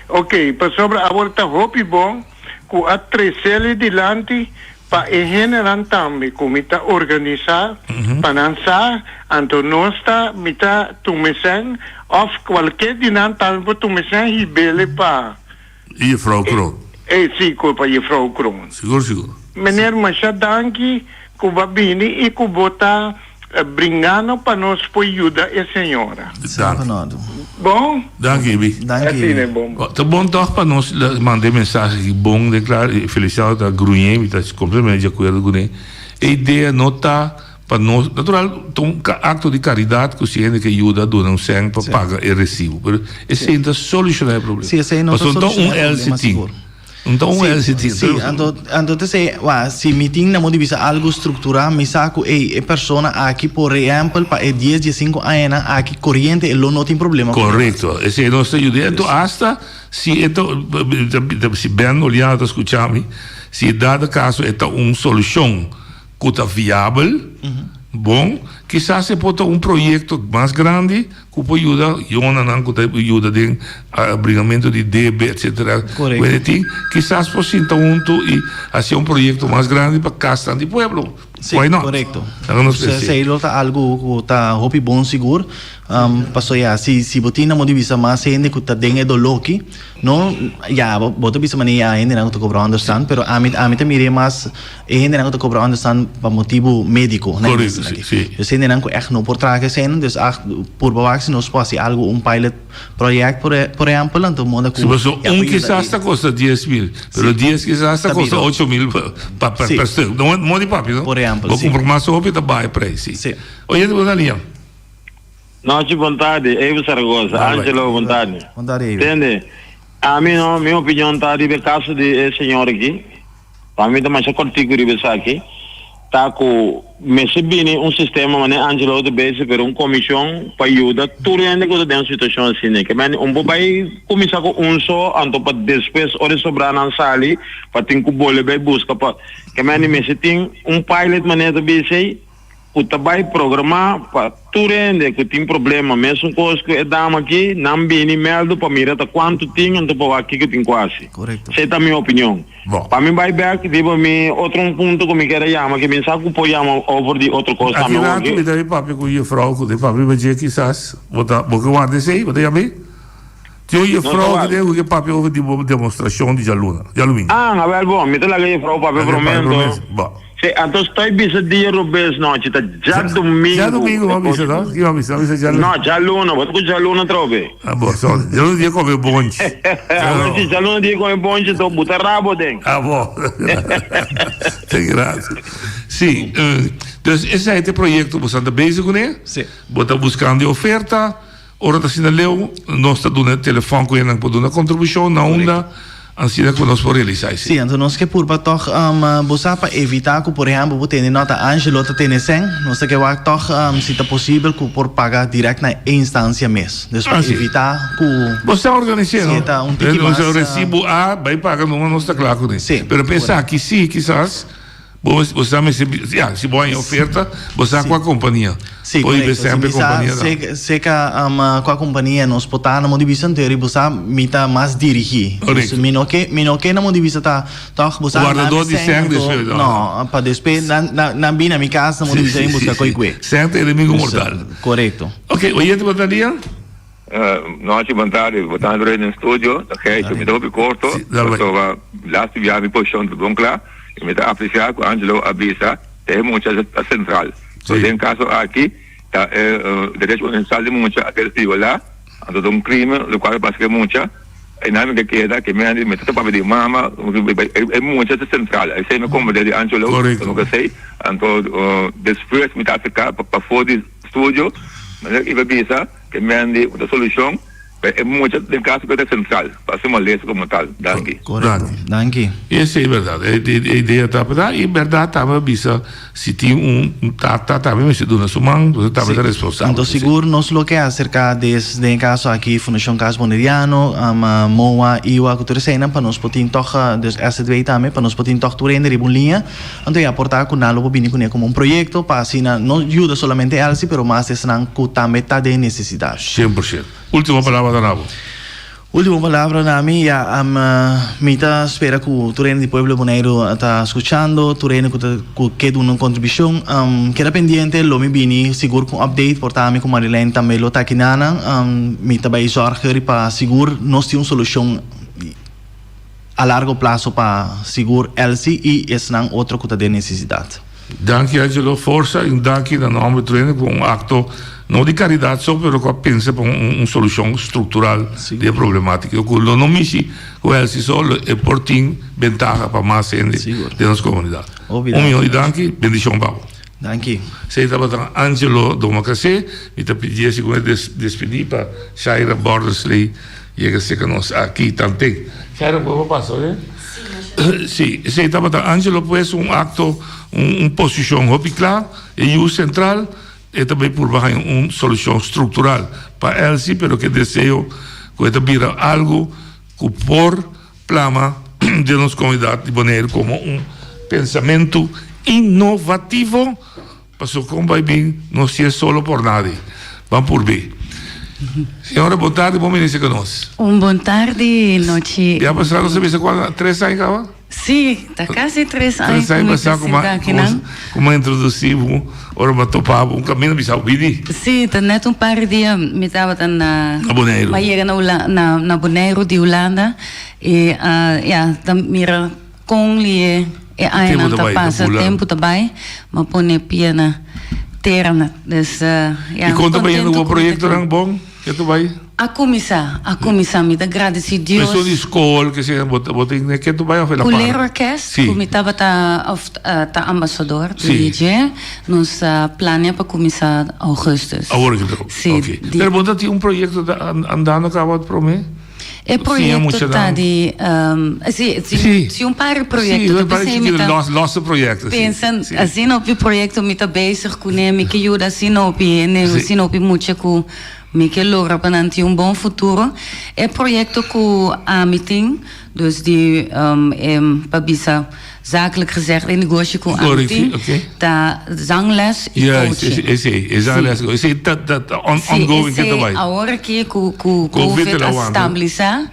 Oké, pasobra awor ta hopi bon ku a tres'el e dilanti pa e hendenan tambe ku mi ta organisá pa nan sa, anto nos ta, mi ta tuma esèn òf kualke di nan tambe por tuma esèn hib'el pa. Juffrouw Kroon. E si, ku pa Juffrouw Kroon. Sigur, sigur. Meneer, masha danki ku bo a bini i ku bo ta bringando pa nos por yuda e señora. Danki. Bon? Danki, Ibi. Danki, Ibi. Asina e bon. Ta bon tòg pa nos manda e mensahe aki bon den klar. Feliciano ta gruñe, mi ta kompletamente di akuerdo kuné. E idea no ta Pa nos, natural, ta un acto di caridad cu si hende ke yuda duna un cent pa paga e recibo. Pero esey no ta soluciona e problema. Sí, esey no ta Pasobra no ta un soluciona e problema, LCT. sigur. No ta un LCT. Sí, anto, anto te esey, wa, si mi tin na modo di bisa algo structura, mi sa cu ey, e persona aki, por ehempel, pa e dies, diescinco añanan aki, coriente e lo no tin problema cu e. Correcto. Esey nos ta yuda. Anto hasta si e ta, si Ben Oliano ta scucha mi, si e dado caso e ta un solucion ku ta viabel, bon, kisas e por ta un proyekto mas grandi ku por yuda yonanan ku ta yuda den bringamentu di debe etsetera. Korekto. Wende tin, kisas por sinta huntu i hasi un proyekto mas grandi pa kasnan di pueblo. Sí, Why not? korekto. Laga nos Esei pensa. lo ta algu ku ta hopi bon sigur. Pasobra ya, si si bo tin na modo di bisa mas hende ku ta den e doló aki, no, ya, bo bo ta bisa manera ya hendenan ku ta kobra onderstand, pero ami ami ta mir'é mas E hendenan ku ta kobra ònderstan pa motibu médiko, na Korekto, esaki. si, si. Dus hendenan ku ègt no por traha eseinan, dus ag purba wak si nos por hasi algu, un pilot project por por ehèmpel, anto moda ku Si paso ya un por yuda kisas e ta kosta 10.000, pero 10 kisas ta Ta kosta bira. 8.000 pa pa per Si. per stuk. No moda di papia, no? Por ehèmpel, Bo si. kumpra mas hopi ta baha e prijs, si. Si. Oyente bo ta liña. Nochi bon tardi, Evo Zaragoza, Bye bye. Angelo bon tardi. Bon tardi, Evo. Tende, ami no, mi opinion ta riba e kaso di e señor aki. Pa mi ta masha kòrtiku riba esaki, ta ku mester bini un sistema manera Angelo ta bezi, pero un komishon pa yuda tur hende ku ta den un situashon asina. Ke mende un por bai kuminsá ku un so, anto pa despues ora e sobranan sali pa tin ku bolbe bai buska pa. Ke mende mester tin un pilot manera ta bisa ei. Ku ta bai programá pa tur hende ku tin problema, mesun kos ku e dama aki, nan bini mèldu pa mira ta kuantu tin anto pa wak kiko tin ku hasi. Esei ta mi opinion. Pa mi bai bèk riba mi otro un punto ku mi kier a yama, ke mi sa ku por yama over di otro kos Aki tambe rato mi ta bai papia ku jefrou ku ta papia riba dje kisas bo ta bo ke warda esei bo ta yam'é? Tin un jefrou aki den ku ke papia over di bo demostrashon di djaluna djalumingu. Ah, awèl bon, mi ta laga jefrou papia promé anto. Bo. Sí, anto estoy bisa dia robes nochi, ta djadumingu. Djadumingu bo bisa no? Ki bo bisa? Bo bisa djaluna? No, djaluna, bo ta ku djaluna atrobe. Ah bo, so djaluna dia kome bonchi. Awor si djaluna dia kome bonchi anto bo ta rabo den. Ah bo, te gracia. Sí, dus esei ta e proyecto bo sa ta bezig kuné? Sí. Bo ta buskando e oferta. Ora ta asina leu, nos ta duna e telefòn ku hendenan por duna kontribushon na unda asina ku nos por realisá esei. Sí, anto nos ke purba tòg bo sa pa evitá ku por ehèmpel bo tene nota Angelo ta tene sèn, nos ta ke wak tòg si ta posibel ku por paga dirèkt na e instansia mes. Dus pa evitá ku Bo sa organis'é si no? e ta un tiki mas. Resibu a bai paga numa nos ta kla kuné. Sí. Pero pa esaki sí kisas. Bo bo sa mester ya si bo haña oferta bo sa kua kompania. Sí, Por korekto. ibe Si semper mi sa kompania ta. sek seka kua kompania nos por ta na modo di bista anto eri bo sa mi ta mas dirigí. Dus Korekto. mi no ke mi no ke na modo di bista ta tòg bo sa nan Wardadó mi di sèn sèn anto despues no. no pa despues nan nan nan bini na mi kas na modo Sí di bista sí bin sí buska sí. koi kue. Sèn ta enemigo Dus mortal. korekto. Oké, oyente bo ta dia? Nochi bon tardi, bo ta André den studio, ta Gijs, mi ta hopi corto, pasobra laatste biaha mi posicion ta bon cla y mi ta aprecia cu Angelo a bisa ta e mucha ta central. So den caso aki ta e derecho universal di mucha a ser viola, anto ta un crimen locual a pasa cu e mucha, eynan mi ke keda ke mi mi ta papia di mama, e mucha ta central, esey mi comprende di Angelo, anto despues mi ta acerca pafo di studio, manera iba bisa. Ke men di un ta solushon pa e mucha den kaso ku e ta sentral pa su malesa komo tal. Danki. Korekto. Danki. Esei bèrdat. E idea ta bèrdat i bèrdat tambe a bisa si tin un tata tambe mester duna su man, entonces tambe ta responsabel. Anto sigur nos lo ke aserká des den e kaso aki Fundashon Kas Boneriano, MOA, IWA ku tur eseinan pa nos por tin tòg, dus SZW tambe, pa nos por tin tòg tur hende riba un liña. Anto e aportá ku nan lo por bini kuné komo un proyekto pa asina no yuda solamente Elsie pero mas esnan ku tambe ta den nesesidat. 100%. Último palabra ta na bo. Último palabra na mi, ya, mi ta spera ku tur hende di pueblo di Boneiru ta skuchando, tur hende ku ta ku ke duna un kontribushon. Keda pendiente, lo mi bini sigur ku un update, por ta ami ku Marilyn tambe lo ta aki nanan. Mi ta bai zòrg heri pa sigur nos tin un solushon. A largo plaso pa sigur Elsie y esnan otro cu ta den necesidad. Danki Angelo, forsa y un danki na nomber Trueno cu un acto no di caridad so pero cu a pensa pa un solucion structural di e problematica cu lo no mishi cu Elsie so lo e por tin bentaha pa mas hende den nos comunidad. Un miyon di danki, bendicion pa bo. Danki. Esey tabata Angelo Domacassé, mi ta pidié si cu e despidi pa Shaira Bordersley. Yega serka nos aki tanten. Shaira bo por pasa oye? Si, esei tabata Angelo pues un akto, un posishon hopi kla, e yu sentral, e ta bay purba haña un solushon struktural pa Elsie, pero ke deseo ku e ta bira algu ku por plama den nos komunidat di Boneiru komo un pensamentu inovativo. Paso kon bai bin no si es solo por nadie. Ban purbi. Señora bon tardi bon bini serka nos. Un bon tardi nochi. Ya pasá nos a bisa kual tres aña kaba? Sí, ta kasi tres aña Tres aña ku mi pasá ta ku sinta akinan. ku m'a introdusí bo ora m'a topa bo un kaminda bisa bo bini. Sí, ta nèt un par di dia mi tabata na Na Boneiru. M'a yega na Hula na na Boneiru di Hulanda i ya ta mira Kon li e añanan ta pasa, tempu ta bai, m'a pone pia na tera. Dus ya, I kon ta bai kontentu yendo bo ku mi ta proyektonan bon? Ke ta bai? A kuminsá, a kuminsá. Mi ta gradisí Dios. Esun di skol, ke sea, bo bo tin ke ta bai òf el a para? Kulero Orkest, Sí. ku mi tabata òf ta ambasador Sí. di dje, nos a plania pa kuminsá ougùstus. Awor ke ta? Sí, Oké. di. Pero bo ta tin un proyekto ta andando kaba promé? E proyecto ta di, si, si, si un par di proyecto. Si, un par di chiquito, los, los proyecto. Pensa, asina hopi proyecto mi ta bezig cune, mi ke yuda asina hopi hende, asina hopi mucha cu mi ke logra pa nan tin un bon futuro. E proyecto cu ami tin, dus di e pa bisa zakelijk gezegd e negoshi cu ami tin, ta zangles y coaching. Ja, esey, e zangles, esey ta ongoing ke ta bay. Si, esey awor aki cu covid a stabilisa,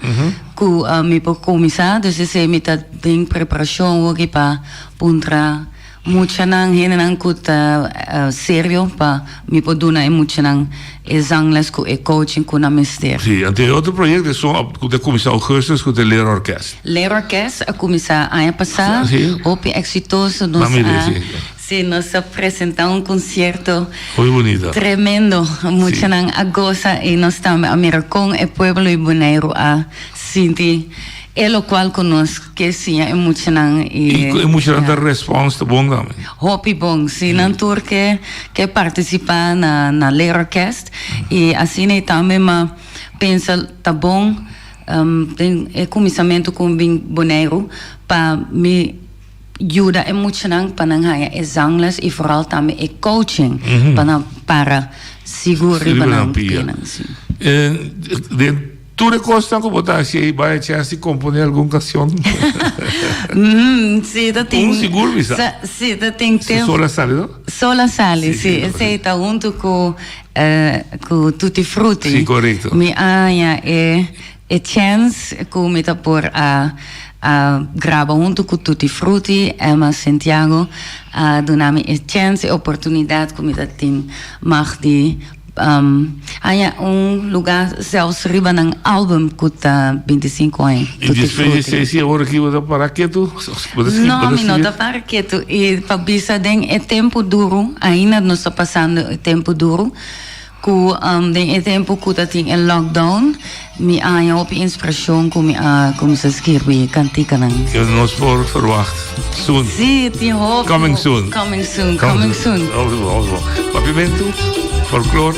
cu mi por cuminsa, dus esey mi ta den preparacion awor pa puntra Muchanan, hendenan ku ta serio pa mi por duna e muchanan e zangles ku e coaching ku nan mester. Sí, anto e otro proyecto esun ku ta kuminsá augustus ku ta e Leerorkest. Leerorkest a kuminsá aña pasá, hopi eksitoso. Nos a, sí, nos a presentá un konsierto Hopi bunita. tremendo. Muchanan a gosa i nos tambe a mira kon e pueblo di Boneiru a sinti e lokual ku nos ke siña e muchanan i. I e muchanan ta respons ta bon tambe. Hopi bon, si nan tur ke ke partisipá na na Leerorkest i asina i tambe m'a pensa ta bon den e kuminsamentu ku mi bin Boneiru pa mi yuda e muchanan pa nan haña e zangles i foral tambe e coaching pa nan para sigur riba nan pianan. Den Tur e kosnan ku bo ta hasi ei bai a chèns di komponé algun kansion? Si ta tin. Un sigur mi sa. Si ta tin tempu. Sola Sali no? Sola Sali si esei ta huntu ku ku Tutti Frutti. Si korekto. Mi a haña e e chèns ku mi ta por a a graba huntu ku Tutti Frutti, Emma Santiago a duna mi e chèns e oportunidat ku mi ta tin mag di Haña un lugá sèls riba nan álbum ku ta 25 aña. I despues di esei si awor aki bo ta para ketu? No, mi no ta para ketu. I pa bisa den e tempu duru, ainda nos ta pasando e tempu duru, ku den e tempu ku ta tin e lockdown, mi a haña hopi inspirashon ku mi a kuminsá skirbi kantikanan. Ke nos por ferwagt soon. Sí, tin hopi. Coming soon. Coming soon, coming soon. Hopi bon, hopi bon. Papimentu, folklor,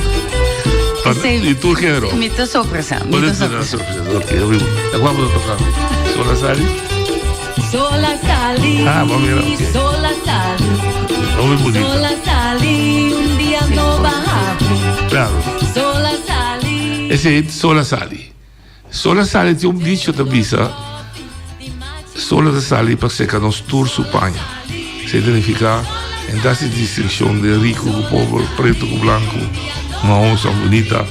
di tur genero. Mi ta sorpresa, mi ta sorpresa. Ok, hopi bon. Ta kua bo ta toka? Sola Sali? Sola Sali, ah, bon mira, ok. Sola Sali. Hopi bunita. Sola Sali, un dia no ba habri. Claro. Sola Sali. Esei Sola Sali. Sola sali tin un dicho ta bisa, Sola ta sali pa seca nos tur su paña. Esei ta nifica en ta haci distincion den rico cu pober, preto cu blanco, mahos of bunita.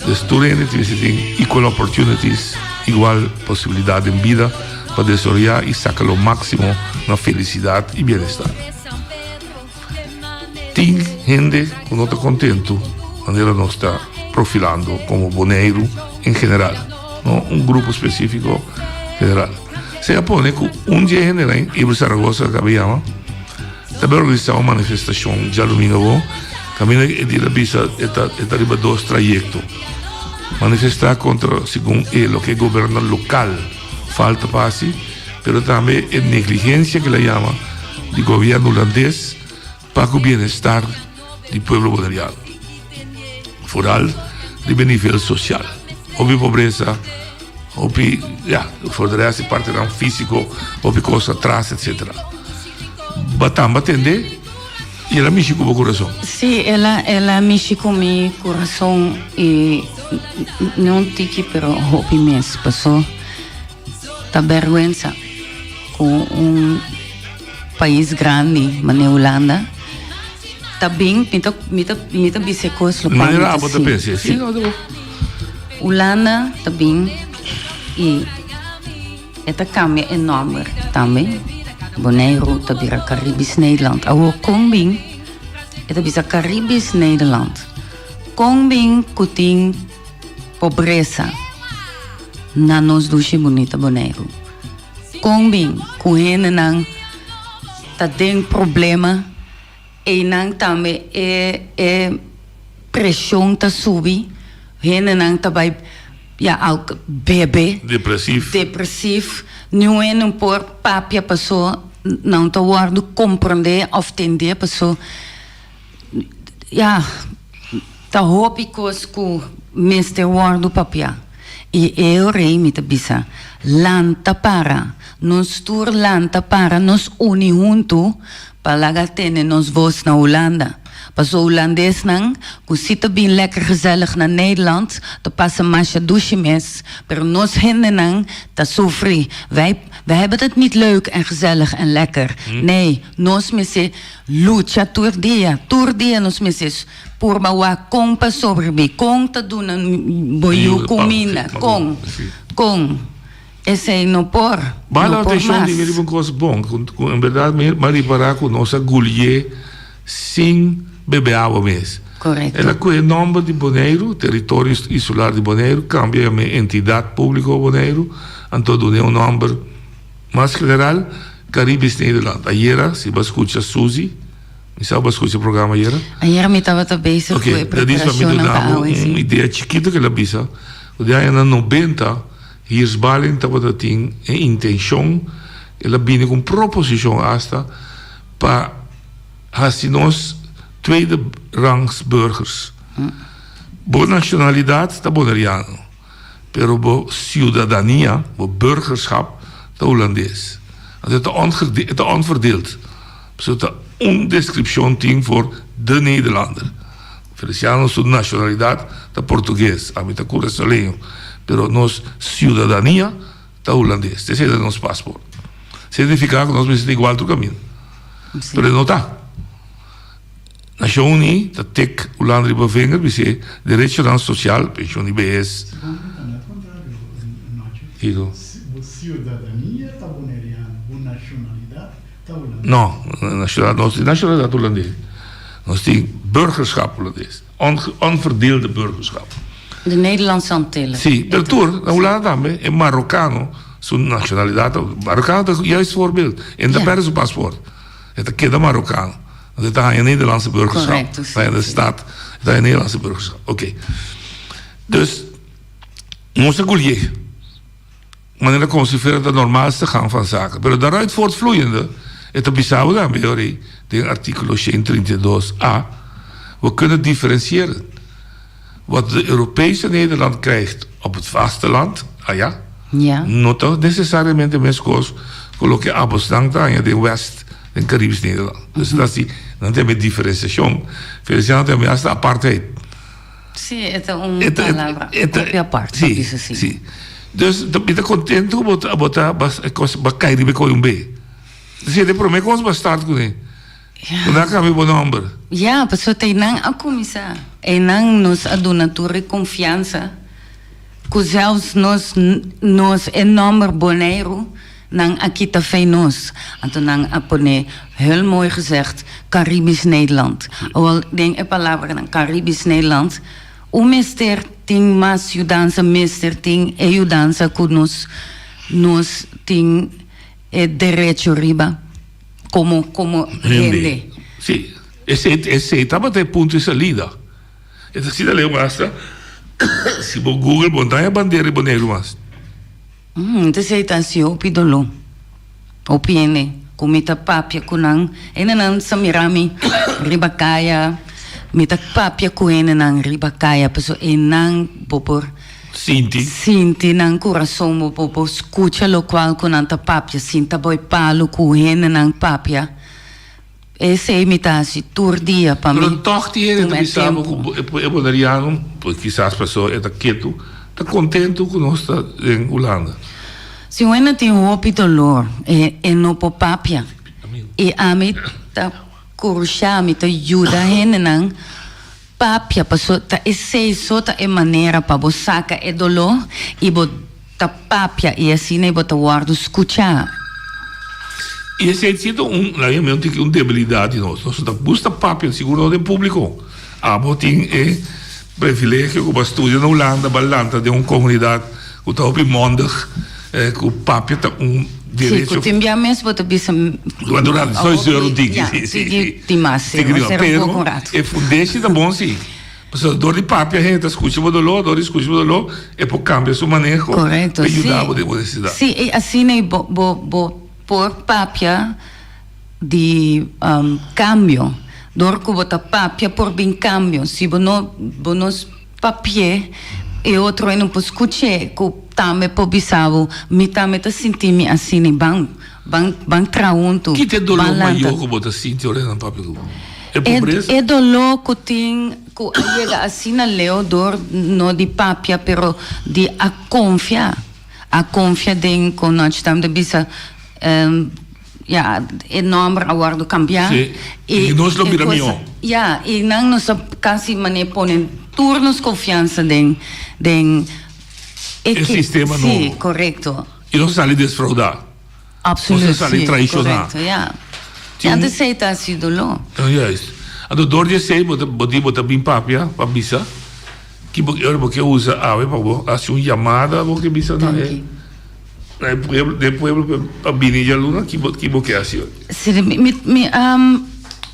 Des tur hende tin mester tin equal opportunities, igual posibilidad den bida pa desaroya y saca lo maximo na felicidad y bienestar. Tin hende ku no ta kontentu manera nos ta profilando komo Boneiru en general, no un grupo spesífiko general. Se a pone ku un di e hendenan, Ibri Saragoza ku a yama, ta bai organisá un manifestashon djadumingu awor, kaminda e di el a bisa e ta e ta riba dos trayekto, manifestá kontra segun e loke e gobierno lokal falta pa hasi, pero tambe e negligensia ku el a yama di gobierno hulandes pa ku bienestar di pueblo boneriano, foral riba e nivel sosial. Hopi pobresa, hopi, ya, for de rest e partenan físiko, hopi kos atras, etsetera. Ba tamba tende i el a mishi ku bo kurason. Sí, el a, el a mishi ku mi kurason i no un tiki pero hopi mes, paso Ta bèrgwensa ku un pais grandi manera Hulanda ta bin, mi ta mi ta mi ta bisa e kos lokual mi Manera ta abo ta sinti. pensa, Sí. Hulanda ta bin i e ta kambia e nòmber tambe. Boneiru ta bira Caribisch Nederland. Awor kon bin e ta bisa Caribisch Nederland? Kon bin ku tin Pobresa na nos dushi bunita Boneiru. Kon bin ku hendenan ta den problema einan tambe e e preshon ta subi, hendenan ta bai ya al bebe. Depresief. Depresief, niun hende por papia paso nan ta wòrdu komprendé òf tendé paso. Ya, ta hopi kos ku mester wòrdu papiá. I e ora ei mi ta bisa, Lanta para, nos tur lanta para, nos uni huntu pa laga tene nos bos na Hulanda. Paso hulandesnan ku si ta bin lekker gezellig na Nederland ta pasa masha dushi mes, pero nos hendenan ta sufri. Wij, wij hebben het niet leuk en gezellig en lekker. Nee, nos mester lucha tur dia, tur dia nos mester purba wak kon pa sobrebi, kon ta duna bo yu kuminda, kon, kon. Esei no por, Ba no la por atenshon mas. di mi riba un kos bon, ku ku en bèrdat mi a ripará ku nos a gulié sin bebe awa mes. Korekto. El a kohe nòmber di Boneiru, Teritorio Insular di Boneiru, kambia yam'é Entidat Públiko Boneiru, anto dun'é un nòmber mas general, Caribisch Nederland. Ayera, si bo a skucha Suzy, mi sa bo a skucha e programa ayera? Ayera mi tabata bezig ku e Oké, dat is pa mi preparashonnan pa duna bo awe, si. un idea chikitu ku el a bisa, ku den añanan nobenta, Hiers-Balin tabata tin e intencion, el a bini cu un proposicion hasta pa haci nos tweede rangs burgers. Bo nacionalidad ta Boneriano, pero bo ciudadania, bo burgerschap ta Hulandes. Anto e ta e ta onverdeeld. Pasobra ta un descripcion tin voor de Nederlander. Feliciano su nacionalidad ta Portugues, ami ta Curaçaoleño, pero nos ciudadania ta Hulandes, esey ta nos paspoort. Significa cu nos mester ta igual tur caminda, pero e no ta. Nacion Uni ta tek Hulanda riba vinger bis'e derechonan social, pensioen di behes. Kico? Bo ciudadania ta Boneriano, bo nacionalidad No, nos tin nacionalidad Hulandes. Nos tin burgerschap Hulandes. Onverdeelde burgerschap. De Nederlandse Antillen. Sí, pero tur, na Hulanda tambe, e Marokano su nacionalidad, Marokano ta juist voorbeeld. E no ta perde su paspoort. E ta keda Marokano. Want e ta haña Nederlandse burgerschap. Correcto, sí. Ta haña de staat, e ta haña Nederlandse burgerschap. Oké. Dus, nos a gulié. Manera como si fuera ta normaalste gang van zaken. Pero daaruit voortvloeiende, e ta bisa bo tambe ora ei den artículo 132 a, we kunnen differentiëren wat de Europese Nederland krijgt op het vasteland, aya, Ja. no ta necesariamente meskos ku loke abosnan ta haña den West, den Caribisch Nederland. Dus ta si, nan ta hebe diferenciacion. Feliciano ta hebe hasta apartheid. Sí, e ta un palabra propio apart, pa bisa así. Sí. Dus mi ta contento cu bo ta, bo ta, bo a cay riba e coy un be. Si e prome cos bo a start cune. Cu nan a cambia bo nomber. Ya, pasobra ta einan a cuminsa. Einan nos a duna tur e confiansa cu zelfs nos, nos e nomber Boneiru Nan a kita fei nos. Anto nan a pone heel mooi gezegd Caribisch Nederland. Awel den e palabranan Caribisch Nederland un mester tin mas yudansa mester tin e yudansa ku nos nos tin e derecho riba komo komo hende. Si, esei esei tabata e punto di salida. E ta asina leu hasta si bo google bo no ta haña bandera di Boneiru mas. Entonces ei ta hasi hopi doló. Hopi hende ku mi ta papia ku nan, hendenan sa mira mi riba kaya, mi ta papia ku hendenan riba kaya pasobra einan bo por Sinti. sinti nan kurason, bo bo por skucha lokual ku nan ta papia, sinta bo e palu ku hendenan papia. Esei mi ta hasi tur dia pa mi Pero tòg tin hende ta tuma e bisa bo tempu. ku e boneriano, pues kisas pasobra e ta ketu, ta kontentu ku nos ta den Hulanda. Si un hende tin hopi dolor, e e no por papia. I ami ta kurusha, mi ta yuda hendenan papia, pasobra ta esei so ta e manera pa bo saka e dolor i bo ta papia i asina bo ta wòrdu skuchá. I esei si ta un, laga mi un un debilidat di nos. Nos no ta gusta papia, sigur no den públiko. Abo tin e privilegio ku bo a studia na Hulanda, bo a lanta den un komunidat ku ta hopi mondig, ku papia ta un derecho. Si, ku tin bia mes bo ta bisa. Durante, soy zeur un tiki, si, si. Tiki di mas, si, bo ser un poko un ratu. Pero e fundeshi ta bon si. Pasobra dor di papia hende ta skucha bo doló, dor di skucha bo doló e por kambia su maneho Korekto, pa sí. yuda bo den bo nesesidat. Sí, i asina i bo bo bo por papia di kambio. Dor ku bo ta papia por bin kambio. Si bo no bo no papi'é. e otro hende por skuch'é ku tambe por bisa bo mi tambe ta sinti mi asina ban ban ban traha huntu Ki ta e doló ban lanta. mayó ku bo ta sinti ora nan papia ku bo? E pobresa? E doló ku tin ku a yega asina leu dor no di papia pero di a konfia a konfia den ku nochi tambe ta bisa Ya, e nomber a wordo cambia. Sí, y nos lo bira mihó. Ya, y nan nos a casi mane pone tur nos confiansa den, den e sistema nobo. Sí, correcto. Y nos a sali desfraudá. Absoluut, Nos a sali sí, traicioná. correcto, ya. Y antes esey ta haci doló. Juist. Anto door di esey bo ta, bo di bo ta bin papia pa bisa ki bo, ora bo ke usa awe pa bo haci un yamada bo ke bisa na e. Na e pueblo, den pueblo pa bini djaluna, ki bo, ki bo ke hasi hoy? Si, mi, mi, mi a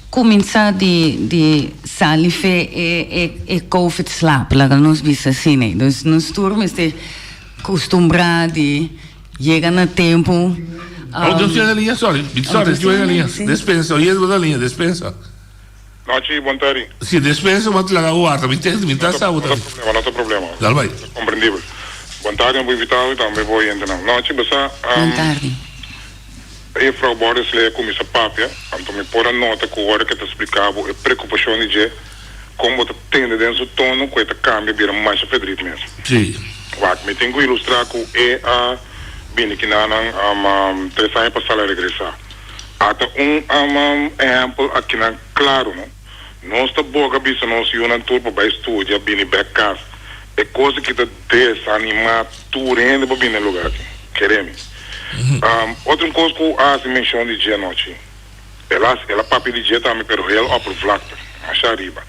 kuminsá di, di sali fe e, e, e covid slaap, laga nos bisa asina. Dus nos tur mester kustumbrá di yega na tempu. Oh, Dios tiene liña, sorry. Sorry, Dios tiene liña. Despensa, oye, bo ta liña, despensa. Nochi, bon tardi. Si, despensa bo ta laga warda, mi te, mi ta sa bo ta. No ta problema, no ta problema. Dal bai. Ta komprendibel. Bon tardi na bo invitado i tambe bo oyentenan. Nochi, bo sa, Bon tardi. Juffrouw Bordesley a kuminsá papia, anto mi por a nota ku ora ku e ta splika bo e preokupashon di dje, kon bo ta tende den su tono ku e ta kambia bira masha fedrit mes. Si. Wak, mi tin ku ilustrá ku e a bini kinanan tres aña pasá la regresá. Ata un ehèmpel akinan klaru, no? Nos ta boga bisa nos yunan tur pa bai studia, bini bèk kas. E kos aki ta desanimá tur hende pa bini na e lugá aki. Kere mi. Otro un kos ku a hasi menshon di dje anochi, el a el a papia di dje tambe pero heel oppervlakte, masha ariba.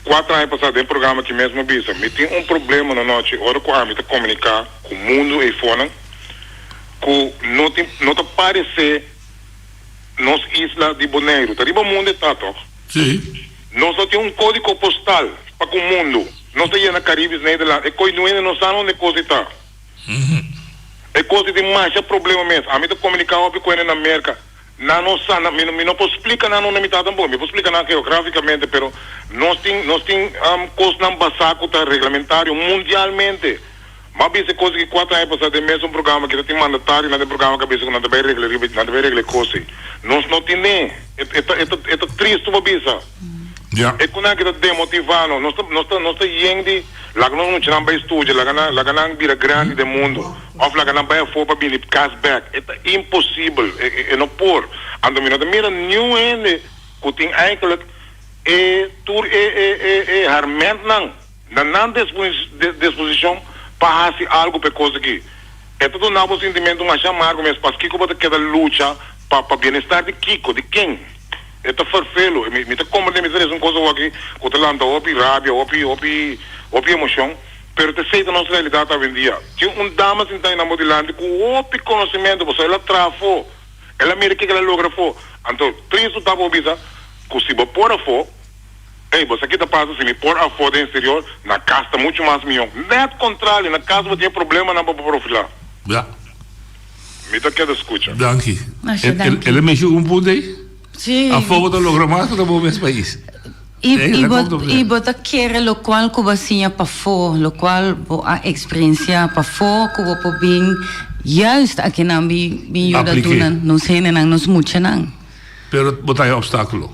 Kuater aña pasá den programa aki mes mi a bisa, mi tin un problema no nochi ora ku ami ta komuniká ku mundu eifonan ku no tin no ta paresé Nos isla di Boneiru ta riba mundu e ta toch? Sí. Nos no tin un kódigo postal pa ku mundu. Nos ta yena Caribisch Nederland. E koi nuende no sa unda e kos ei ta. E kos ei tin masha problema mes. Ami ta komuniká hopi ku hende na Merka. Nan no sa, mi mi no por splika nan unda mi ta tampoco. Mi por splika nan geográfikamente, pero nos tin nos tin kosnan basá ku ta reglamentario mundialmente. M'a bisa e kos aki kuater aña pasá den mesun programa ki ta tin mandatarionan den programa ku a bisa ku nan ta bai regla riba nan ta bai regla e kos ei. Nos no tin'é. E e ta e ta e ta tristu pa bisa. Ya. E ku nan ki ta demotivá nos. Nos ta nos ta nos ta yen di laga nos muchanan bai studia, laga nan laga nan bira grandi den mundu òf laga nan bai afó pa bini kas bèk. E ta imposibel. E e e no por. Anto mi no ta mira niun hende ku tin eigenlijk e tur e e e e hermentnan. Na nan disposishon pa hasi algu pa e kos aki. E ta duna bo sintimentu masha amargo mes paskiko bo ta keda lucha pa pa bienestar di kiko, di ken? E ta ferfelu. Mi mi ta komprende mi ta resa un kos awor-aki ku ta lanta hopi rabia, hopi hopi hopi emoshon, pero ta esei ta nos realidat awendia. Tin un dama sintá einan bo dilanti ku hopi konosementu, pasobra el a traha afó, el a mira kiko el a logra afó. Anto tristu ta bo bisa ku si bo por afó, Ey, bo sa ki ta pasa si mi por afó den exterior? Na cas ta mucho mas mihó. Net contrario, na cas bo tin e problemanan pa bo profilá. Ja. Mi ta keda scucha. Danki. Masha danki. El a meshi un punto ey? Sí. Afó bo ta logra mas ku ta bo mes pais. I, i bo, i bo ta kere lokual ku bo a siña pafó, lokual bo a eksperensiá pafó ku bo por bin juist akinan bin bin yuda Apliké. duna nos hendenan, nos muchanan. Pero bo ta haña obstákulo.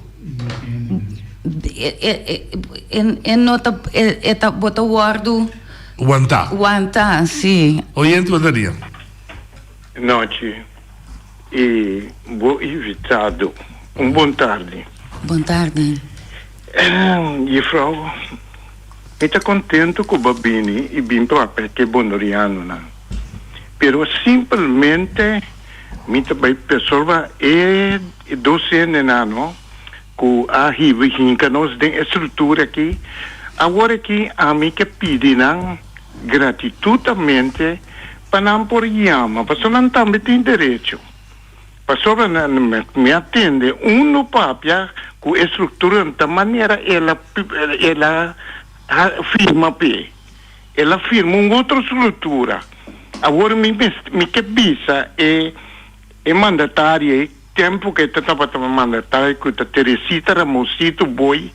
E, e, e, e no ta, e, e ta, bo ta wòrdu. Wantá. Wantá, sí. Oyente bo ta dia. Nochi y bo invitado un bon tardi. Bon tardi. Juffrouw, mi ta contento cu bo bini y bin papia cu e Bonerianonan, pero simpelmente Mi ta bai persorba e dosentenan no ku a hiba hinka nos den e struktura aki. Awor aki ami ke pidi nan gratitutamente pa nan por yama, pasobra nan tambe tin derecho. Pasobra nan mi a tende unu papia ku e struktura ta manera el a el a firma p'e. El a firma un otro struktura. Awor mi mi ke bisa e e mandatario e tempu ku e ta tabata mandatario ku ta Teresita Ramosito Boy.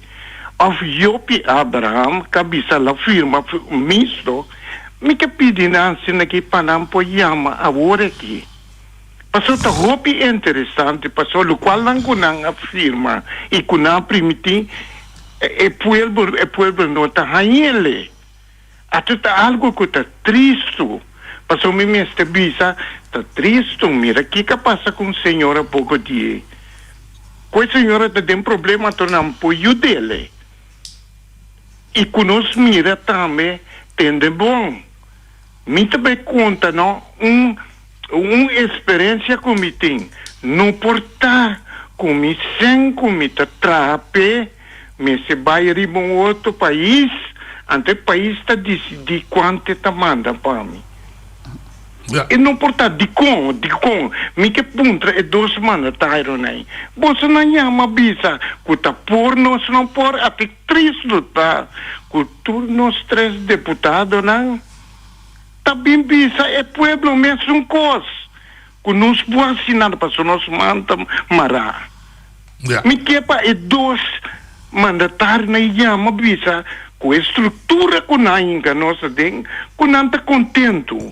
Òf Jopie Abraham ka bisa la firma misto, mi ke pidi nan asina ki pa nan por yama awor aki. Paso ta hopi interesante paso lokual nan ku nan a firma i ku nan a primiti e pueblo e pueblo no ta hañele. Ato ta algo ku ta tristu paso mi mester bisa ta tristu mira kiko a pasa ku un señora poko die. Ku e señora ta den problema anto nan por yud'ele. I ku nos mira tambe tende bon. Mi ta bay konta no un un esperensia ku mi tin. No por ta ku mi sen ku mi ta traha p'e mester bay riba un otro pais anto e pais ta disidí kuantu e ta manda pa mi. E no por ta dikon, dikon mi ke puntra e dos mandatarionan ei. Boso nan yama bisa ku ta por nos no por, a te tristu ta ku tur nos tres deputadonan ta bin bisa e pueblo mesun kos ku nos por hasi nada pasobra nos man ta mará. Mi ke pa e dos mandatarionan yama bisa ku e struktura ku nan hinka nos aden ku nan ta kontentu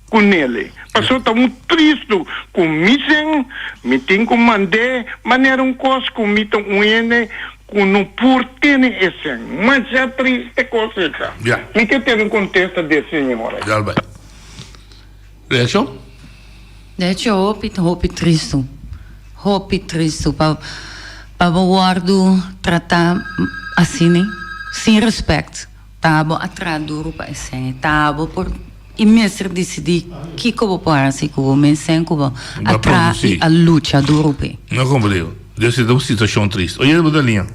ku nele. Pasobra ta un tristu ku mi sen mi tin ku mand'é manera un kos ku mi ta un hende ku no por tene e sen. Masha triste kos esa. Mi ke tene un kontesta di e señora. Reaccion? De hecho hopi hopi tristu, hopi tristu pa pa bo wordu trata asina sin respect. Ta bo a traha duru pa esei, ta bo por y mester dicidi kico bo por haci cu bo mes sen cu bo a traha y a lucha duru p'e. No comprendo. Debe ser un situacion trist. Oye, bo ta liña.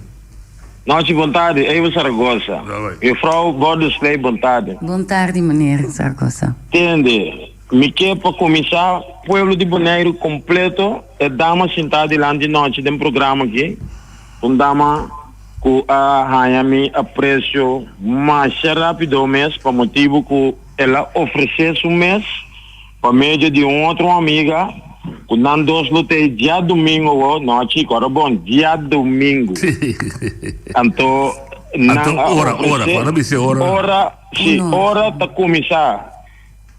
Nochi bon tardi, Eva Zaragoza. Juffrouw Bordesley bon tardi. Bon tardi meneer Zaragoza. Tende, mi ke pa kuminsá pueblo di Boneiru kompleto e dama sintá dilanti nochi den programa aki, un dama ku a haña mi apresio masha rápido mes pa motibu ku el a ofresé su mes Pa medio di un otro amiga cu nan dos lo ta e diadomingo wo, no chico, ora bon, diadomingo. Anto nan Anto a ora, ora, ofrece cuando bisa ora? ora, si, ora ta cuminsa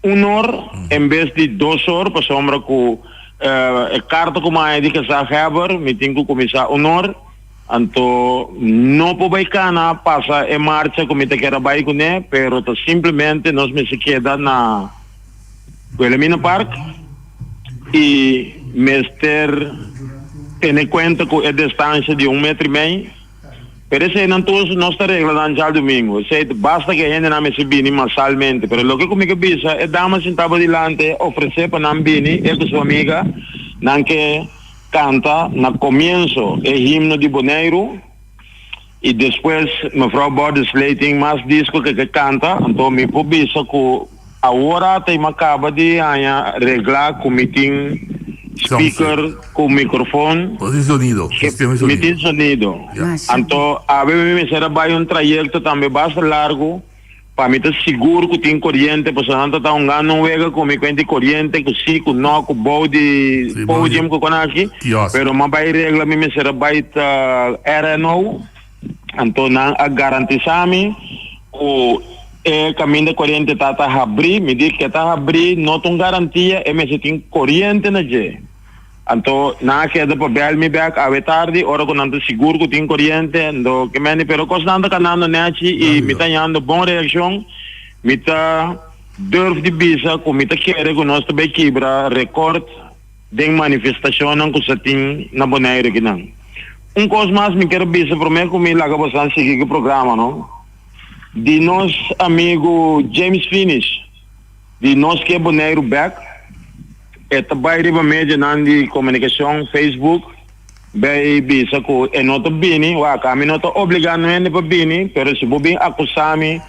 un or en bes di dos or, pasobra cu e carta cu mi a haya di gezaghebber mi tin cu cuminsa un or, anto no por bay cana pasa e marcha cu mi ta kere bay cune, pero ta simplemente nos mester keda na. Wilhelmina Park y mester tene cuenta cu e distancia di un metro y mei, pero eseynan tur nos ta regla nan djadomingo, esey basta cu e hendenan mester bini masalmente, pero loke cu mi ke bisa e dama sinta bo dilanti ofrece pa nan bini e cu su amiga nan ke canta na comienzo e himno di Boneiru. Y despues mevrouw Bordesley tin mas disco ke ke canta, anto mi por bisa cu awor ata y mi a caba di haña regla cu mi tin speaker cu microfoon. Bo tin sonido, sistema di sonido. Mi tin sonido. Anto awe mi mester a bay un trayecto tambe basta largo. Pa mi ta sigur ku tin koriente pasobra nan ta ta hungando un wega ku mi kuenta di koriente ku si ku no ku bou di podium ku kon aki pero mi a bai regla mi mester a bai ta RNO anto nan a garantisa mi ku e kaminda koriente ta ta habri mi di ke ta habri no ta un garantia e mester tin koriente na dje. Anto nan a keda pa bel mi bek awe tardi ora ku nan ta sigur ku tin koriente. Anto ke mende pero kosnan ta kanando nechi i mi ta hañando bon reakshon. Mi ta durf di bisa ku mi ta kere ku nos ta bai kibra rekòrt den manifestashonnan ku sa tin na Boneiru akinan. Un kos mas mi ker bisa promé ku mi laga bosan sigui ku programa no. Di nos amigu James Finish. Di nos ke Boneiru bek, e ta bai riba medionan di komunikashon, Facebook, bai bisa ku e no ta bini. Wak, ami no ta obligá nuende pa bini, pero si bo bin akusá mi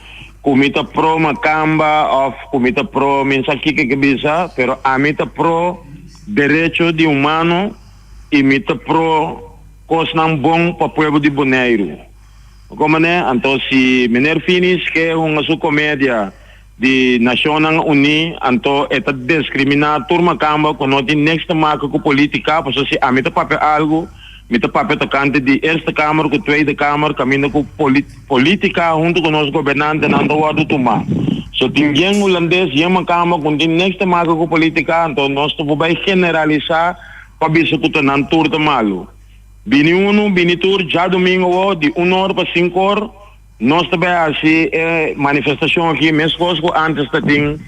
ku mi ta pro makamba òf ku mi ta pro mi sa kiko ke bisa, pero ami ta pro derecho di humano i mi ta pro kosnan bon pa pueblo di Boneiru. Bo komprendé? Anto si meneer Finis ke hunga su komedia. Di Nashonnan Uní, anto e ta deskriminá tur makamba ku no tin niks te maka ku polítika, pasobra si ami ta papia algu, Mi ta papia tokante di Eerste Kamer ku Tweede Kamer kaminda ku politika huntu ku nos gobernantenan ta wòrdu tumá. So tin yen hulandes, yen makamba ku no tin niks te maka ku politika, anto nos ta por bai generalisá pa bisa ku ta nan tur ta malu. Bini unu, bini tur djadumingu awor di un or pa sinku or nos ta bai hasi e manifestashon aki meskos ku ántes ta tin.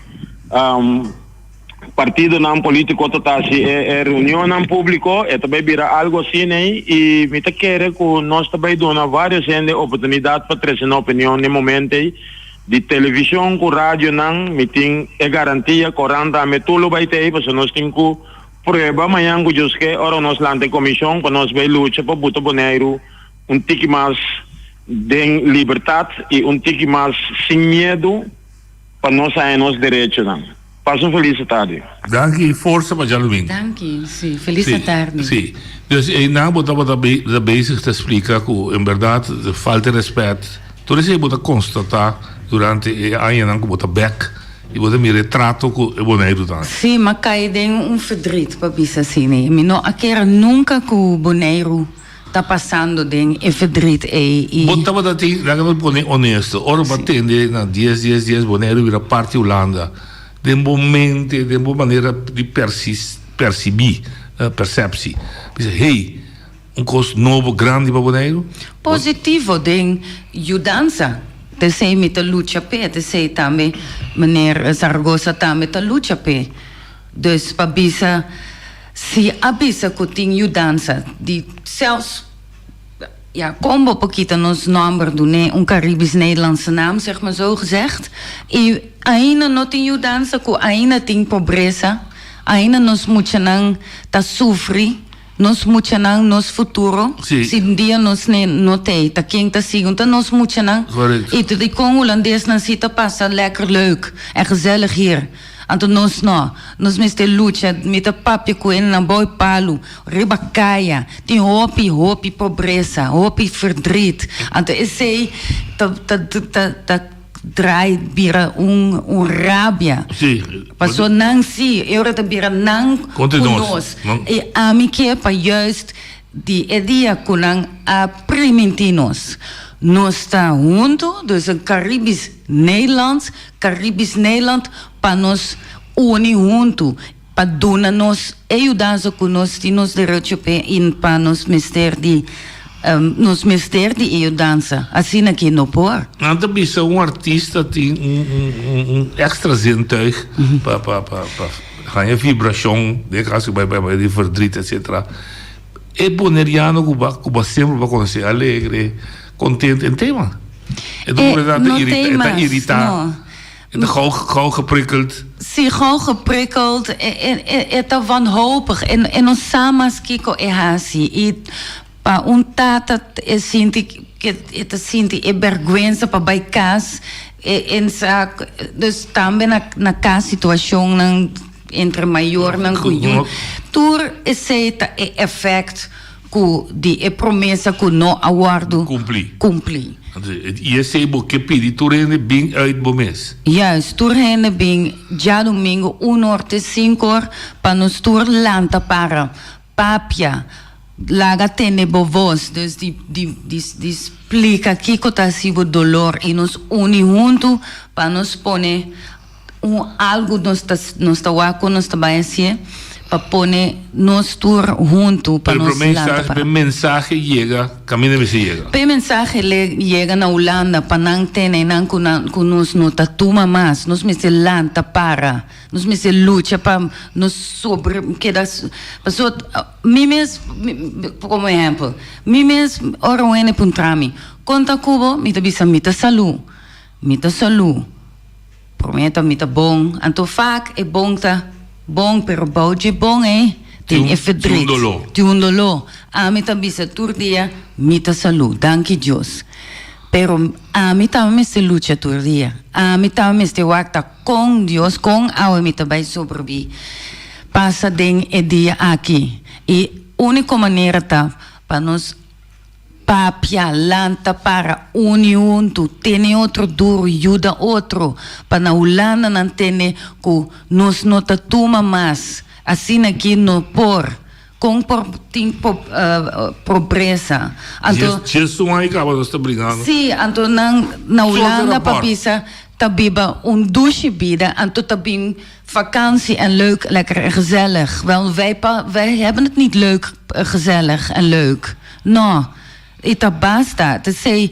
Partidonan politico ta ta haci e reunionnan publico, e ta bay bira algo asina ey y mi ta kere cu nos ta bay duna varios hende oportunidad pa trece nan opinion n'e momento ey. Di television cu radionan mi tin e garantia, corant tambe tur lo bay ta ey pasobra nos tin cu prueba mañan cu Dios ke ora nos lanta e comision pa nos bay lucha pa buta Boneiru un tiki mas den libertad y un tiki mas sin miedo pa nos haña nos derechonan. Pasa un felis atardi. Danki y forsa pa djadumingo. Danki, si, felis atardi. Si, dus einan bo tabata ta bezig ta splika ku en bèrdat falta di rèspèt, tur esei bo ta konstatá durante e añanan ku bo ta bèk i bo ta mira e trato ku e Boneiru ta haña. Si, m'a kai den un verdriet pa bisa asina. Mi no a kere nunka ku Boneiru ta pasando den e verdriet ei i. Bo tabata tin, laga nos pone honesto, ora bo a tende na dies dies dies Boneiru bira parti Hulanda, den bo mente, den bo manera di persibí, perceptie, bisa hey, un kos nobo grandi pa Boneiru? Positivo den yudansa, t'esei mi ta lucha p'e, t'esei tambe meneer Zaragoza tambe ta lucha p'e. Dus pa bisa. Si a bisa cu tin yudansa di zelfs, ja, con bo por kita nos nomber dun'é un Caribisch Nederlandse naam, zeg maar zo gezegd, y ainda no tin yudansa cu ainda tin pobresa, ainda nos muchanan ta sufri, nos muchanan, nos futuro, si un dia nos no t'ey, ta ken ta sigui? Ta nos muchanan. Y dicon Hulandesnan si ta pasa lekker leuk en gezellig hier? Anto nos no. Nos mester lucha. Mi ta papia ku e na bou e palu, riba kaya. Tin hopi, hopi pobresa, hopi verdriet. Anto esei ta, ta, ta, ta draai bira un, un rabia. Sí. Paso nan sí, e ora ta bira nan ku nos. I ami ke pa juist di e dia ku nan a primintí nos, nos ta huntu, dus een Caribisch Nederland, Caribisch Nederland pa nos uni huntu pa duna nos e yudansa ku nos tin nos derecho p'e i pa nos mester di nos mester di e yudansa asina ki no por. Nan ta bisa un artista tin un un un extra zintuig pa pa pa pa haña vibrashon den caso bai bai bai di verdriet etcetera e boneriano ku ba ku ba semper ba konosé alegre Contento en tema. E ta no irrita, e ta irrita. No. E ta gauw, gauw geprikkeld. Si, gauw geprikkeld. E, e, e, e ta wanhopig. E, e no sa mas kiko e hasi. I pa un tata e sinti ke e ta sinti e bergwensa pa bai kas. E, e sa, dus tambe na, na kas situacionnan entre mayornan ku yu. Tur esei ta e effect. Ku di e promesa ku no a wòrdu Kumplí. kumplí. I esei bo ke pidi tur hende bin uit bo mes. Juist, tur hende bin djadumingu un or te sinku or pa nos tur lanta para papia, laga tende bo vos, dus di di di di splika kiko ta hasi bo dolor i nos uni huntu pa nos pone Un algu nos ta nos ta wak ku nos ta bai hasié pa pone nos tur huntu pa Pero nos promé lanta mensahe, para. p'e mensahe yega kaminda mester yega. P'e mensahe le yega na Hulanda pa nan tene nan ku nan ku nos no ta tuma mas. Nos mester lanta para. Nos mester lucha pa nos sobre keda paso mi mes komo ehèmpel mi mes ora un hende puntra mi kon ta ku bo mi ta bisa mi ta salú mi ta salú. Promé ta mi ta bon, anto vaak e bon ta bon, pero bou dje bon ei tin e verdriet. Tin un doló. Tin un doló. Ami ta bisa tur dia, mi ta salú, danki Dios. Pero ami tambe mester lucha tur dia. Ami tambe mester wak ta kon Dios, kon awe mi ta bai sobrebí pasa den e dia aki. I úniko manera ta pa nos. Papia, lanta para, uni huntu, tene otro duru, yuda otro, pa na Hulanda nan tende ku nos no ta tuma mas, asina ki no por. Kon por tin pobresa? Anto. Djes un aña kaba nos ta bringando. Sí, anto nan na Hulanda pa bisa ta biba un dushi bida, anto ta bin vakantie en leuk, lekker en gezellig. Wel, wij pa, wij hebben het niet leuk, gezellig en leuk. No, i ta basta. T'esei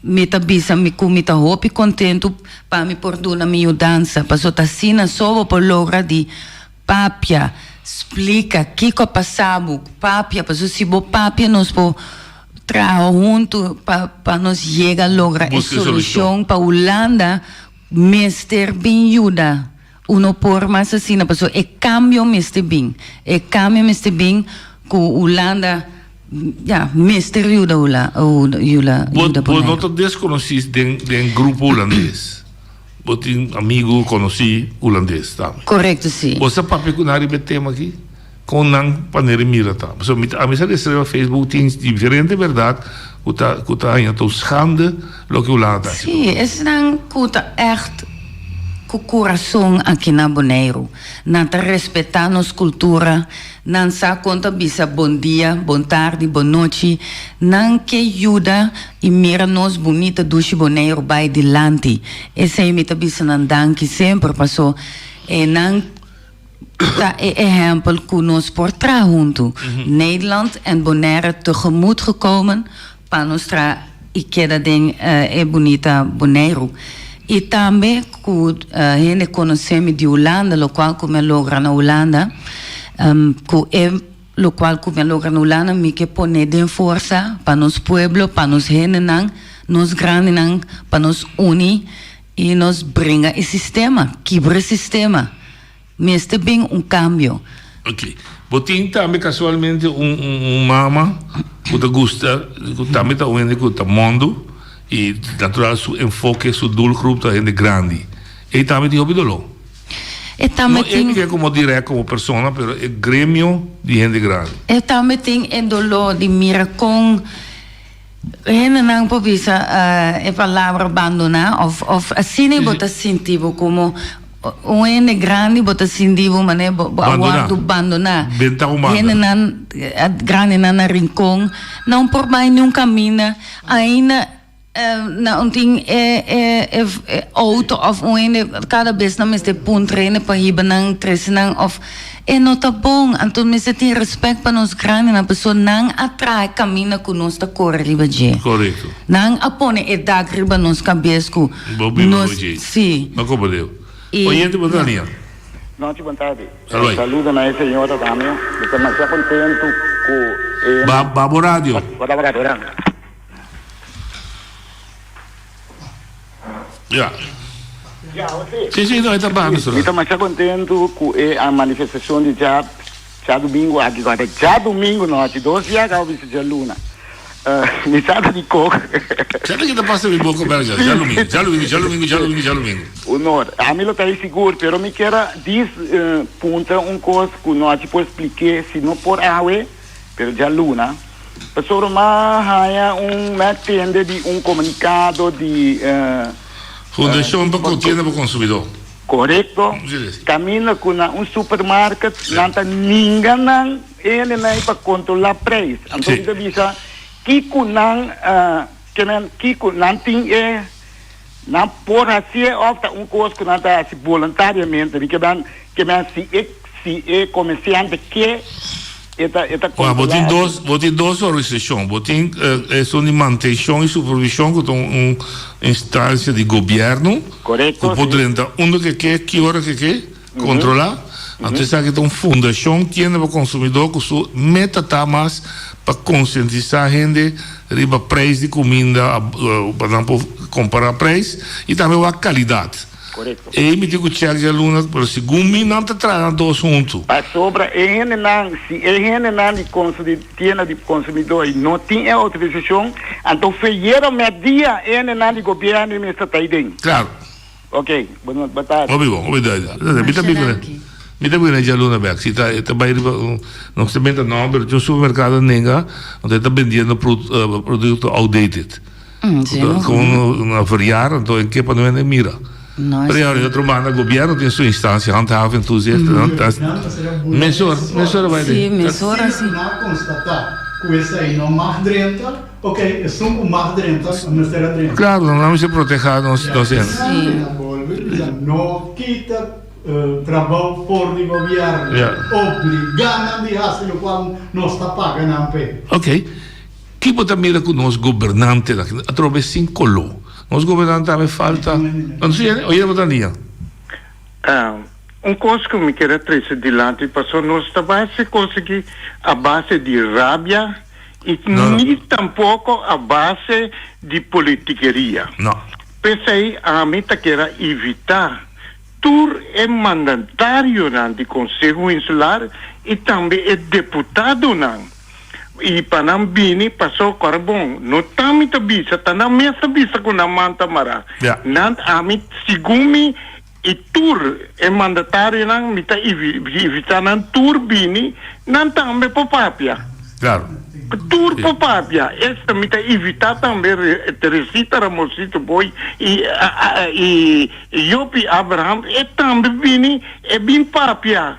mi ta bisa mi ku mi ta hopi kontentu pa mi por duna mi yudansa, pasobra ta asina so bo por logra di Papia, splika kiko a pasa bo, papia, pasobra si bo papia nos por traha huntu pa pa nos yega logra e solushon pa Hulanda mester bin yuda. Uno por mas asina pasobra e kambio mester bin, e kambio mester bin ku Hulanda ya mester yuda Hula yuda Bo Boneiru. no ta deskonosí den den grupo hulandes. Bo tin amigu konosí hulandes tambe. Korekto, si. Bo sa papia ku nan riba e tema aki? Kon nan manera di mira ta? Pasobra mi ta ami sa lesa riba Facebook tin diferente bèrdat ku ta ku ta haña ta un schande loke Hulanda ta hasi. Si, esnan ku ta ègt ku kurason aki na Boneiru. Nan ta respetá nos kultura, nan sa kon ta bisa bon dia, bon tardi, bon nochi. Nan ke yuda i mira nos bunita dushi Boneiru bai dilanti. Esei mi ta bisa nan danki semper paso e nan ta e ehèmpel ku nos por traha huntu. Nederland en Bonaire tegemoet gekomen Pa nos tra i keda den e bunita Boneiru. I tambe ku hende konosé mi di Hulanda, lokual ku mi a logra na Hulanda, ku e lokual ku mi a logra na Hulanda mi ke pone den forsa pa nos pueblo, pa nos hendenan, nos grandinan, pa nos uni i nos bringa e sistema, kibra e sistema. Mester bin un cambio. Ok. Bo tin tambe casualmente un un mama cu ta gusta, cu tambe ta un hende cu ta mondo y natural su enfoke, su doelgroep ta hende grandi. Ey tambe tin hopi dolor. E tambe No tin. e como direct como persona, pero e gremio di hende grandi. E tambe tin e dolor di mira con Hendenan por bisa e palabra bandoná òf òf asina bo ta sinti bo komo un hende grandi bo ta sinti bo manera bo bo a wòrdu bandoná. Hendenan grandinan na Rincon nan por bai niun kaminda ainda nan tin e e e outo òf un hende kada bes nan mester puntra hende pa hiba nan trese nan òf E no ta bon, anto mester tin respect pa nos grandinan pasobra nan a traha e caminda cu nos ta core riba dje. Correcto. Nan a pone e dak riba nos cabes cu Bo biba nos, riba dje. si. No como deo. Y, Oyente bo ta ya. nia. Nochi bon tardi. Aloi. Saludo na e señora tambe. Mi ta masha contento cu e. Ba ba bo radio. Bo ta radio ran. Ja. Sí, sí, no, e ta banda Mi ta masha kontentu ku e manifestashon di dja djadumingu aki. Ku ata djadumingu nochi, dos dia kaba bisa djaluna. Mi sa ta di kok. Sa ta ki ta pasa mi boka bèlga? Djalumingu, djalumingu, djalumingu, djalumingu, djalumingu. Honor. Ami lo ta ei sigur, pero mi kier a dis puntra un kos ku nochi por splik'é, si no por awe. Pero djaluna, pasobra m'a haña un, m'a tende di un komunikado di. Fundashon pa Kontienda pa Konsumidó. Korekto. Kaminda ku na un supermarket nan ta ninga nan hendenan pa kontrolá preis. Anto mi ta bisa kiko nan, ke men kiko nan tin e, nan por hasié òf ta un kos ku nan ta hasi boluntariamente. Mi ke men, ke men si e, si e komersiante ke. E ta e ta Wak, bo tin controla dos, bo tin dos organisashon. Bo tin esun di mantenshon i supervishon ku ta un un instancia di gobièrnu Korekto, ku por si. drenta unda ke ke, ki ora ke ke, kontrolá. Anto esaki ta un fundashon tienda pa konsumidó ku su meta ta mas pa konsientisá hende riba preis di kuminda pa nan por kompará preis i tambe wak kalidat. Korekto. Ei mi tin ku chèk djaluna, pero segun mi nan ta traha nan dos huntu. Pasobra e hendenan, si e hendenan di konsu di tienda di konsumidó ei no tin e outorisashon, anto feyero mèrdia e hendenan di gobièrnu ei mester ta ei den. Klaro. Oké, bo bo ta. Hopi bon, hopi duidelijk. Mi ta bin kuné, mi ta bin kuné djaluna bèk. Si ta e ta bai riba un, no se menta nòmber, tin un supermerkado nenga, anto e ta bendiendo produkto outdated. Mm, sí, no? Komo na verjaar, anto e ke pa no hende mira. No, Pero ya, otro banda, gobierno tin su instancia, handhaving, toezicht. Mm. Mesora, mesora bai Sí, mesora sí. Na constata cu esey no mag drenta, ok, esun cu mag drenta mester a drenta. Claro, nan mester proteha nos nos hende. Sí. No kita trabou for di gobierno. Obliga nan di haci locual nos ta paga nan p'e. Ok. Ki bo ta mira ku nos gobernantenan atrobe sin koló? Nos gobernante tambe falta. Oye bo ta nia. Un kos ku mi kier a trese dilanti paso nos ta bai hasi kos aki a base di rabia i ni tampoko a base di politikeria. P'esei ami ta kier a invitá tur e mandatarionan di Konseho Insular i tambe e deputadonan I pa nan bini paso kor bon no ta mi ta bisa ta nan mes ta bisa ku nan man ta mará nan ami segun mi i tur e mandatarionan mi ta invitá nan tur bini nan tambe por papia tur por papia esta mi ta invitá tambe Teresita Ramosito Boy i i Jopi Abraham e tambe bini e bin papia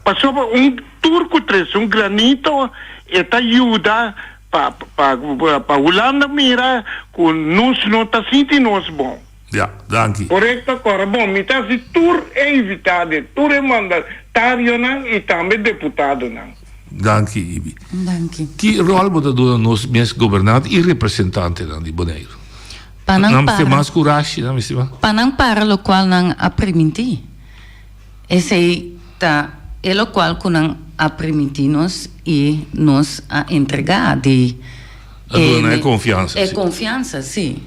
pasobra un. Tur ku trese un granito e ta yuda pa pa pa Hulanda mira ku nos no ta sinti nos bon. Ja, danki. Korekto kora. Bon, mi ta hasi tur e invitade, tur e mandatarionan i tambe deputadonan. Danki, Ibi. Danki. Ki ròl bo ta duna nos mes gobernante i representantenan di Boneiru? Pa nan Nan mester para. mas kurashi, nan mester mas. Pa nan para lokual nan a primintí. Esei ta e lokual ku nan a primintí nos i nos a entregá di A duna nan e konfiansa, e si. konfiansa, si.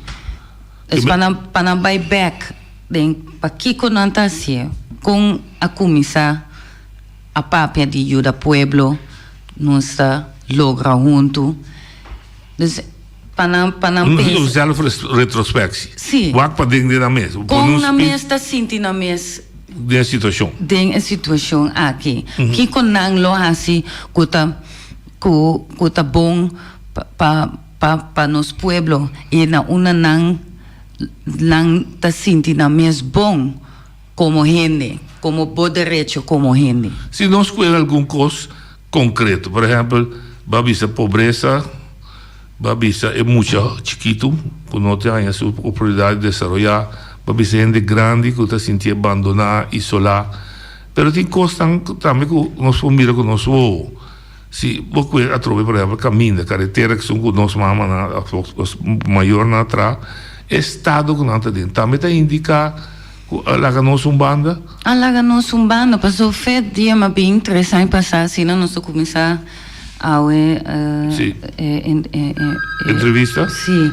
Dus pa nan pa nan bai bèk den pakiko nan ta hasié, kon a kuminsá a papia di yuda pueblo, nos ta logra huntu. Dus pa nan pa nan Un pensa. zelfretrospectie. Si. Wak paden den nan mes. Kon nan mes ta sinti nan mes. Den e situashon. Den e situashon aki. Kiko nan lo hasi ku ta ku ku ta bon pa pa pa nos pueblo i na unda nan nan ta sinti nan mes bon komo hende, komo bo derecho komo hende. Si nos kuer algun kos konkreto, por ehèmpel, bo a bisa pobresa, bo a bisa e mucha chikitu ku no ta haña su oportunidat di desaroyá, bo a bisa hende grandi ku ta sintié bandoná, isolá. Pero tin kosnan tambe ku nos por mira ku nos wowo. Si bo kue atrobe, por ehèmpel, kaminda, karetera ku esun ku nos mamanan òf nos mayornan a traha, e estado ku nan ta den tambe ta indiká. Ku a laga nos un banda? A laga nos un banda paso fe dia ma bin tres aña pasa asina nos a cuminsa awe Sí. e e e Entrevista? Sí.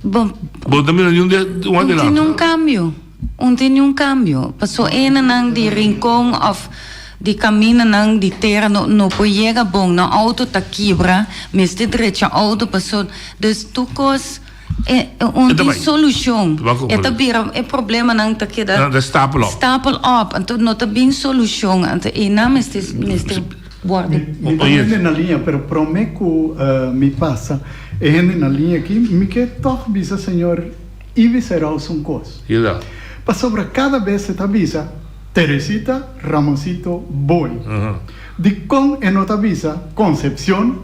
Bon. Bo ta mira niun de un Un tin adelanto? un cambio. Un tin niun cambio. Paso enanan di Rincon of di caminanan di tera no no por yega bon. Nan auto ta kibra, mester drecha auto paso dus tur cos. E un tin solucion. E ta bira e problemanan ta keda stapel op. Stapel op. Anto no ta bin solucion. Anto einan mester mester wordo. Mi ta hende na liña, pero prome ku mi pasa e hende na liña aki, mi ke tog bisa señor Ivi Serous un kos. Pasobra kada bes e ta bisa Teresita, Ramoncito, Boy. Dikon e no ta bisa Concepcion,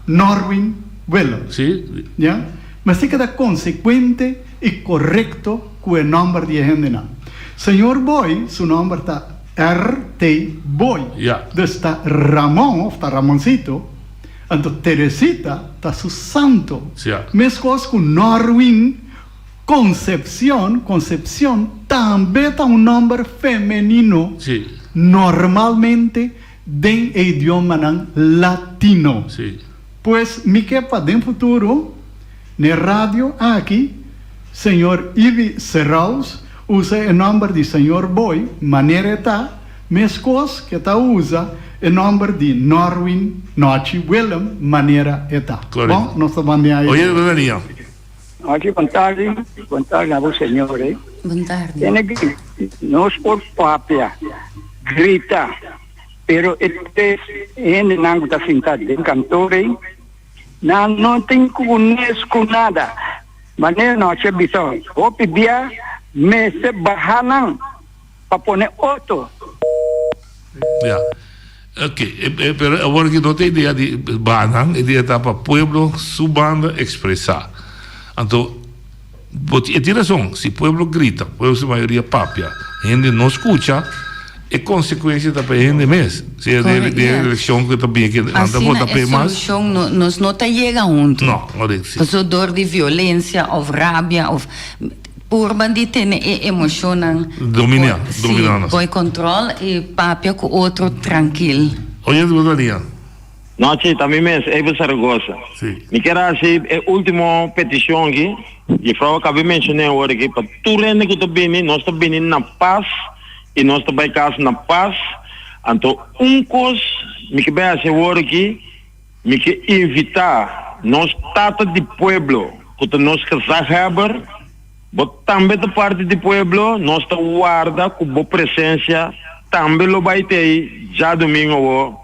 Norwin Willem. Sí. Ya? Mester keda consecuente y correcto cu e nomber di e hendenan. Señor Boy su nomber ta RT. Boy. Ya. Dus ta Ramon of ta Ramoncito, anto Teresita ta su santo. Ya. Mescos cu Norwin Concepcion, Concepcion tambe ta un nomber femenino. Sí. Normalmente den e idiomanan latino. Sí. Pues mi ke pa den futuro n'e radio aki señor Ivi Serraus usa e nomber di señor Boy manera e ta, meskos ke ta usa e nomber di Norwin Nochi Willem manera e ta. Correcto. Bon, nos ta bandea e. Oye, Dania. Nochi, bon tardi. Bon tardi na bo señor. Bon tardi. Tiene que nos por papia, grita, pero e tres hendenan ku ta sinta den kantor ei, nan no tin kunes ku nada. Manera nochi a bisa hopi bia. Mester baha nan pa pone otro. Ya. Ok, pero awor aki no ta idea di baha nan, idea ta pa pueblo su banda expresa. Anto, bo e tin razon, si pueblo grita, pueblo su mayoria papia, hende no scucha, e consecuencia ta pa e hende mes. Si e den e eleccion cu ta bini aki, nan ta Asina vota e p'e mas. solucion no, nos no ta yega hunto. No, correcto, si. Pasobra door di violencia of rabia of. Purba di tene e emoshonnan Dominá, dominá nos. Sí, boy control i papia ku otro trankil. Oye, bo ta lia. Nochi, ta mi mes, Abel Zaragoza. Sí. Mi kier hasi e ultimo peticion aki, juffrouw a caba di menciona awor aki, pa tur hende cu ta bini, nos ta bini na paz y nos ta bay cas na paz. Anto un cos mi ke bay hasi awor aki, Mi ke invitá nos Tata di Pueblo, ku ta nos gezaghebber, bo tambe ta parti di pueblo, nos ta warda ku bo presensia tambe lo bai t'ei djadumingu awor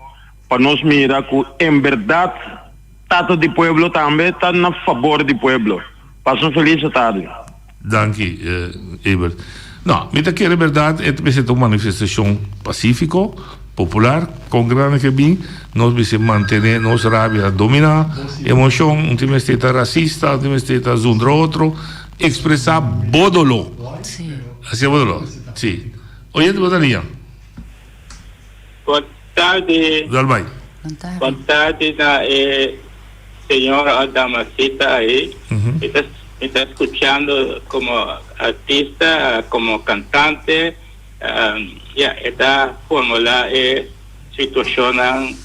pa nos mira ku en bèrdat Tata di Pueblo tambe ta na fabor di pueblo. Pasa un felis atardi. Danki, Ebert. No, mi ta kere berdad e ta mester ta un manifestacion pacifico, popular, con grandi ke bin, nos mester mantene nos rabia domina, emocion, un tin mester ta racista, un tin mester ta zundra otro, expresa bo dolor. Hacia bo dolor, si. Oyente bo ta liña. Bon tardi. Dal bai. Bon tardi na e señora o damasita ahi. Mi ta mi ta scuchando como artista, como cantante, ya e ta formula e situacionnan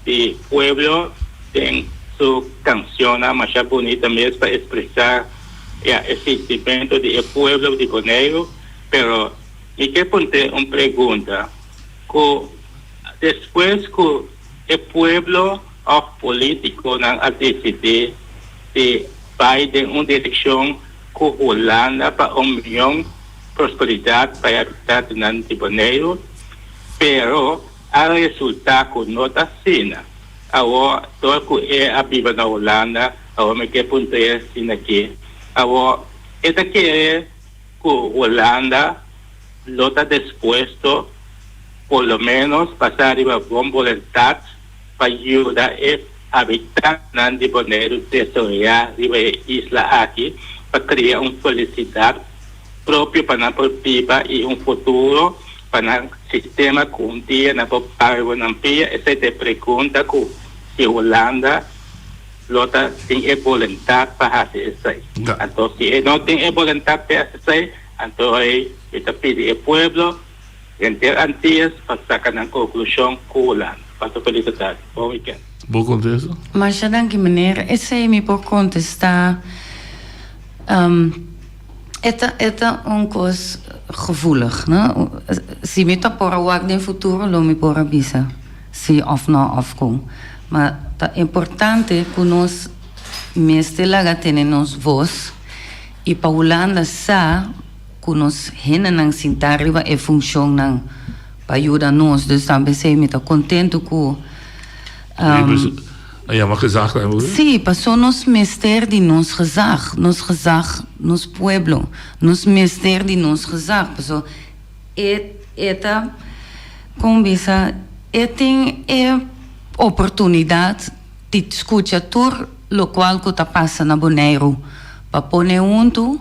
di pueblo den su cancionnan masha bunita mes pa expresa ya e sintimento di e pueblo di Boneiru, pero Mi ke puntr'é un pregunta, ku despues ku e pueblo òf polítikonan a disidí di bai den un direkshon ku Hulanda pa un mion prosperidat pa e habitantenan di Boneiru, pero a resultá ku no ta asina. Awor, dor ku e a biba na Hulanda, awor mi ke puntr'é asina aki, awor e ta kere ku Hulanda lo ta dispuesto por lo ménos basá riba bon boluntat pa yuda e habitantenan di Boneiru desaroyá riba e isla aki pa kria un felisidat propio pa nan por biba i un futuro pa nan sistema ku un dia nan por para riba nan pia? Esei ta e pregunta ku si Hulanda lo ta tin e boluntat pa hasi esei. Anto si e no tin e boluntat pa hasi esei, anto ei mi ta pidi e pueblo henter Antillas pa saka nan konklushon ku Hulanda. Pasa felis atardi. Bon weekend. Bo kontesta? Masha danki meneer. Esei mi por kontesta. E ta e ta un kos gevoelig, no? Si mi ta por a wak den futuro lo mi por a bisa si of no of kon. Ma ta importante ku nos mester laga tene nos vos i pa Hulanda sa ku nos hendenan sintá riba e funshonnan pa yuda nos. Dus tambe esei mi ta kontentu ku. A yama gezag tambe por? Sí, paso nos mester di nos gezag, nos gezag, nos pueblo, nos mester di nos gezag, paso e e ta, kon bisa, e tin e oportunidat di skucha tur lokual ku ta pasa na Boneiru pa pone huntu,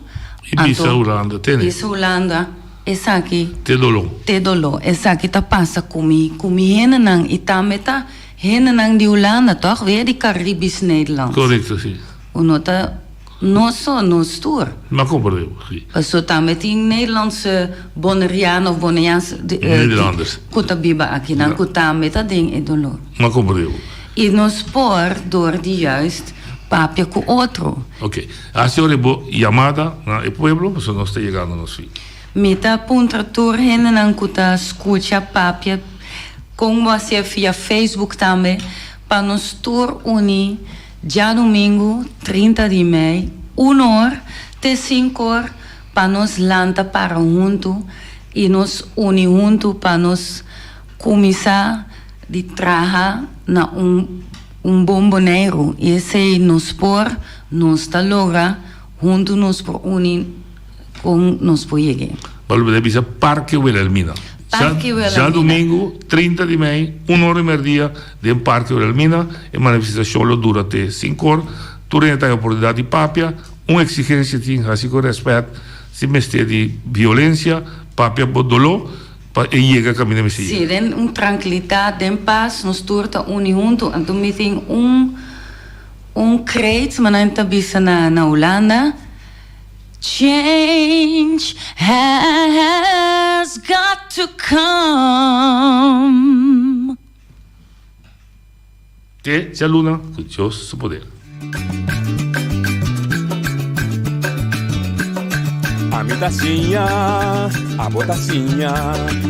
I bisa Hulanda, tene. Bisa Hulanda, esaki. Te doló. Te doló, esaki ta pasa ku mi, ku mi hendenan i tambe ta. Hendenan di Hulanda toch weer di Caribisch Nederland. Correcto, si. Uno ta nos so, nos tur. Ma comprende bo, si. Paso tambe tin Nederlandse Bonaireano of Bonaireaanse Nederlanders. Cu ta biba akinan cu tambe ta den e dolor. Ma comprende bo. Y nos por door di juist papia cu otro. Ok. Haci ora bo yamada na e pueblo pasobra nos ta yegando nos fin. Mi ta puntra tur hendenan cu ta scucha papia con bo hacié via Facebook tambe pa nos tur uni djadomingo 30 di mei un or te cinco or pa nos lanta para hunto y nos uni hunto pa nos cuminsa di traha na un un bon Boneiru y esey nos por nos ta logra hunto nos por uni. Kon nos por yeg'é. Bo lo bisa Parke Wilhelmina. Parke Wilhelmina. Djadumingu, 30 di mei, un ora di merdia, den Parke Wilhelmina. E manifestashon lo dura te sinkor. Tur hende ta haña oportunidat di papia. Un eksigensia tin, hasi ku rèspèt. Si mester di violensia, papia bo doló pa e yega kaminda mester yega. Si, den un trankilidat, den pas, nos tur ta uni huntu. Anto mi tin un un kreet, manera nan ta bisa na na Hulanda, Change has got to come. Te djaluna ku Dios su poder. Ami ta siña, abo ta siña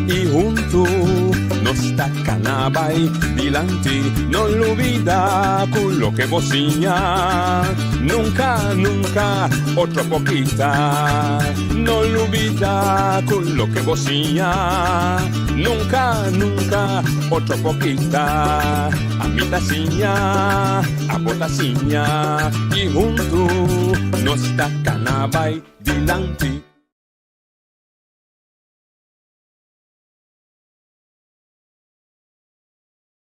y huntu nos ta cana bay dilanti. No lubida cu loke bo siña nunca, nunca otro por kita. No lubida cu loke bo siña nunca, nunca otro por kita. Ami ta siña, abo ta siña y huntu nos ta cana bay dilanti.